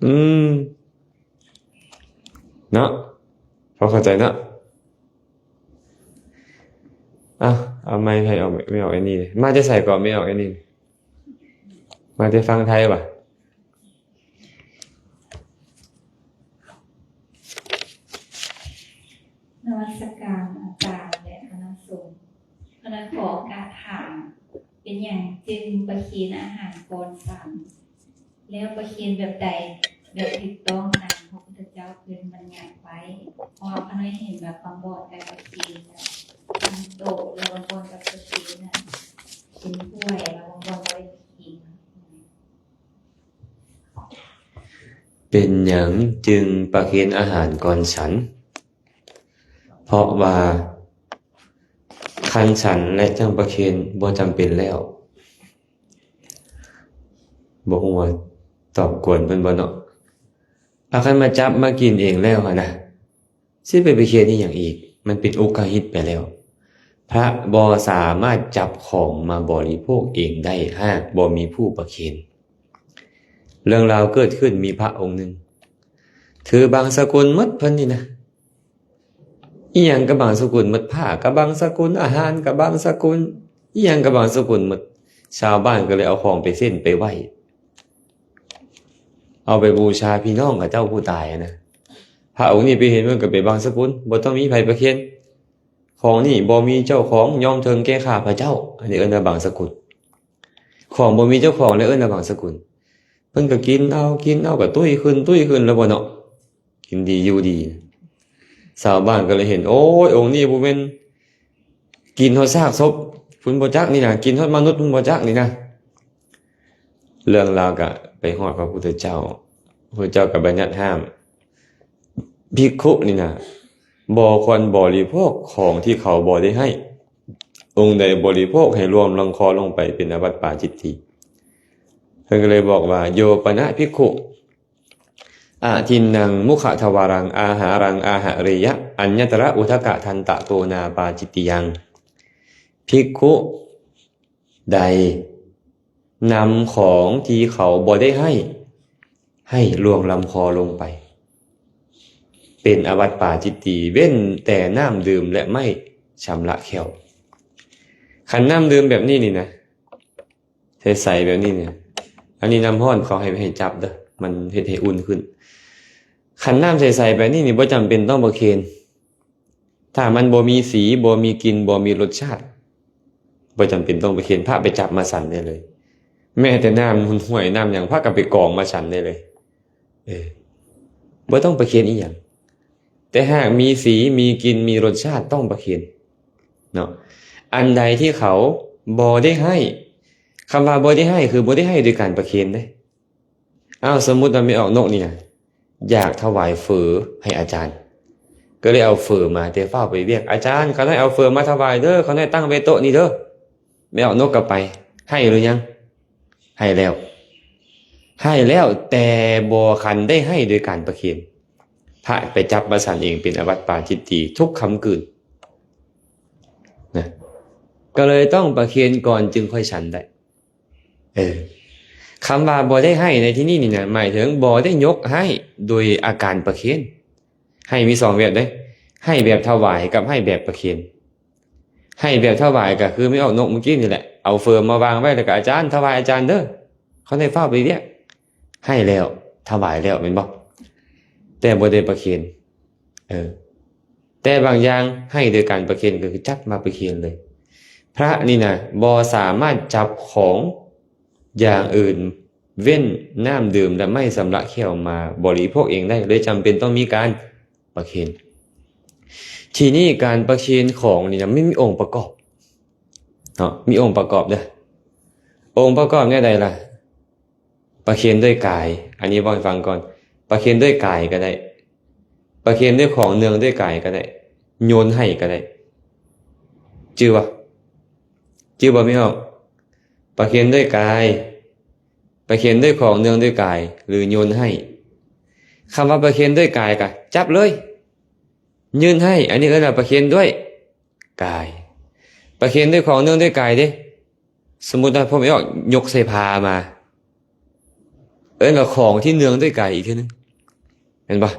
ອືມ ເນາະ ພໍເຂົ້າໃຈເນາະ. ອ່ະ ເອົາໄມໃຫ້ອອກ ແມ່ອອກໄອ້ນີ້. ມາແຕ່ໃສເກາະ ແມ່ອອກໄອ້ນີ້? ມາແຕ່ຝັ່ງໄທຫວາ? ນະມັດສະການອາຈານ ແລະ ຄະນະສົງ. ຄະນະຂໍໂອກາດຖາມ, ເປັນຫຍັງຈຶ່ງປະເຄນອາຫານກ່ອນສັນ? ແລ້ວປະເຄນແບບໃດ ແບບຖືກຕ້ອງຕາມພະພຸດທະເຈົ້າເພິ່ນບັນຍັດໄວ້? ເພາະວ່າຂ້ານ້ອຍເຫັນແບບບາງບ່ອນກໍປະເຄນແບບເປັນໂຕະ ແລ້ວບາງບ່ອນກໍປະເຄນນະເປັນຖ້ວຍ ແລ້ວບາງບ່ອນບໍ່ໄດ້ປະເຄນ. ເປັນຫຍັງຈຶ່ງປະເຄນອາຫານກ່ອນສັນ? ເພາະວ່າຄັນສັນແລ້ວຈັ່ງປະເຄນບໍ່ຈຳເປັນແລ້ວ. ບໍ່ຮູ້ວ່າຕອບກວນເພິ່ນບໍ່ເນາະ. ອາ ຄັນມາຈັບມາກິນເອງແລ້ວຫັ້ນນະ ຊິໄປປະເຄນອີ່ຫຍັງອີກ? ມັນເປັນອຸກຄະຫິດໄປແລ້ວ. ພະບໍ່ສາມາດຈັບຂອງມາບໍລິໂພກເອງໄດ້ ຫາກບໍ່ມີຜູ້ປະເຄນ. ເລື່ອງລາວເກີດຂຶ້ນ ມີພະອົງໜຶ່ງ ຖືບັງສະກຸນໝົດເພິ່ນນີ້ນະ. ອີ່ຫຍັງກໍບັງສະກຸນໝົດ, ຜ້າກໍບັງສະກຸນ, ອາຫານກໍບັງສະກຸນ, ອີ່ຫຍັງກໍບັງສະກຸນໝົດ. ຊາວບ້ານກໍເລີຍເອົາຂອງໄປເສັ້ນໄປໄຫວ້ ເອົາໄປບູຊາພີ່ນ້ອງເຂົາເຈົ້າຜູ້ຕາຍນະ. ພະອົງນີ້ໄປເຫັນ ເພິ່ນກໍໄປບັງສະກຸນ, ບໍ່ຕ້ອງມີໃຜປະເຄນ. ຂອງນີ້ບໍ່ມີເຈົ້າຂອງ, ຍອມເຖິງແກ່ຂ້າພະເຈົ້າ. ອັນນີ້ເອີ້ນວ່າບັງສະກຸນ. ຂອງບໍ່ມີເຈົ້າຂອງ ແລ້ວເອີ້ນວ່າບັງສະກຸນ. ເພິ່ນກໍກິນເອົາ, ກິນເອົາ, ກໍຕຸ້ຍຂຶ້ນ, ຕຸ້ຍຂຶ້ນແລ້ວບໍ່ເນາະ. ກິນດີຢູ່ດີ. ຊາວບ້ານກໍເລີຍເຫັນ, ໂອ້ຍ, ອົງນີ້ບໍ່ແມ່ນກິນຮອດຊາກສົບພຸ້ນບໍ່ຈັກນີ້ນະ, ກິນຮອດມະນຸດພຸ້ນບໍ່ຈັກນີ້ນະ. ເລື່ອງລາວກໍໄປຮອດພະພຸດທະເຈົ້າ, ພະພຸດທະເຈົ້າກໍບັນຍັດຫ້າມ, ພິກຂຸນີ້ນະ ບໍ່ຄວນບໍລິໂພກຂອງທີ່ເຂົາບໍ່ໄດ້ໃຫ້. ອົງໃດບໍລິໂພກໃຫ້ລວງລຳຄໍລົງໄປ ເປັນອາບັດປາຈິດຕີ. ເພິ່ນກໍເລີຍບອກວ່າ ໂຍປະນະພິກຂຸ ອະທິນນັງ ມຸຂະທະວາຣັງ ອາຫາຣັງ ອາຫະເຣຍະ ອັນຍະຕະລະ ອຸທະກະທັນຕະໂຕ ນາປາຈິດຕິຍັງ. ພິກຂຸໃດນຳຂອງທີ່ເຂົາບໍ່ໄດ້ໃຫ້ ໃຫ້ລວງລຳຄໍລົງໄປ ເປັນອາບັດປາຈິດຕີ ເວັ້ນແຕ່ນ້ຳດື່ມ ແລະ ໄມ້ຊຳລະແຂ້ວ. ຄັນນ້ຳດື່ມແບບນີ້ນີ້ນະ ໃສໆແບບນີ້ນີ້ ອັນນີ້ນ້ຳຮ້ອນເຂົາໃຫ້ ໃຫ້ຈັບເດີ້ ມັນເຮັດໃຫ້ອຸ່ນຂຶ້ນ. ຄັນນ້ຳໃສໆແບບນີ້ນີ້ ບໍ່ຈຳເປັນຕ້ອງປະເຄນ. ຖ້າມັນບໍ່ມີສີ, ບໍ່ມີກິ່ນ, ບໍ່ມີລົດຊາດ, ບໍ່ຈຳເປັນຕ້ອງປະເຄນ, ພະໄປຈັບມາສັນໄດ້ເລີຍ. ແມ້ແຕ່ນ້ຳຫ້ວຍນ້ຳຫຍັງ ພະກໍໄປກອງມາສັນໄດ້ເລີຍ. ເອີ ບໍ່ຕ້ອງປະເຄນອີ່ຫຍັງ. ແຕ່ຫາກມີສີ, ມີກິ່ນ, ມີລົດຊາດ ຕ້ອງປະເຄນເນາະ. ອັນໃດທີ່ເຂົາບໍ່ໄດ້ໃຫ້, ຄຳວ່າບໍ່ໄດ້ໃຫ້ ຄືບໍ່ໄດ້ໃຫ້ໂດຍການປະເຄນເດ້. ອ້າວ ສົມມຸດວ່າແມ່ອອກນົກນີ້ນະ ຢາກຖວາຍເຝີໃຫ້ອາຈານ ກໍເລີຍເອົາເຝີມາ ແຕ່ຟ້າວໄປວຽກ ອາຈານ ຂ້ານ້ອຍເອົາເຝີມາຖວາຍເດີ ຂ້ານ້ອຍຕັ້ງໄວ້ໂຕະນີ້ເດີ. ແມ່ອອກນົກກໍໄປ ໃຫ້ຫຼືຍັງ? ໃຫ້ແລ້ວ ໃຫ້ແລ້ວ ແຕ່ບໍ່ທັນໄດ້ໃຫ້ໂດຍການປະເຄນ. ພະໄປຈັບມາສັນເອງເປັນອາບັດປາຈິດຕີທຸກຄຳກືນນະ ກໍເລີຍຕ້ອງປະເຄນກ່ອນຈຶ່ງຄ່ອຍສັນໄດ້. ເອີ ຄຳວ່າບໍ່ໄດ້ໃຫ້ໃນທີ່ນີ້ນີ້ນະ ໝາຍເຖິງບໍ່ໄດ້ຍົກໃຫ້ໂດຍອາການປະເຄນ. ໃຫ້ມີສອງແບບເດ້ ໃຫ້ແບບຖວາຍກັບໃຫ້ແບບປະເຄນ. ໃຫ້ແບບຖວາຍກໍຄືແມ່ອອກນົກມື້ກີ້ນີ້ແຫຼະ ເອົາເຝີມາວາງໄວ້ ແລ້ວກໍ ອາຈານ ຖວາຍອາຈານເດີ ຂ້ານ້ອຍຟ້າວໄປວຽກ. ໃຫ້ແລ້ວ ຖວາຍແລ້ວແມ່ນບໍ່? ແຕ່ບໍ່ໄດ້ປະເຄນ. ເອີ ແຕ່ບາງຢ່າງໃຫ້ໂດຍການປະເຄນ ກໍຄືຈັບມາປະເຄນເລີຍ. ພະນີ້ນະ ບໍ່ສາມາດຈັບຂອງຢ່າງອື່ນ ເວັ້ນນ້ຳດື່ມ ແລະ ໄມ້ຊຳລະແຂ້ວມາບໍລິໂພກເອງໄດ້ ເລີຍຈຳເປັນຕ້ອງມີການປະເຄນ. ທີນີ້ການປະເຄນຂອງນີ້ນະ ມັນມີອົງປະກອບເນາະ ມີອົງປະກອບເດີ. ອົງປະກອບແນວໃດລະ? ປະເຄນດ້ວຍກາຍ ອັນນີ້ເວົ້າໃຫ້ຟັງກ່ອນ ປະເຄນດ້ວຍກາຍກໍໄດ້ ປະເຄນດ້ວຍຂອງເນື່ອງດ້ວຍກາຍກໍໄດ້ ໂຍນໃຫ້ກໍໄດ້. ຈື່ບໍ່? ຈື່ບໍ່ແມ່ອອກ? ປະເຄນດ້ວຍກາຍ ປະເຄນດ້ວຍຂອງເນື່ອງດ້ວຍກາຍ ຫຼື ໂຍນໃຫ້. ຄຳວ່າປະເຄນດ້ວຍກາຍກະຈັບເລີຍ ຍື່ນໃຫ້ ອັນນີ້ເອີ້ນວ່າປະເຄນດ້ວຍກາຍ. ປະເຄນດ້ວຍຂອງເນື່ອງດ້ວຍກາຍເດ້ ສົມມຸດວ່າພວກແມ່ອອກຍົກໃສ່ພາມາ ເອີ້ນວ່າຂອງທີ່ເນື່ອງດ້ວຍກາຍອີກເທື່ອໜຶ່ງ ແມ່ນບໍ່?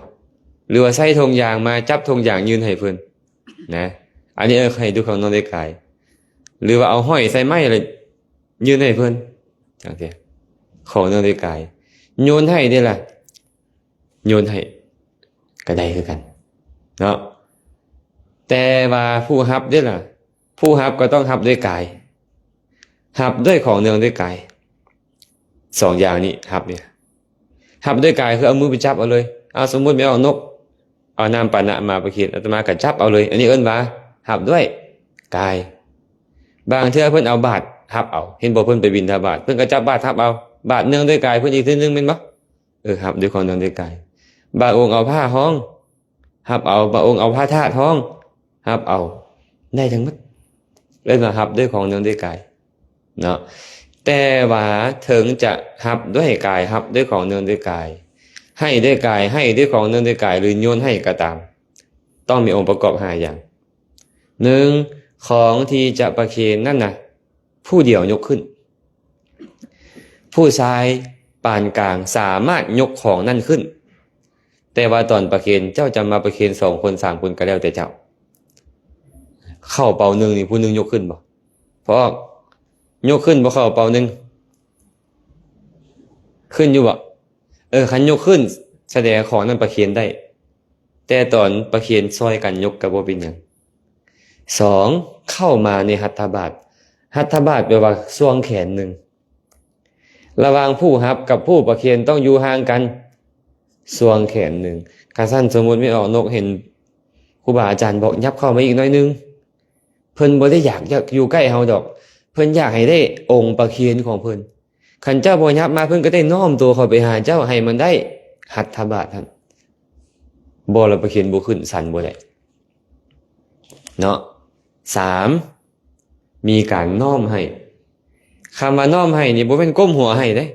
ຫຼືວ່າໃສ່ຖົງຢາງມາ ຈັບຖົງຢາງຍື່ນໃຫ້ເພິ່ນນະ ອັນນີ້ເອີ້ນໃຫ້ດ້ວຍຂອງເນື່ອງດ້ວຍກາຍ. ຫຼືວ່າເອົາຫ້ອຍໃສ່ໄມ້ແລ້ວຍື່ນໃຫ້ເພິ່ນ ຈັ່ງຊີ້ ຂອງເນື່ອງດ້ວຍກາຍ. ໂຍນໃຫ້ເດ້ລະ ໂຍນໃຫ້ກໍໄດ້ຄືກັນເນາະ. ແຕ່ວ່າຜູ້ຮັບເດ້ລະ ຜູ້ຮັບກໍຕ້ອງຮັບດ້ວຍກາຍ ຮັບດ້ວຍຂອງເນື່ອງດ້ວຍກາຍ. ສອງຢ່າງນີ້ຮັບນີ້ ຮັບດ້ວຍກາຍຄືເອົາມືໄປຈັບເອົາເລີຍ. ເອົາ ສົມມຸດແມ່ອອກນົກ ເອົານ້ຳປານະມາປະເຄນ ອາດຕະມາກໍຈັບເອົາເລີຍ ອັນນີ້ເອີ້ນວ່າຮັບດ້ວຍກາຍ. ບາງເທື່ອເພິ່ນເອົາບາດຮັບເອົາ ເຫັນບໍ່ ເພິ່ນໄປບິນທະບາດ ເພິ່ນກໍຈັບບາດຮັບເອົາ ບາດເນື່ອງດ້ວຍກາຍເພິ່ນອີກເທື່ອໜຶ່ງແມ່ນບໍ່? ເອີ ຮັບດ້ວຍຂອງເນື່ອງດ້ວຍກາຍ. ບາງອົງເອົາຜ້າຮອງ ຮັບເອົາ ບາງອົງເອົາພະທາດຮອງ ຮັບເອົາ ໄດ້ທັງໝົດ ເອີ້ນວ່າຮັບດ້ວຍຂອງເນື່ອງດ້ວຍກາຍເນາະ. ແຕ່ວ່າເຖິງຈະຮັບດ້ວຍກາຍ ຮັບດ້ວຍຂອງເນື່ອງດ້ວຍກາຍ ໃຫ້ດ້ວຍກາຍ ໃຫ້ດ້ວຍຂອງເນື່ອງດ້ວຍກາຍ ຫຼື ໂຍນໃຫ້ກໍຕາມ ຕ້ອງມີອົງປະກອບຫ້າຢ່າງ. ໜຶ່ງ ຂອງທີ່ຈະປະເຄນນັ້ນນະ ຜູ້ດຽວຍົກຂຶ້ນ ຜູ້ຊາຍປານກາງສາມາດຍົກຂອງນັ້ນຂຶ້ນ ແຕ່ວ່າຕອນປະເຄນ ເຈົ້າຈະມາປະເຄນສອງຄົນສາມຄົນກໍແລ້ວແຕ່ເຈົ້າ. ເຂົ້າເປົາໜຶ່ງນີ້ ຜູ້ໜຶ່ງຍົກຂຶ້ນບໍ່? ພໍ່ອອກ ຍົກຂຶ້ນບໍ່ ເຂົ້າເປົາໜຶ່ງ? ຂຶ້ນຢູ່ບໍ່? ເອີ ຄັນຍົກຂຶ້ນ ສະແດງຂອງນັ້ນປະເຄນໄດ້ ແຕ່ຕອນປະເຄນຊ່ອຍກັນຍົກກໍບໍ່ເປັນຫຍັງ. ສອງ ເຂົ້າມາໃນຫັດຖະບາດ. ຫັດຖະບາດແປວ່າຊ່ວງແຂນໜຶ່ງ. ລະຫວ່າງຜູ້ຮັບກັບຜູ້ປະເຄນຕ້ອງຢູ່ຫ່າງກັນຊ່ວງແຂນໜຶ່ງ. ຄັນຊັ້ນ ສົມມຸດແມ່ອອກນົກເຫັນຄູບາອາຈານບອກ ຫຍັບເຂົ້າມາອີກໜ້ອຍໜຶ່ງ. ເພິ່ນບໍ່ໄດ້ຢາກ ຢາກຢູ່ໃກ້ເຮົາດອກ. ເພິ່ນຢາກໃຫ້ໄດ້ອົງປະເຄນຂອງເພິ່ນ. ຄັນເຈົ້າບໍ່ຫຍັບມາ ເພິ່ນກໍໄດ້ນ້ອມໂຕເຂົ້າໄປຫາເຈົ້າ ໃຫ້ມັນໄດ້ຫັດຖະບາດຫັ້ນ. ບໍ່ລະປະເຄນບໍ່ຂຶ້ນ ສັນບໍ່ໄດ້ເນາະ. ສາມ ມີການນ້ອມໃຫ້. ຄຳວ່ານ້ອມໃຫ້ນີ້ ບໍ່ແມ່ນກົ້ມຫົວໃຫ້ເດ້.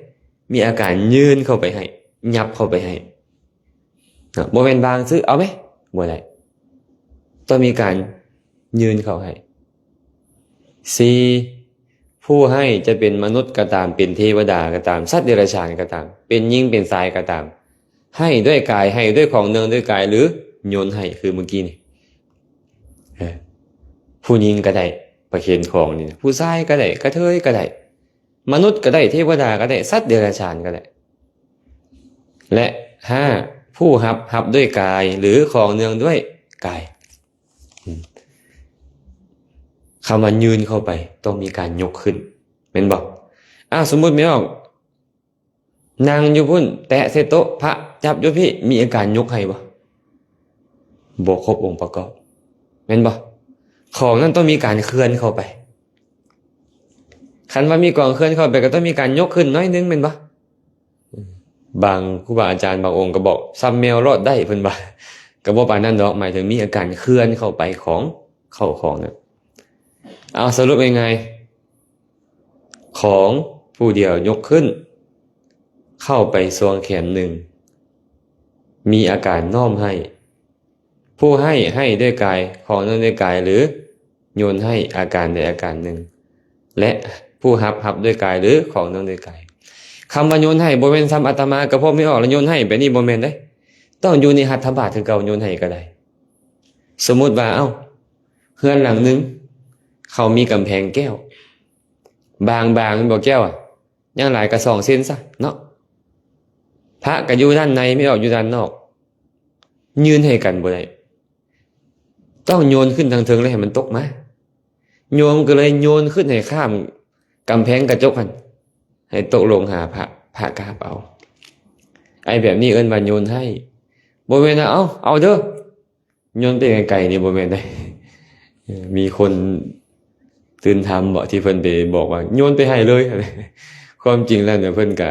ມີອາການຍື່ນເຂົ້າໄປໃຫ້ ຫຍັບເຂົ້າໄປໃຫ້. ເນາະ ບໍ່ແມ່ນວາງຊື່ ເອົາແມ ບໍ່ໄດ້. ຕ້ອງມີການຍື່ນເຂົ້າໃຫ້. ສີ່ ຜູ້ໃຫ້ຈະເປັນມະນຸດກໍຕາມ ເປັນເທວະດາກໍຕາມ ສັດເດຍລະສານກໍຕາມ ເປັນຍິງເປັນຊາຍກໍຕາມ ໃຫ້ດ້ວຍກາຍ ໃຫ້ດ້ວຍຂອງເນື່ອງດ້ວຍກາຍ ຫຼື ໂຍນໃຫ້ ຄືມື້ກີ້ນີ້. ເອີ ຜູ້ຍິງກໍໄດ້ ປະເຄນຂອງນີ້ນະ ຜູ້ຊາຍກໍໄດ້ ກະເທີຍກໍໄດ້ ມະນຸດກໍໄດ້ ເທວະດາກໍໄດ້ ສັດເດຍລະສານກໍໄດ້. ແລະ ຫ້າ ຜູ້ຮັບ ຮັບດ້ວຍກາຍ ຫຼື ຂອງເນື່ອງດ້ວຍກາຍ. ອືມ ຄຳວ່າຍື່ນເຂົ້າໄປ ຕ້ອງມີການຍົກຂຶ້ນ ແມ່ນບໍ່? ອ້າວ ສົມມຸດແມ່ອອກ ນັ່ງຢູ່ພຸ້ນ ແຕະໃສ່ໂຕະ ພະຈັບຢູ່ພີ້ ມີອາການຍົກໃຫ້ບໍ່? ບໍ່ຄົບອົງປະກອບ ແມ່ນບໍ່? ຂອງນັ້ນຕ້ອງມີການເຄື່ອນເຂົ້າໄປ. ຄັນວ່າມີກອງເຄື່ອນເຂົ້າໄປ ກໍຕ້ອງມີການຍົກຂຶ້ນໜ້ອຍໜຶ່ງ ແມ່ນບໍ່? ອືມ ບາງຄູບາອາຈານບາງອົງກໍບອກ ສ່ຳແມວລອດໄດ້ ເພິ່ນວ່າ. ກໍບໍ່ປານນັ້ນດອກ ໝາຍເຖິງມີອາການເຄື່ອນເຂົ້າໄປຂອງເຂົ້າຂອງນະ. ເອົາ ສະຫຼຸບງ່າຍໆ ຂອງຜູ້ດຽວຍົກຂຶ້ນ ເຂົ້າໄປຊ່ວງແຂນໜຶ່ງ ມີອາການນ້ອມໃຫ້. ຜູ້ໃຫ້ ໃຫ້ດ້ວຍກາຍ ຂອງໜຶ່ງດ້ວຍກາຍ ຫຼື ໂຍນໃຫ້ ອາການໃດອາການໜຶ່ງ ແລະ ຜູ້ຮັບ ຮັບດ້ວຍກາຍ ຫຼື ຂອງໜຶ່ງດ້ວຍກາຍ. ຄຳວ່າໂຍນໃຫ້ ບໍ່ແມ່ນສ່ຳອາດຕະມາກະພົບໃຫ້ອອກແລ້ວໂຍນໃຫ້ ແບບນີ້ບໍ່ແມ່ນເດ້. ຕ້ອງຢູ່ໃນຫັດຖະບາດຄືເກົ່າ ໂຍນໃຫ້ກໍໄດ້. ສົມມຸດວ່າ ເອົ້າ ເຮືອນຫຼັງໜຶ່ງ ເຂົາມີກຳແພງແກ້ວ ບາງໆ ແມ່ນບໍ່ແກ້ວອະ? ຢ່າງຫຼາຍກໍສອງເຊັນຊະເນາະ. ພະກໍຢູ່ດ້ານໃນ ແມ່ນອອກຢູ່ດ້ານນອກ ຍື່ນໃຫ້ກັນບໍ່ໄດ້ ຕ້ອງໂຍນຂຶ້ນທາງເທິງ ແລ້ວໃຫ້ມັນຕົກມາ. ໂຍມກໍເລີຍໂຍນຂຶ້ນໃຫ້ຂ້າມກຳແພງກະຈົກຫັ້ນ ໃຫ້ຕົກລົງຫາພະ ພະກາບເອົາ. ໄອ້ແບບນີ້ເອີ້ນວ່າໂຍນໃຫ້ ບໍ່ແມ່ນວ່າ ເອົາ ເອົາເດີ ໂຍນໄປໄກໆ ນີ້ບໍ່ແມ່ນເດ້. ເອີ ມີຄົນຕື່ນທຳບໍ ທີ່ເພິ່ນໄປບອກວ່າໂຍນໄປໃຫ້ເລີຍ. ຄວາມຈິງແລ້ວເນຍ ເພິ່ນກະ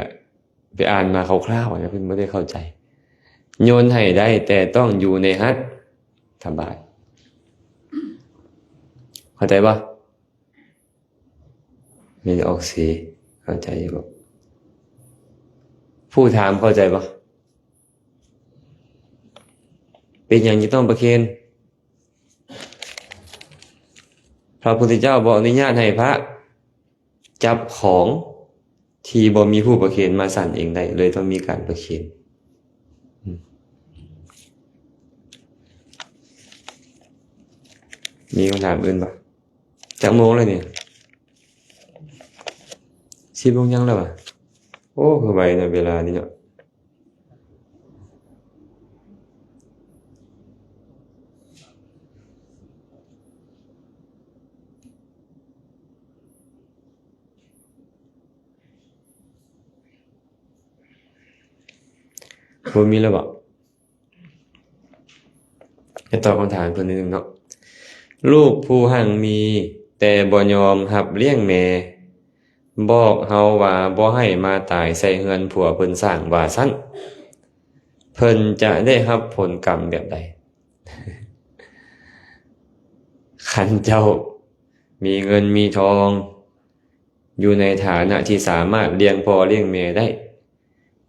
ໄປອ່ານມາຄ່າວໆນະ ເພິ່ນບໍ່ໄດ້ເຂົ້າໃຈ. ໂຍນໃຫ້ໄດ້ ແຕ່ຕ້ອງຢູ່ໃນຫັດຖະບາດ. ເຂົ້າໃຈບໍ່? ມີອອກເສຍ ເຂົ້າໃຈຢູ່ບໍ່? ຜູ້ຖາມເຂົ້າໃຈບໍ່? ເປັນຫຍັງຈຶ່ງຕ້ອງປະເຄນ? ພະພຸດທະເຈົ້າບໍ່ອະນຸຍາດໃຫ້ພະຈັບຂອງທີ່ບໍ່ມີຜູ້ປະເຄນມາສັນເອງໄດ້ ເລີຍຕ້ອງມີການປະເຄນ. ອືມ ມີຄຳຖາມອື່ນບໍ່? ຈັກໂມງແລ້ວນີ້? ສິບໂມງຍັງແລ້ວຫວາ? ໂອ້ ຄືໄວເນາະ ເວລານີ້ເນາະ. ບໍ່ມີແລ້ວບໍ? ໃຫ້ຕອບຄຳຖາມເພິ່ນໜຶ່ງເນາະ. ລູກຜູ້ຮັ່ງມີແຕ່ບໍ່ຍອມຮັບລ້ຽງແມ່ ບອກເຮົາວ່າບໍ່ໃຫ້ມາຕາຍໃສ່ເຮືອນຜົວເພິ່ນສ້າງວ່າຊັ້ນ ເພິ່ນຈະໄດ້ຮັບຜົນກຳແບບໃດ? ຄັນເຈົ້າມີເງິນມີທອງ ຢູ່ໃນຖານະທີ່ສາມາດລ້ຽງພໍ່ລ້ຽງແມ່ໄດ້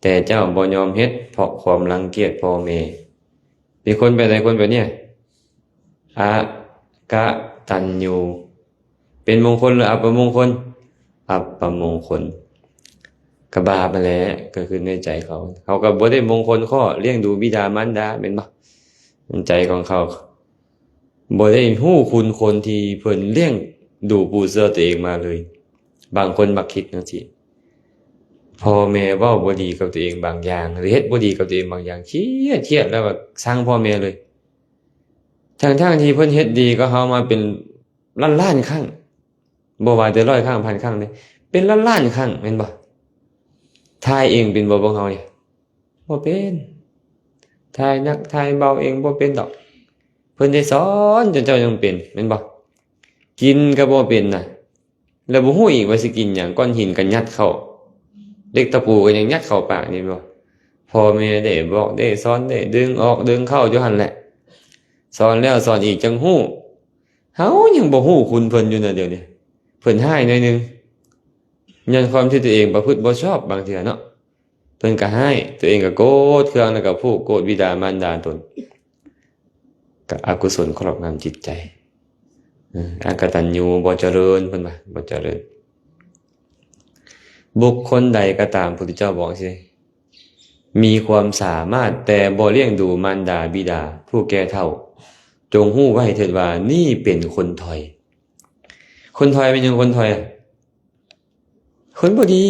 ແຕ່ເຈົ້າບໍ່ຍອມເຮັດ ເພາະຄວາມລັງກຽດພໍ່ແມ່. ເປັນຄົນແບບໃດ? ຄົນແບບນີ້ ອະກະຕັນຍູ. ເປັນມົງຄົນ ຫຼື ອັບປະມົງຄົນ? ອັບປະມົງຄົນ. ກະບາບຫັ້ນແຫຼະ ກໍຄືໃນໃຈເຂົາ. ເຂົາກໍບໍ່ໄດ້ມົງຄົນຂໍ້ລ້ຽງດູບິດາມານດາ ແມ່ນບໍ່? ໃນໃຈຂອງເຂົາ ບໍ່ໄດ້ຮູ້ຄຸນຄົນທີ່ເພິ່ນລ້ຽງດູປູເສືອຕົວເອງມາເລີຍ. ບາງຄົນມັກຄິດຈັ່ງຊີ້ ພໍ່ແມ່ເວົ້າບໍ່ດີກັບຕົວເອງບາງຢ່າງ ຫຼື ເຮັດບໍ່ດີກັບຕົວເອງບາງຢ່າງ ຄຽດ ຄຽດແລ້ວກໍຊັງພໍ່ແມ່ເລີຍ. ທັງໆທີ່ເພິ່ນເຮັດດີກັບເຮົາມາເປັນລ້ານໆຄັ້ງ ບໍ່ວ່າແຕ່ຮ້ອຍຄັ້ງ ພັນຄັ້ງເດ້ ເປັນລ້ານໆຄັ້ງ ແມ່ນບໍ່? ຖ່າຍເອງເປັນບໍ່ ພວກເຮົານີ້? ບໍ່ເປັນ. ຖ່າຍໜັກຖ່າຍເບົາເອງບໍ່ເປັນດອກ. ເພິ່ນໄດ້ສອນຈົນເຈົ້າຍັງເປັນ ແມ່ນບໍ່? ກິນກໍບໍ່ເປັນນະ ແລ້ວບໍ່ຮູ້ອີກວ່າຊິກິນຫຍັງ, ກ້ອນຫີນກໍຍັດເຂົ້າ, ເຫຼັກຕະປູກໍຍັງຍັດເຂົ້າປາກນີ້ແມ່ນບໍ່? ພໍ່ແມ່ໄດ້ບອກໄດ້ສອນ ໄດ້ດຶງອອກດຶງເຂົ້າຢູ່ຫັ້ນແຫຼະ. ສອນແລ້ວສອນອີກ ຈັ່ງຮູ້. ເຮົາຍັງບໍ່ຮູ້ຄຸນເພິ່ນຢູ່ນະດຽວນີ້. ເພິ່ນຮ້າຍໜ້ອຍໜຶ່ງ ຍ້ອນຄວາມທີ່ຕົວເອງປະພຶດບໍ່ຊອບບາງເທື່ອເນາະ. ເພິ່ນກໍຮ້າຍ, ຕົວເອງກໍໂກດເຄືອງ ແລ້ວກໍຜູກໂກດບິດາມານດາຕົນ, ກໍອະກຸສົນຄອບງຳຈິດໃຈ. ເອີ ອະກະຕັນຍູບໍ່ຈະເລີນ, ເພິ່ນວ່າບໍ່ຈະເລີນ. ບຸກຄົນໃດກໍຕາມ, ພຸດທະເຈົ້າບອກຊີ້, ມີຄວາມສາມາດແຕ່ບໍ່ລ້ຽງດູມານດາບິດາຜູ້ແກ່ເຖົ້າ, ຈົ່ງຮູ້ໄວ້ເຖີດວ່ານີ້ເປັນຄົນຖອຍ. ຄົນຖອຍແມ່ນຫຍັງ? ຄົນຖອຍ ຄົນບໍ່ດີ,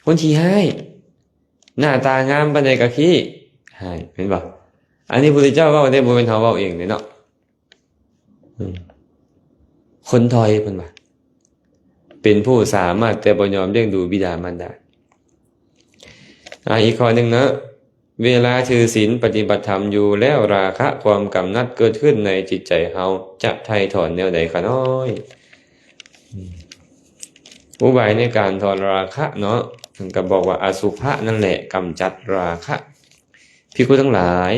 ຄົນຂີ້ຮ້າຍ, ໜ້າຕາງາມປານໃດກໍຂີ້ຮ້າຍ, ແມ່ນບໍ່? ອັນນີ້ພຸດທະເຈົ້າເວົ້າເດ້, ບໍ່ແມ່ນເຮົາເວົ້າເອງເດ້ເນາະ. ອືມ ຄົນຖອຍ ເພິ່ນວ່າ ເປັນຜູ້ສາມາດແຕ່ບໍ່ຍອມລ້ຽງດູບິດາມານດາ. ອາ ອີກຂໍ້ໜຶ່ງເນາະ, ເວລາຖືສິນປະຕິບັດທຳຢູ່ແລ້ວ ລາຄະຄວາມກຳໜັດເກີດຂຶ້ນໃນຈິດໃຈເຮົາ ຈະໄຖ່ຖອນແນວໃດຂະນ້ອຍ? ອືມ ອຸບາຍໃນການຖອນລາຄະເນາະ ເພິ່ນກໍບອກວ່າອະສຸພະນັ້ນແຫຼະກຳຈັດລາຄະ. ພິກຂຸທັງຫຼາຍ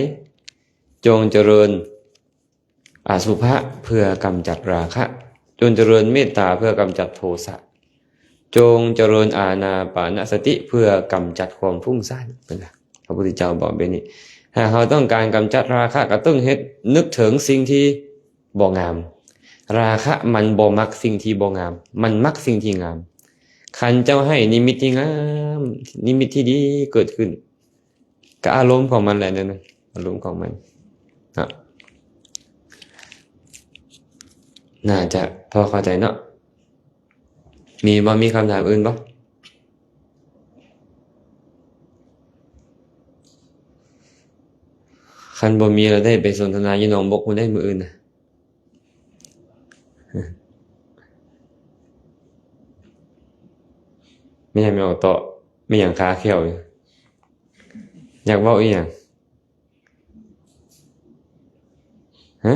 ຈົ່ງຈະເລີນອະສຸພະເພື່ອກຳຈັດລາຄະ, ຈົ່ງຈະເລີນເມດຕາເພື່ອກຳຈັດໂທສະ, ຈົ່ງຈະເລີນອານາປານະສະຕິເພື່ອກຳຈັດຄວາມຟຸ້ງສ້ານ. ເພິ່ນວ່າ ພະພຸດທະເຈົ້າບອກແບບນີ້ ຖ້າເຮົາຕ້ອງການກຳຈັດລາຄະ ກໍຕ້ອງເຮັດ ນຶກເຖິງສິ່ງທີ່ ບໍ່ງາມ. ລາຄະມັນບໍ່ມັກສິ່ງທີ່ບໍ່ງາມ, ມັນມັກສິ່ງທີ່ງາມ. ຄັນເຈົ້າໃຫ້ນິມິດທີ່ງາມ, ນິມິດທີ່ດີເກີດຂຶ້ນ, ກໍອາລົມຂອງມັນແຫຼະນັ້ນນະ, ອາລົມຂອງມັນເນາະ. ໜ້າຈະພໍເຂົ້າໃຈເນາະ. ມີບໍ່? ມີຄຳຖາມອື່ນບໍ່? ຄັນບໍ່ມີ ລະໄດ້ໄປສົນທະນາຢູ່ໜອງບົກພຸ້ນໄດ໋ມື້ອື່ນນະ. ແມ່ນຫຍັງ ແມ່ນຫຍັງ ຕໍ່ ແມ່ນຫຍັງຄາແຂ້ວຢູ່? ຢາກເວົ້າອີ່ຫຍັງ? ຮະ?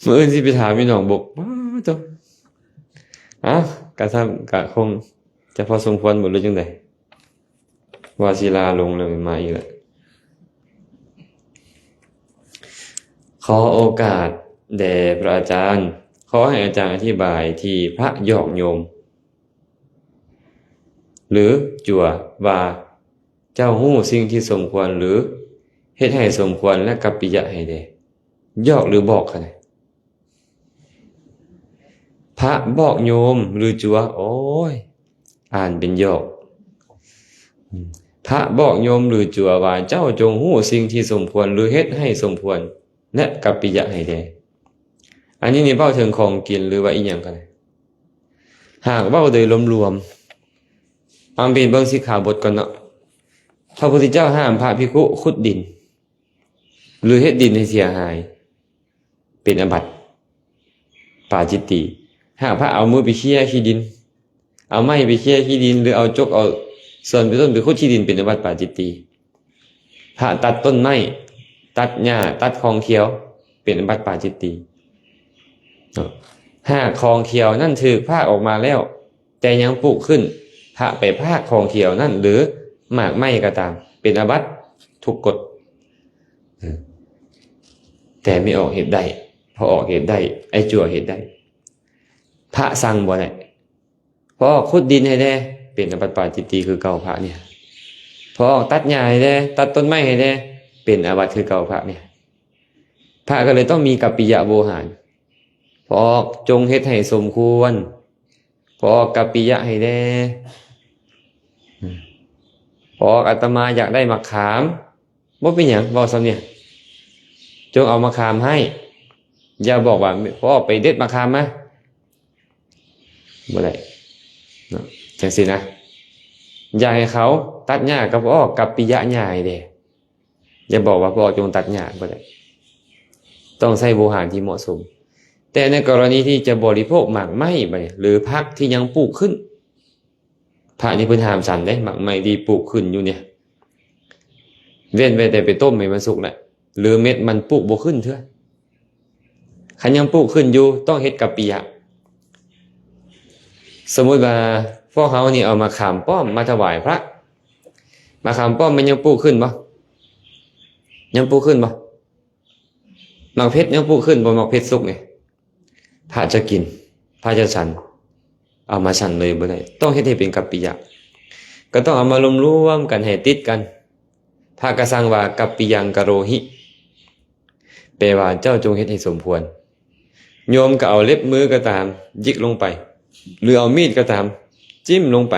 ມື້ອື່ນຊິໄປຖາມຢູ່ໜອງບົກ. ວ້າວ ໂທ້. ເອົ້າ ກະຊ້ຳ ກະຄົງຈະພໍສົມຄວນບໍ່ ຫຼືຈັ່ງໃດ? ວ່າສິລາລົງແລ້ວ ມາອີກແລ້ວ. ຂໍໂອກາດແດ່ພະອາຈານ, ຂໍໃຫ້ອາຈານອະທິບາຍທີ່ພະຫຍອກໂຍມ ຫຼື ຈົວວ່າ ເຈົ້າຮູ້ສິ່ງທີ່ສົມຄວນ ຫຼື ເຮັດໃຫ້ສົມຄວນ ແລະ ກັບປິຍະໃຫ້ແດ່. ຫຍອກ ຫຼື ບອກ ຄະນະ? ພະບອກໂຍມ ຫຼື ຈົວ? ໂອ້ຍ ອ່ານເປັນຫຍອກ. ພະບອກໂຍມ ຫຼື ຈົວວ່າ ເຈົ້າຈົ່ງຮູ້ສິ່ງທີ່ສົມຄວນ ຫຼື ເຮັດໃຫ້ສົມຄວນ ແລະ ກັບປິຍະໃຫ້ແດ່. ອັນນີ້ນີ້ເວົ້າເຖິງຂອງກິນ ຫຼືວ່າອີ່ຫຍັງກໍໄດ້. ຫາກເວົ້າໂດຍລວມໆ ເອົາໄປເບິ່ງສິກຂາບົດກ່ອນເນາະ. ພະພຸດທະເຈົ້າຫ້າມພະພິກຂຸຂຸດດິນ ຫຼື ເຮັດດິນໃຫ້ເສຍຫາຍ ເປັນອາບັດປາຈິດຕີ. ຫາກພະເອົາມືໄປເຄຍຂີ້ດິນ, ເອົາໄມ້ໄປເຄຍຂີ້ດິນ ຫຼື ເອົາຈົກເອົາສ່ວນໄປຕົ້ນໄປຂຸດຂີ້ດິນ ເປັນອາບັດປາຈິດຕີ. ພະຕັດຕົ້ນໄມ້ ຕັດຫຍ້າ ຕັດຂອງຂຽວ ເປັນອາບັດປາຈິດຕີ. ຫາກຂອງຂຽວນັ້ນຖືກພາກອອກມາແລ້ວ ແຕ່ຍັງປູກຂຶ້ນ, ພະໄປພາກຂອງຂຽວນັ້ນ ຫຼື ໝາກໄມ້ກໍຕາມ ເປັນອາບັດທຸກກົດ. ເອີ ແຕ່ແມ່ອອກເຮັດໄດ້, ພໍ່ອອກເຮັດໄດ້, ອ້າຍຈົວເຮັດໄດ້. ພະສັ່ງບໍ່ໄດ້. ພໍ່ອອກຂຸດດິນໃຫ້ແດ່ ເປັນອາບັດປາຈິດຕີຄືເກົ່າພະນີ້. ພໍ່ອອກຕັດຫຍ້າໃຫ້ແດ່ ຕັດຕົ້ນໄມ້ໃຫ້ແດ່ ເປັນອາບັດຄືເກົ່າພະນີ້. ພະກໍເລີຍຕ້ອງມີກັບປິຍະໂວຫານ. ພໍ່ອອກຈົ່ງເຮັດໃຫ້ສົມຄວນ, ພໍ່ອອກກັບປິຍະໃຫ້ແດ່. ອືມ ພໍ່ອອກ ອາດຕະມາຢາກໄດ້ໝາກຂາມ. ບໍ່ເປັນຫຍັງ ເວົ້າສ່ຳນີ້. ຈົ່ງເອົາໝາກຂາມໃຫ້. ຢ່າບອກວ່າ ພໍ່ອອກໄປເດັດໝາກຂາມມາ. ບໍ່ໄດ້ເນາະ ຈັ່ງຊີ້ນະ. ຢາກໃຫ້ເຂົາຕັດຫຍ້າ ກໍພໍ່ອອກກັບປິຍະຫຍ້າໃຫ້ແດ່. ຢ່າບອກວ່າ ພໍ່ອອກຈົ່ງຕັດຫຍ້າ ບໍ່ໄດ້. ຕ້ອງໃຊ້ໂວຫານທີ່ເໝາະສົມ. ແຕ່ໃນກໍລະນີທີ່ຈະບໍລິໂພກໝາກໄມ້ບາດນີ້ ຫຼື ຜັກທີ່ຍັງປູກຂຶ້ນ, ພະນີ້ເພິ່ນຫ້າມສັນເດ້ ໝາກໄມ້ທີ່ປູກຂຶ້ນຢູ່ນີ້ ເວັ້ນໄວ້ແຕ່ໄປຕົ້ມໃຫ້ມັນສຸກແຫຼະ ຫຼື ເມັດມັນປູກບໍ່ຂຶ້ນເທື່ອ. ຄັນຍັງປູກຂຶ້ນຢູ່ ຕ້ອງເຮັດກັບປິຍະ. ສົມມຸດວ່າພວກເຮົານີ້ເອົາໝາກຂາມປ້ອມມາຖວາຍພະ, ໝາກຂາມປ້ອມມັນຍັງປູກຂຶ້ນບໍ່? ຍັງປູກຂຶ້ນບໍ່? ໝາກເຜັດຍັງປູກຂຶ້ນບໍ່? ໝາກເຜັດສຸກນີ້ ພະຈະກິນ ພະຈະສັນ ເອົາມາສັນເລີຍບໍ່ໄດ້, ຕ້ອງເຮັດໃຫ້ເປັນກັບປິຍະ. ກໍຕ້ອງເອົາມາລວມໆກັນໃຫ້ຕິດກັນ. ພະກໍສັ່ງວ່າ ກັບປິຍັງກະໂຣຫິ ແປວ່າເຈົ້າຈົ່ງເຮັດໃຫ້ສົມຄວນ. ໂຍມກໍເອົາເລັບມືກໍຕາມ ຫຍິກລົງໄປ ຫຼື ເອົາມີດກໍຕາມ ຈິ້ມລົງໄປ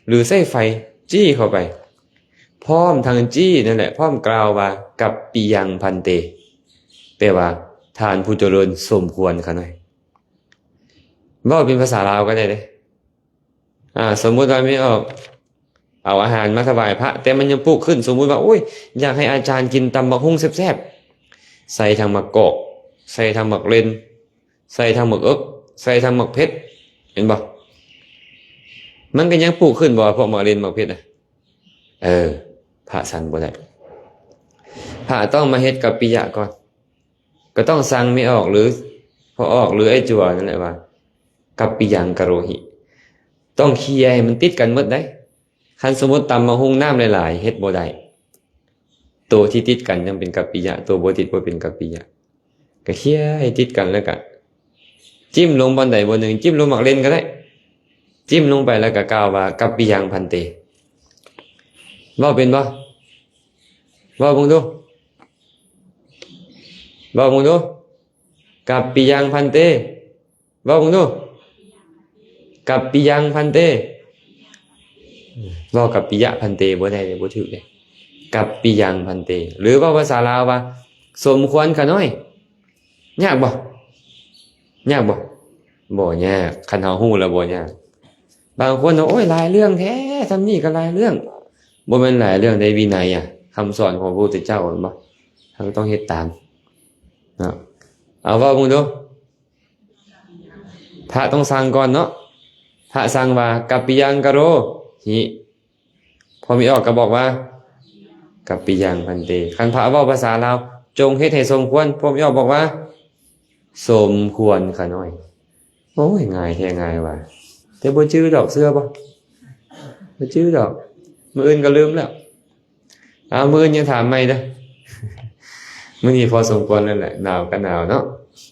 ຫຼື ໃຊ້ໄຟຈີ້ເຂົ້າໄປ ພ້ອມທັງຈີ້ນັ້ນແຫຼະ ພ້ອມກ່າວວ່າ ກັບປິຍັງພັນເຕ ແປວ່າ ທ່ານຜູ້ຈະເລີນ ສົມຄວນຂະໜ້ອຍ. ເວົ້າເປັນພາສາລາວກໍໄດ້ເດ້. ອາ ສົມມຸດວ່າແມ່ອອກເອົາອາຫານມາຖວາຍພະ ແຕ່ມັນຍັງປູກຂຶ້ນ. ສົມມຸດວ່າ ໂອ້ຍ ຢາກໃຫ້ອາຈານກິນຕຳບັກຫຸ່ງແຊບໆ ໃສ່ທັງໝາກກອກ ໃສ່ທັງໝາກເລັ່ນ ໃສ່ທັງໝາກເອິກ ໃສ່ທັງໝາກເຜັດ ເຫັນບໍ່? ມັນກໍຍັງປູກຂຶ້ນບໍ່ ພວກໝາກເລັ່ນໝາກເຜັດນະ? ເອີ ພະສັນບໍ່ໄດ້. ພະຕ້ອງມາເຮັດກັບປິຍະກ່ອນ. ກໍຕ້ອງສັ່ງແມ່ອອກ ຫຼື ພໍ່ອອກ ຫຼື ອ້າຍຈົວນັ້ນແຫຼະວ່າ ກັບປິຍັງກະໂຣຫິ ຕ້ອງເຄຍໃຫ້ມັນຕິດກັນໝົດໄດ໋. ຄັນສົມມຸດຕຳບັກຫຸ່ງນ້ຳຫຼາຍໆ ເຮັດບໍ່ໄດ້. ໂຕທີ່ຕິດກັນຍັງເປັນກັບປິຍະ, ໂຕບໍ່ຕິດບໍ່ເປັນກັບປິຍະ. ກະເຄຍໃຫ້ຕິດກັນ ແລ້ວກະຈິ້ມລົງບ່ອນໃດບ່ອນໜຶ່ງ, ຈິ້ມລົງໝາກເລັ່ນກໍໄດ້, ຈິ້ມລົງໄປແລ້ວກະກ່າວວ່າ ກັບປິຍັງພັນເຕ. ເວົ້າເປັນບໍ່? ເວົ້າເບິ່ງດູ. ເວົ້າເບິ່ງດູ. ກັບປິຍັງພັນເຕ. ເວົ້າເບິ່ງດູ. ກັບປິຍັງພັນເຕ. ເວົ້າກັບປິຍະພັນເຕບໍ່ໄດ້ເດ້, ບໍ່ຖືກເດ້. ກັບປິຍັງພັນເຕ. ຫຼືເວົ້າພາສາລາວວ່າ ສົມຄວນຂະນ້ອຍ. ຍາກບໍ່? ຍາກບໍ່? ບໍ່ຍາກ. ຄັນເຮົາຮູ້ແລ້ວບໍ່ຍາກ. ບາງຄົນວ່າ ໂອ້ຍ ຫຼາຍເລື່ອງແທ້, ຊ່ຳນີ້ກໍຫຼາຍເລື່ອງ. ບໍ່ແມ່ນຫຼາຍເລື່ອງໃດ, ວິໄນອະ, ຄຳສອນຂອງພະພຸດທະເຈົ້າ ແມ່ນບໍ່? ເຮົາກໍຕ້ອງເຮັດຕາມເນາະ. ເອົາ ເວົ້າເບິ່ງດູ. ພະຕ້ອງສັ່ງກ່ອນເນາະ. ພະສັ່ງວ່າ ກັບປິຍັງກະໂຣຫິ. ພວກແມ່ອອກກໍບອກວ່າ ກັບປິຍັງພັນເຕ. ຄັນພະເວົ້າພາສາລາວ ຈົ່ງເຮັດໃຫ້ສົມຄວນ, ພວກແມ່ອອກບອກວ່າ ສົມຄວນຂະນ້ອຍ. ໂອ້ຍ ງ່າຍແທ້ງ່າຍວ່າ. ແຕ່ບໍ່ຈື່ດອກ, ເຊື່ອບໍ່? ບໍ່ຈື່ດອກ. ມື້ອື່ນກໍລືມແລ້ວ. ເອົາ ມື້ອື່ນຍັງຖາມໃໝ່ເດີ້. ມື້ນີ້ພໍສົມຄວນແລ້ວແຫຼະ, ໜາວກໍໜາວເນາະ.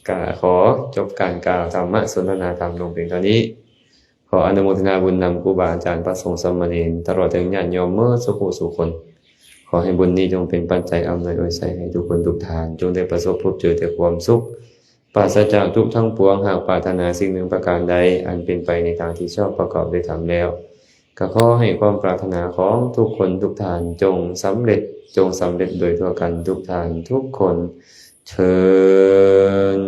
ກໍຂໍຈົບການກ່າວທຳມະສົນທະນາທຳລົງພຽງເທົ່ານີ້. ຂໍອະນຸໂມທະນາບຸນນຳຄູບາອາຈານ, ພະສົງສາມະເນນ, ຕະຫຼອດເຖິງຍາດໂຍມເໝິດສູ່ຜູ້ສູ່ຄົນ. ຂໍໃຫ້ບຸນນີ້ຈົ່ງເປັນປັດໄຈອຳນວຍອວຍໄຊໃຫ້ທຸກຄົນທຸກທ່ານ, ຈົ່ງໄດ້ປະສົບພົບເຈີແຕ່ຄວາມສຸກ, ປາສະຈາກທຸກທັງປວງ. ຫາກປາດຖະໜາສິ່ງໜຶ່ງປະການໃດ ອັນເປັນໄປໃນທາງທີ່ຊອບປະກອບດ້ວຍທຳແລ້ວ, ກໍຂໍໃຫ້ຄວາມປາດຖະໜາຂອງທຸກຄົນທຸກທ່ານ ຈົ່ງສຳເລັດ, ຈົ່ງສຳເລັດໂດຍທົ່ວກັນທຸກທ່ານທຸກຄົນເທີ້ນ.